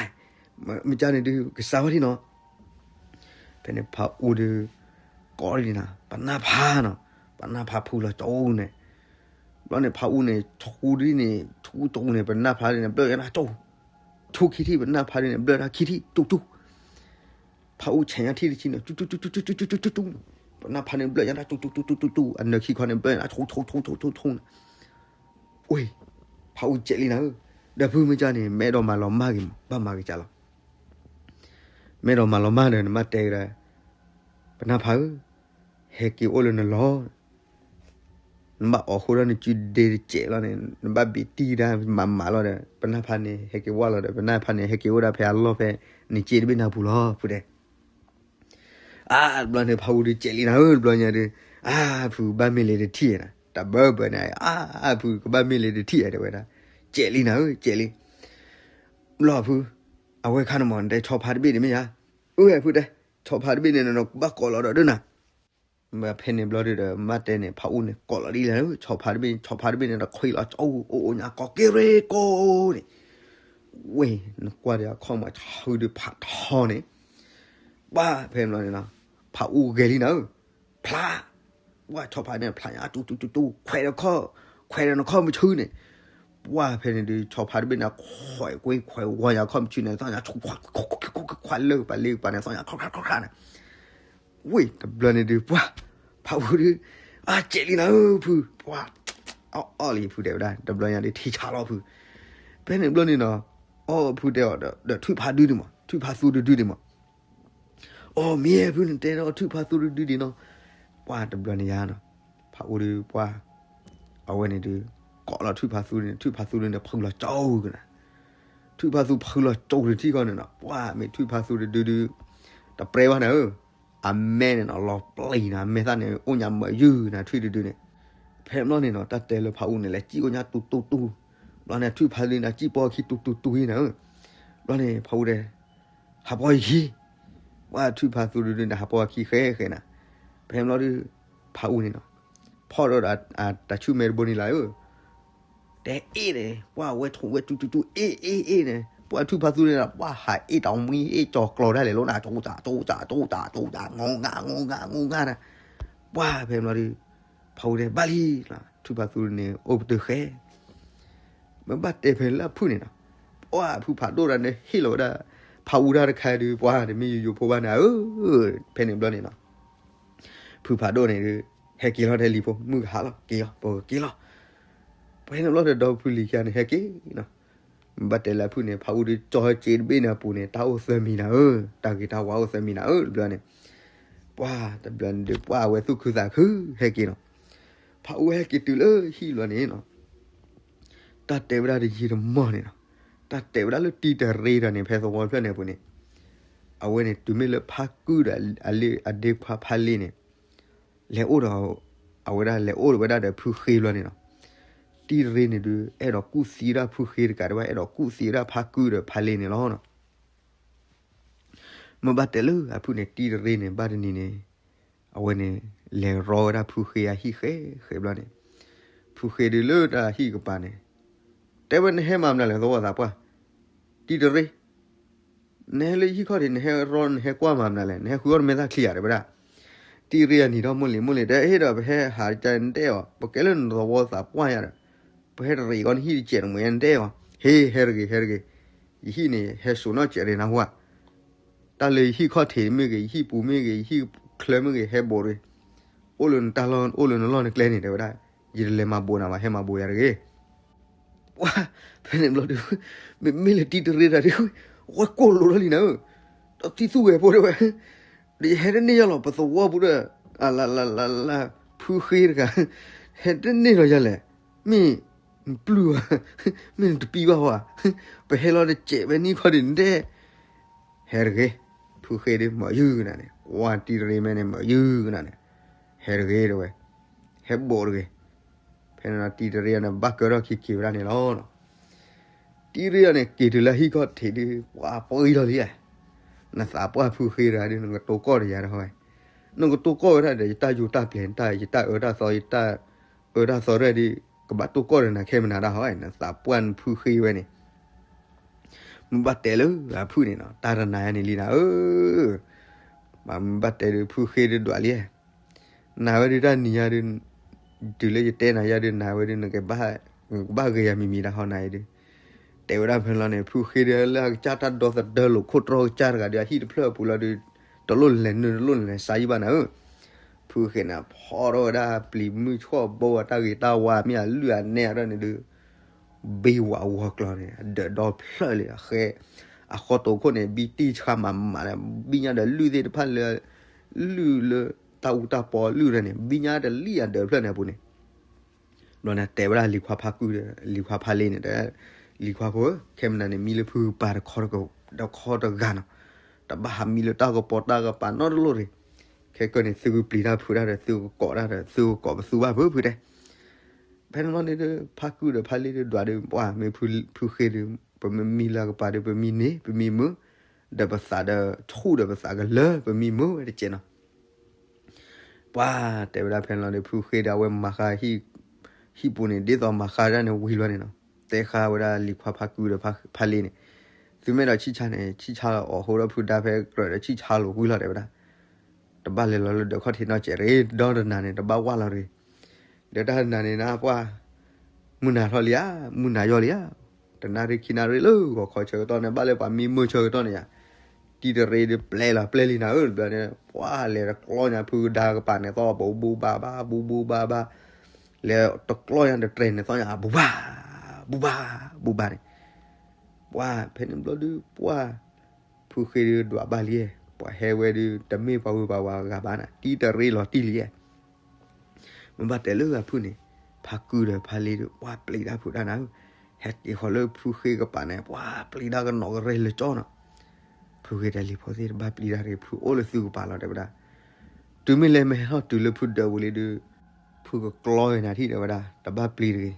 မ့ၢ်ကန့ၣ်ဒုး ကစးဝါထံၣ်နီၤ ဖဲန့ၣ်ဖးအူဒုး ကိးဒ်နၤ ပနၢ်ဖးနီၤ, ပနၢ်ဖးဖုလီၤကၠိန့ၣ်, ဘျီန့ၣ်ဖးအူန့ၣ် ဆူဒ်န့ၣ် ဆူကၠိန့ၣ် ပနၢ်ဖးဒ်န့ၣ် ဘျၢၣ်ညါတၢ်ကၠိ, ဆူခံထံၣ် ပနၢ်ဖးဒ်န့ၣ် ဘျၢၣ်တၢ်ခံထံၣ် ကၠူကၠူ, ဖးအူဆဲးညါထံၣ်တဆံန့ၣ် ကၠူကၠူကၠူ, ပနၢ်ဖးန့ၣ် ဘျၢၣ်ညါတၢ်ကၠိကၠူကၠူ, အနၢခံခီန့ၣ် ဘျၢၣ်ညါတၢ်ဆိဆိဆိဆိဆိန့ၣ်, အိ ဖးအူကဲးလံနၤဧၢ, ဒီးဖုမ့ၢ်ကန့ၣ် မ့ၢ်အဲၣ်ဒိးမၤလီၤမၢ်ဂ့ၤမး ဘၣ်မၤဂ့ၤကလီၤ, မ့ၢ်အဲၣ်ဒိးမၤလီၤမၢ်ဒီး နဘၣ်တဲကဒီး, ပနၢ်ဖးဧၢ, ဟဲက့ၤအိၣ်လၢနလီၢ် နဘၣ်အိးဃိဒီးနစုဒ့တစဲးလီၤန့ၣ်, နဘၣ်ဘံးတံၢ်ဒၣ်မးမးလီၤဒီး ပနၢ်ဖးန့ၣ် ဟဲက့ၤဝဲလီၤဒီး ပနၢ်ဖးန့ၣ် ဟဲက့ၤအိၣ်ဒၣ်ဖဲအလီၢ်ဖဲ နစ့တဘ့ၣ်နၢ်ပူၤလီၤ ဖုတဲ. အါ တဘျီန့ၣ် ဖးအူဒုးကဲးလံနၤဧၢ, တဘျီညါဒုး, အါ ဖုကဘၣ်မ့ၢ်လံတထံၣ်ဧါနၤ, တၢ်ဘၢဘၢန့ၣ်, အါ ဖုကဘၣ်မ့ၢ်လံတထံၣ်ဧါ တဲဝဲဒၣ်, ကဲးလံနၤဧၢ ကဲးလံ. လီၤဖု, အဝဲခါန့ၣ်မး နတဲဆီဖါတဘ့ၣ်န့ၣ်မ့ၢ်ယါ, အၢ ဖုတဲ, ဆီဖါတဘ့ၣ်န့ၣ် နဘၣ်ကိးလီၤဒီးဒုးနၤ, ဖဲန့ၣ်ဘျီဒုးဒီး မ့ၢ်တဲန့ၣ် ဖးအူန့ၣ် ကိးလီၤဒ်လဲၣ်, ဆီဖါတဘ့ၣ် ဆီဖါတဘ့ၣ်န့ၣ် တခွံလီၤ ကၠီအိၣ်အိၣ်ညါ ကိးက့ၤရ့ကိးန့ၣ်, ဝ့ၢ် နကွၢ်ဒီးအခီၣ်မး ဆၢဒုးဖးထီန့ၣ်, ပှၢ်ဖဲန့ၣ်ဘျီန့ၣ်နီၤ, ဖးအူဂဲၤလံနၤဧၢ, ဖျါ, ပှၢ်ဆီဖါန့ၣ် ဖျါညါတူတူတူတူ ခွဲးဒီးခီၣ်, ခွဲးဒီးနခီၣ်မုၢ်ဆူန့ၣ်, ပှၢ်ဖဲန့ၣ်ဒုး ဆီဖါတဘ့ၣ်န့ၣ် ခွဲးကွ့ခွဲးဝီညါခီၣ်မုၢ်ဆူန့ၣ် သီၣ်ညါဆူ ခွါလၢကပၤလ့ကပၤန့ၣ် သီၣ်ညါခီၣ်ခါခီၣ်ခါန့ၣ်, ဝ့ၢ်တဘျီန့ၣ်ဒုး ပှၢ်, ဖးအူဒုး, အါကဲးလံနၤဧၢဖု, ပှၢ်, အီၣ်အီၣ်လံဖုတဲဝဲဒၣ် တဘျီညါဒုး ထံဆါလီၤဖု, ဖဲန့ၣ်ဘျီန့ၣ်နီၤ, အီၣ်ဖုတဲအီၤဒီး ထွံၣ်ဖါဒုဒုးမး ထွံၣ်ဖါသူဒုဒုန့ၣ်မး အီၣ်မ့ၢ်ဖုန့ၣ်တဲဒီး ထွံၣ်ဖါသူဒုဒုဒုနီၤ, ပှၢ်တဘျီန့ၣ်ယါနီၤ, ဖးအူဒုးပှၢ်, အဝဲန့ၣ်ဒုး, ကိးလီၤထွံၣ်ဖါသူန့ၣ် ထွံၣ်ဖါသူဒုန့ၣ် ဖုလီၤကၠီကနၤ, ထွံၣ်ဖါသူဖုလီၤကၠီတထံၣ်ဃီန့ၣ်နီၤ, ပှၢ်မ့ၢ်ထွံၣ်ဖါသူတဒုဒု, တပြဲဘၣ်နၤဧၢ, အမဲန့ၣ်နီၤ လီၤပျံၤနၤ အမဲသၣ်န့ၣ် အိၣ်ညါမးယုၢ်နၤထွံၣ်တဒုန့ၣ်, ဖဲဘျီန့ၣ်နီၤ တၢ်တဲလၢဖးအူန့ၣ် လဲၤစံၣ်အိၣ်ညါတူတူတူ, ဘျီန့ၣ် ထွံၣ်ဖါဒုန့ၣ် စံၣ်ပီၢ်ခံတူတူတူနၤဧၢ, ဘျီန့ၣ် ဖးအူဒဲ ဟးပီၢ်ယခံ, ပှၢ်ထွံၣ်ဖါသူတဒုန့ၣ် ဟးပီၢ်ခံဃဲဃဲနၤ, ဖဲဘျီဒုး, ဖးအူန့ၣ်နီၤ, ဖီၣ်ဒီးတၢ်ဆူၣ်မဲတဘိန့ၣ်လၢဧၢ, တဲအ့ၣ်န့ၣ် ပှၢ်ဝဲထိးဝဲတူတူတူအ့ၣ်အ့ၣ်အ့ၣ်န့ၣ် ပှၢ်ထွံၣ်ဖါသူန့ၣ် ပှၢ်ဟးအ့ၣ်တၢ်မှံအ့ၣ်ကၠီၤကျီၤဒၣ်လဲာ်လီၤနၤ တိတၢ်တိတၢ်တိတၢ်တိတၢ် ငိငါငိငါငိငါနၤ, ပှၢ်ဖဲဘျီဒုး, ဖးအူတဲဘၣ်လံ, ထွံၣ်ဖါသူန့ၣ် အိၣ်ပတုာ်ဃဲ မ့ၢ်ဘၣ်တဲဖဲလၢအဖုၣ်န့ၣ်နီၤ, ပှၢ်ဖုၣ်ဖးဒိၣ်တၢ်န့ၣ် ဟ့ၣ်လီၤဝဲဒၣ်, ဖးအူတၢ်တခါဒုး ပှၢ်တမ့ၢ်ယိယိဖိဘၣ်န့ၣ်ဧၢ, ဖဲန့ၣ်ဘျီန့ၣ်နီၤ, ဖုၣ်ဖးဒိၣ်န့ၣ်ဒုး, ဟဲက့ၤလီၤတဲလံၤဖိ မုၢ်ကဟါလီၤ က့ၤလီၤ ပကက့ၤလီၤ, ဖဲန့ၣ်ဘျီဒီး ဒီဖုလံၤခံဂၤန့ၣ် ဟဲက့ၤနီၤ, မ့ၢ်ဘၣ်တဲလၢအဖုၣ်န့ၣ် ဖးအူဒုး ကၠီဟဲက့ၤတဘ့ၣ်န့ၣ်အပူၤန့ၣ် တၢ်အိၣ်သၢမံၤနၤဧၢ, တၢ်ဂ့ၤတၢ်ဝါအိၣ်သၢမံၤနၤဧၢ တဘျီန့ၣ်, ပှၢ်တဘျီန့ၣ်ဒုး ပှၢ်အဝဲသူၣ်ခုသးခု ဟဲက့ၤနီၤ, ဖးအူဟဲက့ၤတုၤလၢဟံၣ်ဘျီန့ၣ်နီၤ တၢ်တဲဝဲဒၣ်တယံာ်တမီၢ်န့ၣ်နီၤ, တၢ်တဲဝဲဒၣ်လၢတံတရ့ဒီးန့ၣ် ဖဲသဝီဖျၢၣ်န့ၣ်အပူၤန့ၣ်, အဝဲန့ၣ် တုၤမ့ၢ်လၢဖါကုၢ်ဒီး အလ့အဒ့ခွါဖါလ့န့ၣ်, လဲၤအိၣ်ဒီး, အဝဲဒၣ်လဲၤအိၣ်ဝဲဒၣ်ဒီးဖုဃ့ဘျီန့ၣ်နီၤ, တံတရ့န့ၣ်ဒုး အဲၣ်ဒိးကူၣ်သံဝဲဒၣ်ဖုဃ့တကးဒံးဘၣ် အဲၣ်ဒိးကူၣ်သံဝဲဒၣ်ဖါကုၢ်ဒီးဖါလ့န့ၣ်လီၤနီၤ မ့ၢ်ဘၣ်တဲလၢအဖုၣ်န့ၣ် တံတရ့န့ၣ် ဘၣ်တနံၤန့ၣ်, အဝဲန့ၣ် လဲၤရီဝဲဒၣ်ဖုဃ့အဟံၣ်ဃဲဃဲဘျီန့ၣ်, ဖုဃ့ဒုးလၢတၢ်ဟံၣ်ကပၤန့ၣ်, တဲဝဲနဟဲမၤမနုၤလဲၣ် သဝီသးပှၢ်, တံတရ့, နဟဲလၢယဟံၣ်ခီၣ်ထံး နဟဲရီနဟဲကွၢ်မၤမနုၤလဲၣ် နဟဲဃုအီၣ်နမဲာ်သၣ်ချံဧါ တဲဝဲဒၣ်, တံတရ့အနံၤထီၣ်မိၢ်လံၤမိၢ်လံၤ တဲဟ့ၣ်ဒီးပဟဲဟးတကါနတဲအီၤ ပကဲလၢနသဝီသးပှၢ်ယါဒီး, ပဟဲတရံးကီနဟံၣ်တစဲးတမှဲးယါနတဲအီၤ ဟ့ၣ် ဟဲတဂ့ၤ ဟဲတဂ့ၤ, ယဟံၣ်န့ၣ် ဟဲစိာ်နီၣ်စဲးရ့နဟူဧါ, တၢ်လၢယဟံၣ်ခီၣ်ထံးမ့ၢ်ဂ့ၤ ယဟံၣ်ပူၤမ့ၢ်ဂ့ၤ ယဟံၣ်ချၢမ့ၢ်ဂ့ၤ ဟဲဘိးတဂ့ၤ, အိၣ်လၢနတၢ်လီၢ် အိၣ်လၢနလီၢ်နကျဲန့ၣ် တဲဝဲဒၣ်, ယတလဲၤမၤဘိးနၤဘၣ် ဟဲမၤဘိးယၤတဂ့ၤ ပှၢ်, ဖဲန့ၣ်ဘျီဒုး, မ့မ့ၢ်လၢတံတရ့တၢ်ဒုး, ဝဲကိၢ်လိာ်ထီၣ်လံနၤဧၢ, ဒီးသံသူၣ်ဂဲၤဖိတဲဝဲ, ဒီးယဟဲတန့ၢ်ယၤလီၤ ပသဝီပူၤဒီး, အလလလလ, ဖုဃ့တဂၤ, ဟဲတန့ၢ်လီၤယၤလဲၣ်, မ့ၢ်နပျုၢ်ဘၣ်, မ့ၢ်နတပံဘၣ်ဧါ, ပဟဲလီၤတစဲးဖဲနံၣ်ခီၣ်ဒံးနတဲ ဟဲတဂ့ၤ, ဖုဃ့ဒုးမၤယုၢ်ကနၤန့ၣ် ကွၢ်တံတရ့မဲန့ၣ် မၤယုၢ်ကနၤန့ၣ်, ဟဲတဂ့ၤတဲဝဲ, ဟဲဘိးတဂ့ၤ, ဖဲန့ၣ်တံတရ့န့ၣ် ဘၣ်ကၢထီၣ်ခံက့ၤဝဲဒၣ်န့ၣ်လီၤ. တံတရ့န့ၣ် က့ၤတုၤလၢဟံၣ်ခီၣ်ထံးဒုး ပှၤပှံၢ်ထီၣ်လံဧါ, နသးပှၢ်ဖုဃ့တဂၤဒုး နကတိၢ်ကီၢ်ဒီးယၤတဟီ, နကတိၢ်ကီၢ်ဝဲဒၣ်ဒီး ယတၢ်ယိၤတၢ်ပျဲၤ ယတၢ်အၢတၢ်သီ ယတၢ်အၢတၢ်သီရဲၣ်ဒုး ကဘၣ်တိၢ်ကီၢ်ဒီးနၤခဲမနၤတၢ်ဟီ, နသးပှၢ်နဖုဃ့ဝဲန့ၣ် မ့ၢ်ဘၣ်တဲလၢအဖုၣ်န့ၣ်နီၤ တၢ်တနာ်ယၤန့ၣ်လံနၤဧၢ, မ့ၢ်ဘၣ်တဲဒုးဖုဃ့ဒုးဒွးလံ, နာ်ဝဲဒုးတၢ်နံၤယါဒုး, တုၤလၢယတဲနၤယါဒုး နာ်ဝဲဒုး နကဘၣ်ဂ့ၤယၤမံၤမံၤတၢ်ဟီနၤအံၤဒုး, တဲဝဲဒၣ်ဖဲလီၤန့ၣ် ဖုဃ့ဒုးလၢအကစၢ်တၢ်ဒီသဒၢလိာ်ခိၣ်တြီကစၢ်တဂၤဒုး အဟံၣ်တဖျၢၣ်အပူၤလီၤဒုး, တလိၣ်လဲၤနုာ် တလိၣ်လဲၤစါယံဘၣ်နၤဧၢ, ဖုဃ့န့ၣ် ဖီထီၣ်ဝဲဒၣ်ပျံၤမုၢ်ဆှီၣ်ဘိအတၢ်ဂ့ၤတၢ်ဝါမ့ၢ်အလုၢ်အနဲၣ်အရၢၣ်န့ၣ်ဒုး ဘံဝးဝီၤကျီၤန့ၣ် အဒၢးဒီဖျၢၣ်လံ, အဃဲ, အဃီတိာ်ခိၣ်န့ၣ် ဘံတံၢ်ဆှါမးမးန့ၣ် ဘံညါဒီးလုၢ်သ့ၣ်တဖၣ်လၢ, လုၢ်လၢတၢ်အူတၢ်ပီလုၢ်န့ၣ် ဘံညါတလံၣ်အဒၢးဖျၢၣ်န့ၣ်အပူၤန့ၣ်, ဒီးန့ၣ်တဲဝဲဒၣ်လံၤခွါဖါကုၢ်ဒီး လံၤခွါဖါလ့န့ၣ် တဲ, လံၤခွါဖိဧၢ, ခဲမနၤန့ၣ် မံလၢဖုကပၤတခီတဂၤနီၤ, တဘၣ်ဟးမံလၢတၢ်ကပီၤတၢ်ကပၤနီတလိၣ်တဂ့ၤ, ခဲကနံၣ်န့ၣ် သုကပျံၤတၢ်ဖုးတၢ်ဒီး သုကကိးတၢ်ဒီး သုကကိးပသူဘၣ်ဖုဖုတဲ ဖဲန့ၣ်လီၤန့ၣ်ဒီး ဖါကုၢ်ဒီးဖါလ့ဒီးဒွးဒီး ပှၢ်မ့ၢ်ဖုဃ့ဒီး ပမ့ၢ်မံလၢအကပၤဒီး ပမံန့ၢ် ပမံမုာ်, ဒီးပသးဒီးဆူၣ်ဒီးပသးကလၢာ် ပမံမုာ်ဝဲတကဲးနီၤ. ပှၤတဲဝဲဒၣ်ဖဲန့ၣ်လီၤဒီး ဖုဃ့ဒီးအဝဲမၤဃါဟံၣ် ဟံၣ်ပူၤန့ၣ် ဒ်သိးမၤဃါဒၣ်န့ၣ်ဝံၤလီၤန့ၣ်နီၤ, တဲဃါဝဲဒၣ်လံၤခွါဖါကုဒီးဖါလ့န့ၣ်, သုမ့ၢ်အဲၣ်ဒိးဆံၣ်ဆါန့ၣ် ဆံၣ်ဆါလီၤအီၤ ဟိဒီးဖုဒါဖဲကြၢးဒီး ဆံၣ်ဆါလိာ်ဝံၤလီၤ တဲဝဲဒၣ်. တဘၣ်လဲၤလီၤလၢဒၢးခီၣ်ထံးနီတစဲးတဂ့ၤ, ဒီတနၤန့ၣ် တဘၣ်ဝၢ်လီၤတဂ့ၤ. ဒီးတၢ်တနၤန့ၣ်နပှၢ် မုၢ်နၤထီၣ်လံဧါ, မုၢ်နၤယီၢ်လံဧါ, တနၣ်ရံၣ်ခံနၣ်ရံၣ်လၢဂီၤခီဆၢကတီၢ်န့ၣ် ဘၣ်လၢပှၤမံမုာ်ဆၢကတီၢ်န့ၣ်ယါ, တံၤတရ့ဒီးပျဲလီၤ ပျဲလံနၤဧၢ တဘျီန့ၣ် ပှၤလဲၤတကျီညါဖုဒါကပၤန့ၣ်သီၣ် ဘူးဘူးဘါဘါ ဘူးဘူးဘါဘါ, လဲၤတကျီညါတတြဲၤန့ၣ်သီၣ်ညါ ဘူးဘါ ဘူးဘါ ဘူးဘါန့ၣ်, ပှၤဖဲန့ၣ်ဘျီဒုး ပှၤ ဖုဃ့ဒုးဒွးဘၣ်လံ, ပှၤဟဲဝဲဒုး တမ့ၢ်ပှၤဝုၤပှၤဝၤဂၤဘၣ်နၤ, တံၤတရ့လီၤတံၢ်လံဧါ. မ့ၢ်ဘၣ်တဲလၢအဖုၣ်န့ၣ် ဖါကုဒီးဖါလ့ဒီး ပှၤပျံၤတၢ်ဖုးတၢ်နၤဧၢ, ဟဲက့ၤဃီၤလၢဖုဃ့ကပၤန့ၣ် ပှၤပျံၤတၢ်ကနီၤကရဲလၢကၠီနီၤ. ဖုဃ့တဲလံၤဖိသ့ၣ် တဘၣ်ပျံၤတၢ်တဂ့ၤ ဖုအိၣ်လၢသုကပၤလီၤ တဲဝဲဒၣ်. တုၤမ့ၢ်လဲၤမ့ၢ်ဟဲထီၣ်တုၤလၢဖုဒၢးပူၤလံဒုး ဖုကကျီဝဲနၤထံၣ် တဲဝဲဒၣ် တဘၣ်ပျံၤတဂ့ၤ.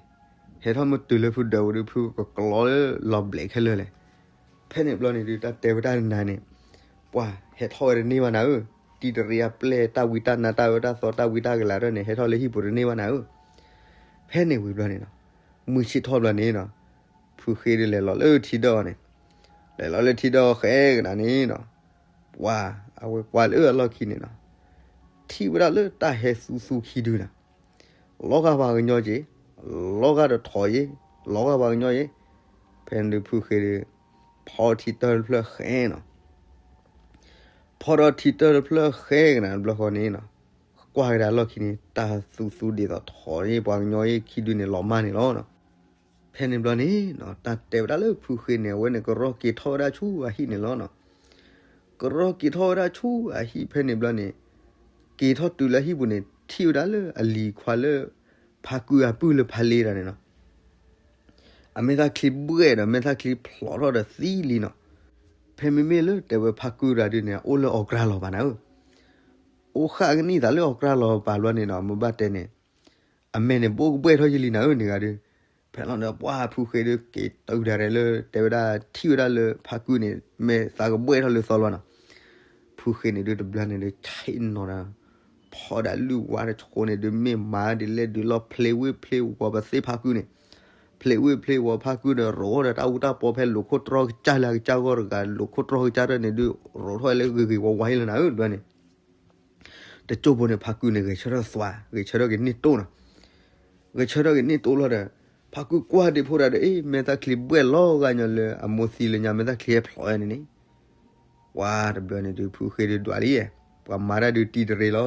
ဟဲထီၣ်မ့ၢ်တုၤလၢဖုဒၢးပူၤဒုး ဖုကကျီလၢလီၤဘျဲးခဲလၢာ်လဲၣ်. ဖဲန့ၣ်ဘျီန့ၣ်ဒုး တၢ်တဲဝဲတၢ်တနၤန့ၣ် ပှၤဟဲထီၣ်ဝဲတန့ၢ်ဘၣ်နၤဧၢ, တံၤတရ့အပျဲၢ်တၢ်ဝံတၢ်နါတၢ်အၢတၢ်သီတၢ်ဝံတၢ်ကလၤထီၣ်န့ၣ် ဟဲထီၣ်လၢဟံၣ်ပူၤတန့ၢ်ဘၣ်နၤဧၢ. ဖဲန့ၣ်ဝံၤဘျီန့ၣ်နီၤ မုၢ်ဆ့ၣ်ထီၣ်ဘျီန့ၣ်နီၤ ဖုဃ့ဒုးလဲၤလီၤလၢထံဒၢၣ်အီၤန့ၣ်, လဲၤလီၤလၢထံဒၢၣ်အီၤဃဲကနၤန့ၣ်နီၤ, ပှၤအဝဲကွၢ်လၢအလီၢ်ခံန့ၣ်နီၤ ထံၣ်ဝဲဒၣ်လၢတၢ်ဟဲသူသူခံဒုနီၤ, လီၤဂာ်ပှၤကညီက့ၤ, လီၤဂာ်ဒီးထိးယ့ၤ, လီၤဂာ်ပှၤကညီယ့ၤ. ဖဲန့ၣ်ဒုးဖုဃ့ဒုး ဖီထံတၢၢ်တဖျၢၣ်ဃဲနီၤ, ဖီထီၣ်ထံတၢၢ်တဖျၢၣ်ဃဲကနၤတဘျီဃီန့ၣ်နီၤ, ကွၢ်ကဒါလီၢ်ခံန့ၣ် တၢ်သူသူဒ်သိးထိးယ့ၤ ပှၤကညီယ့ၤခံဒုန့ၣ် လီၤမၢ်န့ၣ်လီၤနီၤ. ဖဲန့ၣ်ဘျီန့ၣ်နီၤ တၢ်တဲဝဲဒၣ်လၢဖုဃ့န့ၣ် အဝဲန့ၣ်ကရီက့ၤထီၣ်ဝဲဒၣ်ဆူအဟံၣ်န့ၣ်လီၤနီၤ. ကရီက့ၤထီၣ်ဝဲဒၣ်ဆူအဟံၣ်ဖဲန့ၣ်ဘျီန့ၣ် က့ၤထီၣ်တုၤလၢအဟံၣ်ပူၤန့ၣ် ထံၣ်ဝဲဒၣ်လၢအလံၤခွါလၢ ဖါကုအပုၢ်လၢဖါလ့တၢ်န့ၣ်နီၤ, အမဲာ်သၣ်ချံဘှဲၣ်ဒီးမဲာ်သၣ်ချံဖျိးထီၣ်ဒီးသံလံနီၤ. ဖဲမ့မ့ၢ်လၢတဲဝဲဖါကုတၢ်ဒုန့ၣ် အအိၣ်လၢအီၤကြၢ်လီၤဘၣ်နၤဧၢ, အိၣ်ဃၣ်ကနံၣ်သးလၢအီၤကြၢ်လီၤဘၣ်ဘျီန့ၣ်နီၤ မ့ၢ်ဘၣ်တဲန့ၣ် အမဲာ်န့ၣ်ဘိကဘှဲၣ်ထီၣ်ယံၤလံနၤဧၢ န့ၣ်ဂၤဒုး. ဖဲလီၤန့ၣ် ပှၤဖုဃ့ဒုးက့ၤတုၤဒၣ်လဲာ်လၢတဲဝဲဒၣ်ထံၣ်ဝဲဒၣ်လၢဖါကုန့ၣ် မဲာ်သးကဘှဲၣ်ထီၣ်လၢသီလီၤနီၤ. ဖုဃ့န့ၣ်ဒုးတဘျီန့ၣ်ဒုး ဆ့ၣ်နီၤဒီး ဖီဒၣ်လုၢ်ဝါတဆိန့ၣ်ဒုး မ့ၢ်မၤဒ်လဲၣ်ဒုးလီၤ ဖျ့ဝ့ၢ်ဖျ့ဝီၤပသ့ၣ်ဖါကုန့ၣ်, ဖျ့ဝ့ၢ်ဖျ့ဝီၤဖါကုဒီး ရိးဒီးတၢ်အူတၢ်ပီဖဲလိာ်ခိၣ်တြီကစၢ်လၢအကစၢ်ဂီၢ်တဂၤ လိာ်ခိၣ်တြီကစၢ်တၢ်န့ၣ်ဒုး ရိးထီၣ်ဝဲလၢဂ့ၤဂ့ၤဝါဝါအံၤလီၤနၤဧၢ တဘျီန့ၣ် တစိၢ်ဖိန့ၣ် ဖါကုန့ၣ် ဂဲၤဆၢထၢၣ်သွါ ဂဲၤဆၢထၢၣ်က့ၤန့ၢ်တိၢ်နီၤ. ဂဲၤဆၢထၢၣ်က့ၤန့ၢ်တိၢ်လီၤဒီး ဖါကုကွၢ်ဒ့ဖိတၢ်ဒီး အ့ မဲာ်သၣ်ချံဘှဲၣ်လီၤဂာ်ညီလၢအမိၢ်သံလၢညါ မဲာ်သၣ်ချံဟဲဖျိးဝဲန့ၣ်န့ၣ် ပှၤတဘျီန့ၣ်ဒုး ဖုဃ့ဒုးဒွးလံ, ပှၤမၤတၢ်ဒုးတံၤတရ့လီၤ.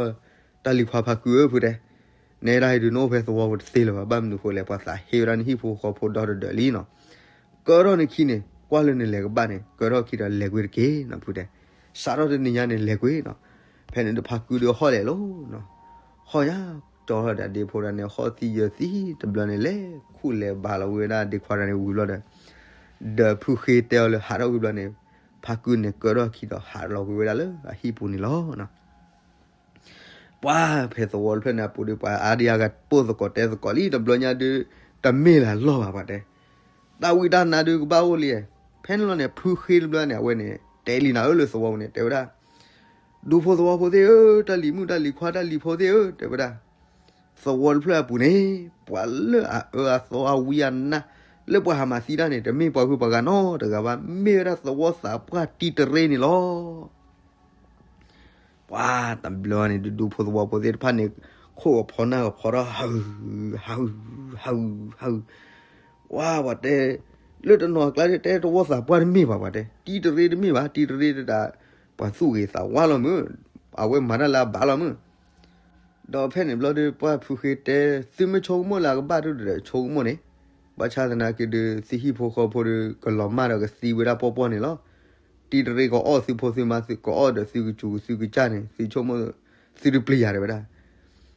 တၢ်လံၤခွါဖါကုဧၢ ဖုတဲ, နဲဒၣ်အံၤဒုး နအိၣ်ဖဲသဝီပူၤတသ့လၢၤဘၣ်, ဘၣ်မနုၤဃိလဲၣ် ပှၤသးဟ့ဝဲဒၣ်နဟံၣ်ဖိဃီဖိဒီတဒၢးလံနီၤ. ကၢထီၣ်နခံန့ၣ် ကွၢ်လၢနလဲၤကဘၣ်န့ၣ် ကၢထီၣ်ခံဒီးလဲၤကွံာ်တက့ၢ်နီၤ ဖုတဲ. စးထီၣ်တနံၤညါန့ၣ်လဲၤကွံာ်နီၤ. ဖဲန့ၣ်ဒုးဖါကုဒုးဟီၣ်လဲၤလီၤနီၤ. ဟီၣ်ညါ ကၠီထီၣ်ဒီးဒ့ဖိတၢ်န့ၣ် ဟီၣ်သံယၢၤသံ တဘျီန့ၣ် လဲၤခူၣ်လဲၤဘါလီၤဝဲဒၣ်ဒ့ခွါတၢ်န့ၣ်ဝံၤဘျီဒီး ဒီးဖုဃ့တဲအီၤလၢဟးထီၣ်ကွံာ်ဘျီန့ၣ် ဖါကုန့ၣ်ကၢထီၣ်ခံဒီးဟးလီၤကွံာ်ဝဲဒၣ်လၢအဟံၣ်ပူၤန့ၣ်လီၤ. ပှၤဖဲသဝီတဖျၢၣ်န့ၣ်အပူၤဒီး ပှၤအါဒံအါဂၤပိၢ်သကိးတဲသကိးလံ တဘျီညါဒုး တမ့ၢ်လၢလီၢ်ဘၣ်ပှၤတဲ. တၢ်ဝံတၢ်နါဒုးကဘၣ်အိၣ်လံ. ဖဲန့ၣ်လီၤန့ၣ် ဖုဃ့တဘျီန့ၣ် အဝဲန့ၣ် တဲလံနၤဧၢလၢသဝီပူၤန့ၣ် တဲဝဲဒၣ် ဒူဖိသဝီဖိသ့ၣ်ဧၢ, တၢ်လံၤမုၣ်တၢ်လံၤခွါတၢ်လံၤဖိသ့ၣ်ဧၢ, တဲဝဲဒၣ် သဝီတဖျၢၣ်အပူၤန့ၣ် ပှၤလၢအအၢအသီအဝံအနါ လၢပှၤဟးမၤသံတၢ်န့ၣ် တမ့ၢ်ပှၤဂုၤပှၤဂၤနီတဂၤဘၣ်, မ့ၢ်ဝဲဒၣ်သဝီသးပှၢ်တံၤတရ့န့ၣ်လီၤ. ပှၤတဘျီန့ၣ် ဒူဒူဖိသဝီဖိသ့ၣ်တဖၣ်န့ၣ် ခိၣ်ကဖီနၢ်ကဖီထီၣ် ဟး ဟး ဟး ဟး ဝါ ပှၤတဲ လၢတနီၤအကျါတဲ သဝီသးပှၢ်တမ့ၢ်ဘၣ် ပှၤတဲ တံၤတရ့တမ့ၢ်ဘၣ် တံၤတရ့တဒၣ် ပှၤသူၣ်ဂ့ၤသးဝါလီၤမုၢ်, အဝဲမၤတၢ်လၢအဘၣ်လီၤမုၢ်. ဒီးဖဲန့ၣ်ဘျီဒီး ပှၤဖုဃ့တဲ သုမ့ၢ်ဆိကမိၣ်လၢအကဘၣ်ဒုဒီး ဆိကမိၣ်န့ၣ်, ဘၣ်ဆၣ်သနာ်က့ဒုး သုဟံၣ်ဖိဃီဖိဒီး ကလီၤမၢ်ဒီးကသံဝဲဒၣ်ပီၢ်ပီၢ်န့ၣ်လီၤ. တံၤတရ့ကအီၣ်သုဖိသုမါ သုကအီၣ်ဒီးသုကစူၤသုကစၢ်န့ၣ် သုဆိကမိၣ် သုတပျံၤယၤတဲဝဲဒၣ်.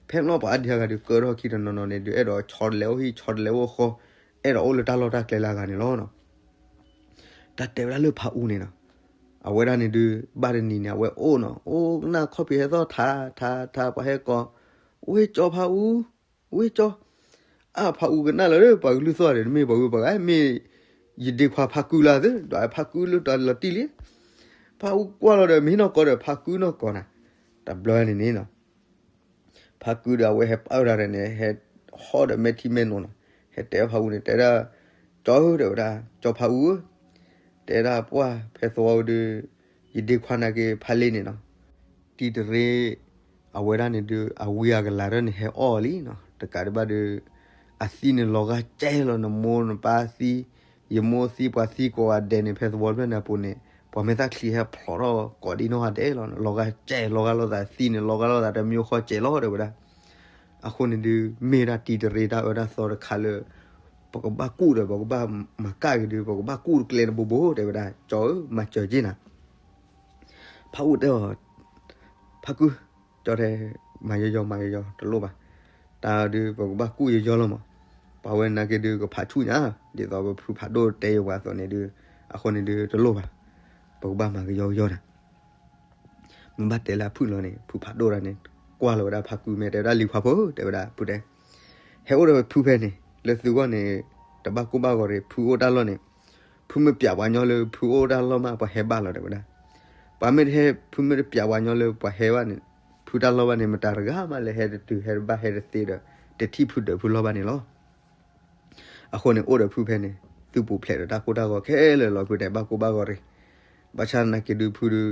ဖဲန့ၣ်လီၤပှၤအါဒံအါဂၤဒုး ကၢထီၣ်ခံတနီၤနီၤန့ၣ်ဒုး အဲၣ်ဒိးဆီတလဲအိၣ်ဟံၣ် ဆီတလဲအိၣ်ဃီ အဲၣ်ဒိးအိၣ်လၢတၢ်လီၢ်တၢ်ကျဲလၢအဂၤန့ၣ်လီၤ. တၢ်တဲဝဲဒၣ်လၢဖးအူန့ၣ်နီၤ, အဝဲဒၣ်န့ၣ်ဒုး ဘၣ်တနံၤန့ၣ် အဝဲအိၣ်နီၤ, အိၣ်ကနၣ်ခီၣ်ဖံးဟဲသီၣ်ထးထးထး ပှၤဟဲကိး, ဝ့ၢ်ကၠီဖးအူ, ဝ့ၢ်ကၠီ, အါဖးအူကနၣ်လီၤဒီး ပှၤကလုၢ်သီၣ်ဒီး တမ့ၢ်ပှၤဂုၤပှၤဂၤ မ့ၢ် ယဒ့ခွါဖါကုလၢသု ဒီးဖါကုလၢတၢ်လီၤတံၢ်လံ. ဖါအူကွၢ်လီၤဒီး မ့ၢ်နီၢ်ကီၢ်ဒီး ဖါကုနီၢ်ကီၢ်နၤ, တဘျီန့ၣ်န့ၣ်နီၤ ဖါကုဒီးအဝဲဟဲပာ်ဝဲဒၣ်ဒီးန့ၣ် ဟဲဟီၣ်ဒီးမဲာ်ထံမဲာ်နိနီၤ, ဟဲတဲဖါအူန့ၣ် တဲဒၣ်, ကၠီဧၢ တဲဝဲဒၣ်, ကၠီဖါအူဧၢ, တဲဒၣ်ပှၢ်ဖဲသဝီဒီး ယဒ့ခွါနာ်က့ဖါလ့န့ၣ်နီၤ တံၤတရ့ အဝဲဒၣ်န့ၣ်ဒုး အဝံအကလၤထီၣ်န့ၣ် ဟဲအီၣ်လံနီၤ, တကးဒံးဘၣ်ဒီး အသံန့ၣ်လီၤဂာ်ကဲလီၤ, နမိၢ်နပၢ်သံ, ယမိၢ်သံ ပှၤသံကိးဂၤဒဲးန့ၣ် ဖဲသဝီဖျၢၣ်န့ၣ်အပူၤန့ၣ် ပှၤမဲာ်သၣ်ချံဟဲဖျိးထီၣ်ကိးဒံနီၢ်ဂၤဒဲးလီၤ, လီၤဂာ်ကဲ လီၤဂာ်လိာ်သး သံန့ၣ် လီၤဂာ်လိာ်သးတမံၤဃီကဲလီၤ တဲဝဲဒၣ်. အဃိန့ၣ်ဒုး မ့ၢ်ဒၣ်တံၤတရ့တၢ်အၢတၢ်သီတခါလၢ ပကဘၣ်ကူၣ်ဒီး ပကဘၣ်မၤကၣ်က့ၤဒုး ပကဘၣ်ကူၣ်တကျဲတဘိဘိ တဲဝဲဒၣ်, ကၠီဧၢ မၤစၢၤက့ၤနၤ ဖါအူတဲအီၤ, ဖါကု, ကၠီတဲ, မၤယီယီ မၤယီယီ တလိၣ်ဘၣ်, တၢ်ဒုး ပကဘၣ်ကူၣ်ယီယီလီၤမး, ပှၤဝဲနာ်က့ဒုး ကဖးဆူၣ်ညါ, ဒ်သိးပဖုဖးဒိၣ်တဲယပှၤအသိးန့ၣ်ဒုး, အဃိန့ၣ်ဒုး တလိၣ်ဘၣ်, ပကဘၣ်မၤကယီကယီနၤ မ့ၢ်ဘၣ်တဲလၢအဖုၣ်လီၤန့ၣ် ဖုဖးဒိၣ်တၢ်န့ၣ် ကွၢ်လီၤဝဲဒၣ်ဖါကုမဲာ် တဲဝဲဒၣ် လံၤခွါဖိ တဲဝဲဒၣ် ဖုတဲ, ဟဲအိၣ်ဒီးဖုဖဲန့ၣ် လၢသုဂီၢ်န့ၣ် တဘၣ်ကိၢ်ဘၣ်ဂီၤရ့ၣ်, ဖုအိၣ်တၢ်လီၢ်န့ၣ် ဖုမ့ၢ်ပျးပှၤညီလၢဖုအိၣ်တၢ်လီၢ်မး ပှၤဟဲဘၣ်လီၤ တဲဝဲဒၣ်. ပှၤမ့ၢ်တဟဲ ဖုမ့ၢ်တပျးပှၤညီလၢပှၤဟဲဘၣ်န့ၣ် ဖုတၢ်လီၢ်ဘၣ်န့ၣ် မတၤတဂၤမးလၢဟဲတတုၤဟဲတဘၣ်ဟဲတသ့ဒီး တထံၣ်ဖုဒၢးဖုလီၢ်ဘၣ်န့ၣ်လီၤ. အဃိန့ၣ် အိၣ်ဒီးဖုဖဲန့ၣ် သုပူၤဖျဲးဒီးတၢ်ကိၢ်တၢ်ဂီၤခဲလၢာ်လီၤ ဖုတဲ ဘၣ်ကိၢ်ဘၣ်ဂီၤရ့ၣ်. ဘၣ်ဆၣ်သနာ်က့ဒုးဖုဒုး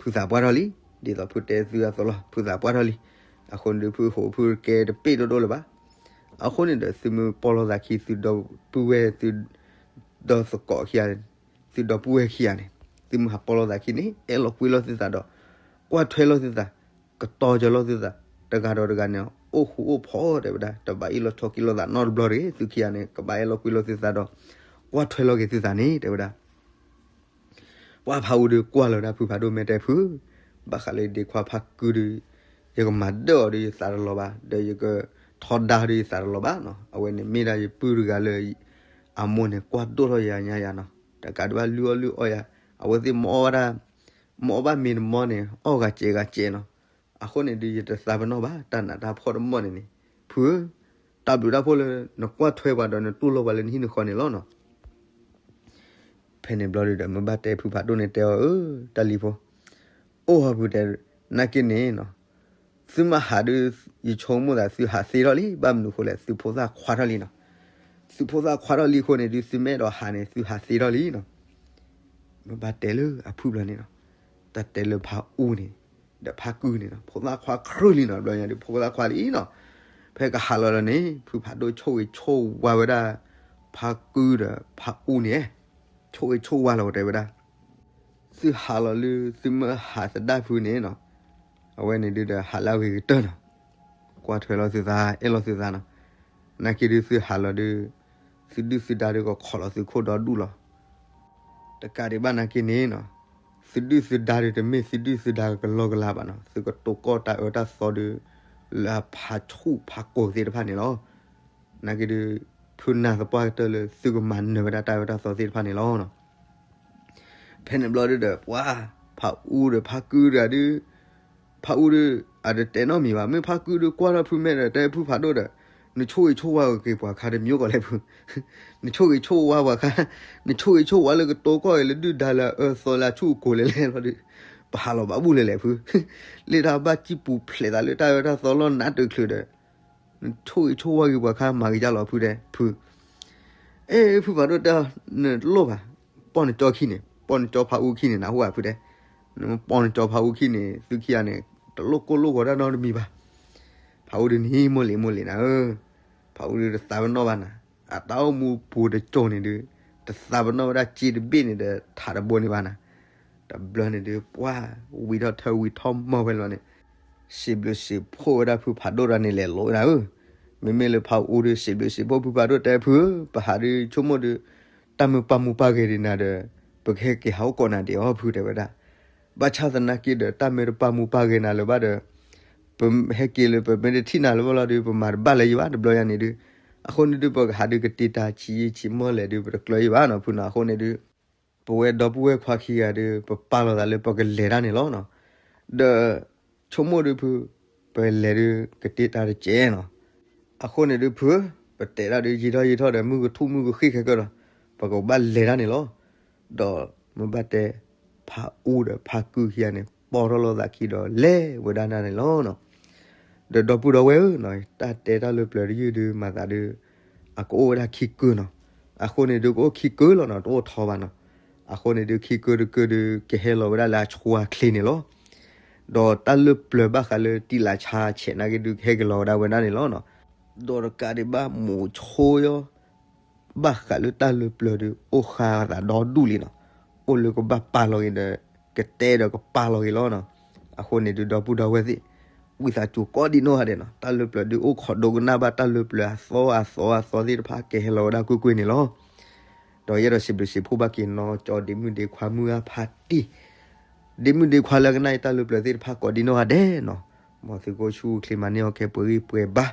ဖုသးပှၢ်ထီၣ်လံ, ဒ်သိးဖုတဲသုအသိးလီၤ ဖုသးပှၢ်ထီၣ်လံ. အဃိန့ၣ်ဒုး ဖုဟိးဖုတကဲတပ့ၢ်ဒိၣ်ဒိၣ်လၢၤဘၣ်. အဃိန့ၣ်ဒီး သုမ့ၢ်ပီၢ်လိာ်သးခံ သုဒီပုၢ်ဝဲၢ် သုဒီသကိးခံဂၤန့ၣ် သုဒီပုၢ်ဝဲၢ်ခံဂၤန့ၣ် သုမ့ၢ်ဟးပီၢ်လိာ်သးခံန့ၣ် အဲၣ်လီၤကွံလိာ်သုသးဒီး ကွၢ်ထွဲလိာ်သုသး, ကတီၤကၢၤလိာ်သုသး, တဂၤဒီးတဂၤန့ၣ် အိၣ်ဃူအိၣ်ဖိး တဲဝဲဒၣ်, တဘၣ်အ့ၣ်လိာ်ဆိးက့လိာ်သးနီတဘျီတဂ့ၤ, သုခံဂၤန့ၣ် ကဘၣ်အဲၣ်လီၤကွံလိာ်သုသးဒီး ကွၢ်ထွဲလိာ်က့ၤသုသးန့ၣ် တဲဝဲဒၣ်. ပှၢ်ဖါအူဒုးကွၢ်လီၤဝဲဒၣ်ဖုဖးဒိၣ်မဲာ်တဲဖု, ဘၣ်ဃးလၢယဒ့ခွါဖါကုဒုး ယကမၤဒၢၣ်အီၤဒီးယသးတလီၤဘၣ်, ဒီးယကထီဒါဒီးယသးတလီၤဘၣ်နီၤ, အဝဲန့ၣ်မ့ၢ်ဒၣ်ယပုၢ်တဂၤလၢ အမိၢ်န့ၣ်ကွၢ်ဒိၣ်ထီၣ်ယၤညါယၤနီၤ, တကးဒံးဘၣ်လုၢ်အီၣ်လုၢ်အီယၤ, အဝဲသ့ၣ်မ့ၢ်အီၣ်ဝဲဒၣ် မ့ၢ်အီၣ်ဘၣ်မ့ၤတမီန့ၣ် အီၣ်ဂၤစဲးဂၤစဲးနီၤ, အဃိန့ၣ်ဒုးယတသးပနီၣ်ဘၣ် တၢ်နးတၢ်ဖှီၣ်တမီၢ်န့ၣ်န့ၣ်, ဖုဧၢ, တၢ်ဘျုးတၢ်ဖှိၣ်လၢ နကွၢ်ထွဲပှၤဒီးနတူၢ်လိာ်ပှၤလၢနဟံၣ်နဃီန့ၣ်လီၤနီၤ. ဖဲန့ၣ်ဘျီဒုးဒီး မ့ၢ်ဘၣ်တဲဖုဖးဒိၣ်န့ၣ်တဲအီၤ အၢ တၢ်လံၤဖိ, အိၣ်ဟီဖုတဲ, နာ်က့န့ၣ်နီၤ, သုမ့ၢ်ဟးဒုး ယဆိကမိၣ်သးသုဟးသ့ထီၣ်လံ, ဘၣ်မနုၤအဃိလဲၣ် သုဖိသၣ်ခွါထီၣ်လံနီၤ, သုဖိသၣ်ခွါထီၣ်လံအဃိန့ၣ်ဒုး သုမ့ၢ်အဲၣ်ဒိးဟးန့ၣ် သုဟးသ့ထီၣ်လံနီၤ. မ့ၢ်ဘၣ်တဲလၢအဖုဘျီန့ၣ်နီၤ, တၢ်တဲလၢဖးအူန့ၣ် ဒီးဖးကုန့ၣ်နီၤ ဖိသၣ်ခွါခရၢၣ်လံနီၤ, ဘျီညါဒုး ဖိသၣ်ခွါလံနီၤ. ဖဲကဟးလီၤလီၤန့ၣ် ဖုဖးဒိၣ်ဆိၣ်ဂ့ၤဆိၣ်ဝါဝဲဒၣ် ဖးကုဒီးဖးအူန့ၣ်, ဆိၣ်ဂ့ၤဆိၣ်ဝါလီၤတဲဝဲဒၣ်, သုဟးလီၤလၢ သုမ့ၢ်ဟးသဒၣ်ဖုန့ၣ်နီၤ, အဝဲန့ၣ်ဒုးဒီးဟးလၢအဂ့ၤကတၢၢ်နီၤ, ကွၢ်ထွဲလိာ်သုသး အဲၣ်လိာ်သုသးနီၤ. နာ်က့ဒုးသုဟးလီၤဒုး သုဒုၣ်သုဒါဒုးကခိးလီၤသုခိၣ်ဒီဒူၣ်လီၤ. တကးဒံးဘၣ်နာ်က့န့ၣ်နီၤ, သုဒုၣ်သုဒါဒုးတမ့ၢ်သုဒုၣ်သုဒါကလီကလီဘၣ်နီၤ, သုကတိၤကီၢ်တၢ်အၢတၢ်သီဒုး လၢအဖးဆူၣ်ဖးကိာ်သ့ၣ်တဖၣ်န့ၣ်လီၤ. နာ်က့ဒုး ဖုနၢ်သပှၢ်ကတၢၢ်လၢ သုကမၤနၢၤဝဲဒၣ်တၢ်အၢတၢ်သီသ့ၣ်တဖၣ်န့ၣ်လီၤ. ဖဲန့ၣ်ဘျီဒုးဒီး ပှၤ ဖးအူဒီးဖးကုတဂၤဒုး ဖးအူဒုး အတတဲနီတမံၤဘၣ်, မ့ၢ်ဖးကုဒုးကွၢ်ထီၣ်ဖုမဲာ်ဒီး တဲဖုဖးဒိၣ်ဒီး နဆိၣ်ဂ့ၤဆိၣ်ဝါက့ၤပှၤခါတမံၤကီးလဲၣ်ဖု, နဆိၣ်ဂ့ၤဆိၣ်ဝါပှၤခါ, နဆိၣ်ဂ့ၤဆိၣ်ဝါလၢကတိၤကီၢ်အံၤလၢဒုၣ်ဒါလၢအၢသီလၢအဆူၣ်အကိာ်လဲၣ်လဲၣ်လီၤဒုး, ပဟးလီၤဘၣ်ဘူၣ်လဲၣ်လဲၣ်ဖု, လၢတၢ်ဘၣ်စံၣ်ပူၤဖျဲးသးလၢတၢ်အၢတၢ်သီလီၢ်နးတချုးဒီး နဆိၣ်ဂ့ၤဆိၣ်ဝါက့ၤပှၤခါမၤကယၢ်လီၤဖုတဲဖု, အဲၣ် ဖုဖးဒိၣ်တဲ နလိၣ်ဘၣ်, ပီၢ်နကၠီခံန့ၣ် ပီၢ်နကၠီဖးအူခံန့ၣ် နၢ်ဟူဧါဖုတဲ, နပီၢ်နကၠီဖးအူခံန့ၣ် သုခံဂၤန့ၣ် တလိၣ်ကိၢ်လိၣ်ဂီၤတၢ်နီတမံၤဘၣ်. ဖးအူဒုးန့ၣ် မိၢ်လံၤမိၢ်လံၤနၤဧၢ, ဖးအူဒုးတသးပနီၣ်ဘၣ်နၤ, အတၢ်အိၣ်မူပူၤတစိၤန့ၣ်ဒုး တသးပနီၣ်ဝဲဒၣ်စ့တဘ့ၣ်န့ၣ်ဒီးထးတဘိန့ၣ်ဘၣ်နၤ. တဘျီန့ၣ်ဒုး ပှၤ ဝံၤထီၣ်ထၢဝံၤထီၣ်မီၢ်ဝဲလီၤန့ၣ် စံးဘျုးစံးဖှိၣ်ဝဲဒၣ်ဖုဖးဒိၣ်တဂၤန့ၣ်လဲၤလိၤဝဲဒၣ်ဧၢ. မ့မ့ၢ်လၢဖးအူဒုး စံးဘျုးစံးဖှိၣ်ဖုဖးဒိၣ်တဲဖုဧၢ, ပဟးဒုးဆိကမိၣ်ဒုး တၢ်မ့ၢ်ပာ်မူပာ်ဂဲၤဒံးနၤဒီး ပကဟဲက့ၤဟးအိၣ်ကိးနၤဒံးအီၤဖုတဲဝဲဒၣ်. ဘၣ်ဆၣ်သနာ်က့ဒီး တၢ်မ့ၢ်တပာ်မူပာ်ဂဲၤနၤလၢၤဘၣ်ဒီး ပဟဲက့ၤလၢပမ့ၢ်တထံၣ်နၤလၢၤဘၣ်လီၤဒီး ပမၤတဘၣ်လၢၤယံၤဘၣ် တဘျီယၤန့ၣ်ဒုး. အဃိန့ၣ်ဒုး ပကဟးဒုးကတ့တၢ်ဆံးယံာ်ဆံးမီၢ်လဲၣ်ဒုး ပတကျၢၤယံၤဘၣ်နီၤ ဖုနီၤ. အဃိန့ၣ်ဒုး ပဝဲဒီပုၢ်ဝဲၢ်ခွါခံဂၤဒီး ပပာ်လီၤသးလၢပကလဲၤတၢ်န့ၣ်လီၤနီၤ. ဒီး ဆိကမိၣ်ဒုးဖု ပလဲၤဒုးကတ့တၢ်တကဲးနီၤ. အဃိန့ၣ်ဒုးဖု ပတဲဒၣ်ဒုးယံာ်ထီၣ်ယံာ်ထီၣ်ဒီး မုၢ်ကထူၣ်မုၢ်ကဃ့ၢ်ခဲကၢၢ်ဒီး ပကဘၣ်လဲၤတၢ်န့ၣ်လီၤ. ဒီးမ့ၢ်ဘၣ်တဲ ဖးအူဒီးဖးကုၢ်ခံဂၤန့ၣ် ပိာ်ထီၣ်လိာ်သးခံဒီးလဲၤဝဲဒၣ်န့ၣ်လီၤ. ဒီးဒီပုၢ်ဒီဝဲၢ်ဧၢနီၤ, တၢ်တဲတၢ်လၢပျၢၤတယုၢ်ဒုး မၤသးဒုး အကအိၣ်ဝဲဒၣ်ခံကုၢ်နီၤ. အဃိန့ၣ်ဒုး ကအိၣ်ခံကုၢ်လီၤနီၤ, တအိၣ်ထီဘၣ်နီၤ. အဃိန့ၣ်ဒုး ခံကုၢ်တကုၢ်ဒုး ကဟဲလီၤဝဲဒၣ်လၢအဆှီအချ့န့ၣ်လီၤ. ဒီးတၢ်လၢပျၢၤဘၣ်ဃးလၢတံာ်လၤဆါဆဲးနာ်က့ဒုး ကဟဲက့ၤလီၤဝဲဒၣ်ဝဲဒၣ်န့ၣ်လီၤ. ဒီးတကးဒံးဘၣ် မိၤဆိယီ ဘၣ်ဃးလၢတၢ်လၢပျၢၤဒုး အိၣ်ဃာ်သးဒီဒူၣ်လံနီၤ. အိၣ်လၢကဘၣ်ပာ်လီၤက့ၤဒီး ကတဲဒီးကပာ်လီၤက့ၤလီၤနီၤ. အဃိန့ၣ်ဒုး ဒီပုၢ်ဒီဝဲၢ်သ့ၣ် ဝံသးစူၤကိးဒံးနီၢ်ဂၤဒဲးနီၤ. တၢ်လၢပျၢၤဒုး အိၣ်ခိးဒိကနၣ်ဘၣ်တၢ်လၢပျၢၤအသီအသီအသီသ့ၣ်တဖၣ် ကဟဲလီၤဝဲဒၣ်ကွ့ၢ်ကွ့ၢ်န့ၣ်လီၤ. ဒီးယအဲၣ်ဒိးစံးဘျုးစံးဖှိၣ်ဘၣ်က့ၤနီၢ်ကၠီ ဒ့မုၣ်ဒ့ခွါမုၢ်ဂၢ်ဖးတံၢ် ဒ့မုၣ်ဒ့ခွါလၢကနၣ်အံၤတၢ်လၢပျၢၤသ့ၣ်တဖၣ်ကိးဒံးနီၢ်ဂၤဒဲးနီၤ. မ်သုကအိၣ်ဆူၣ်အိၣ်ချ့ မၤန့ၢ်အီၣ်ကဲ ပှဲၤဂံၢ်ပှဲၤဘါ,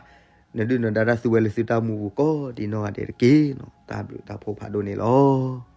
နဒုၣ်နဒါတၢ်သူဝဲလၢသုတၢ်မူပူၤကိးဒံးနီၢ်ဂၤဒဲးတက့ၢ်နီၤ. တၢ်ဘျုးတၢ်ဖှိၣ်ဖးဒိၣ်န့ၣ်လီၤ.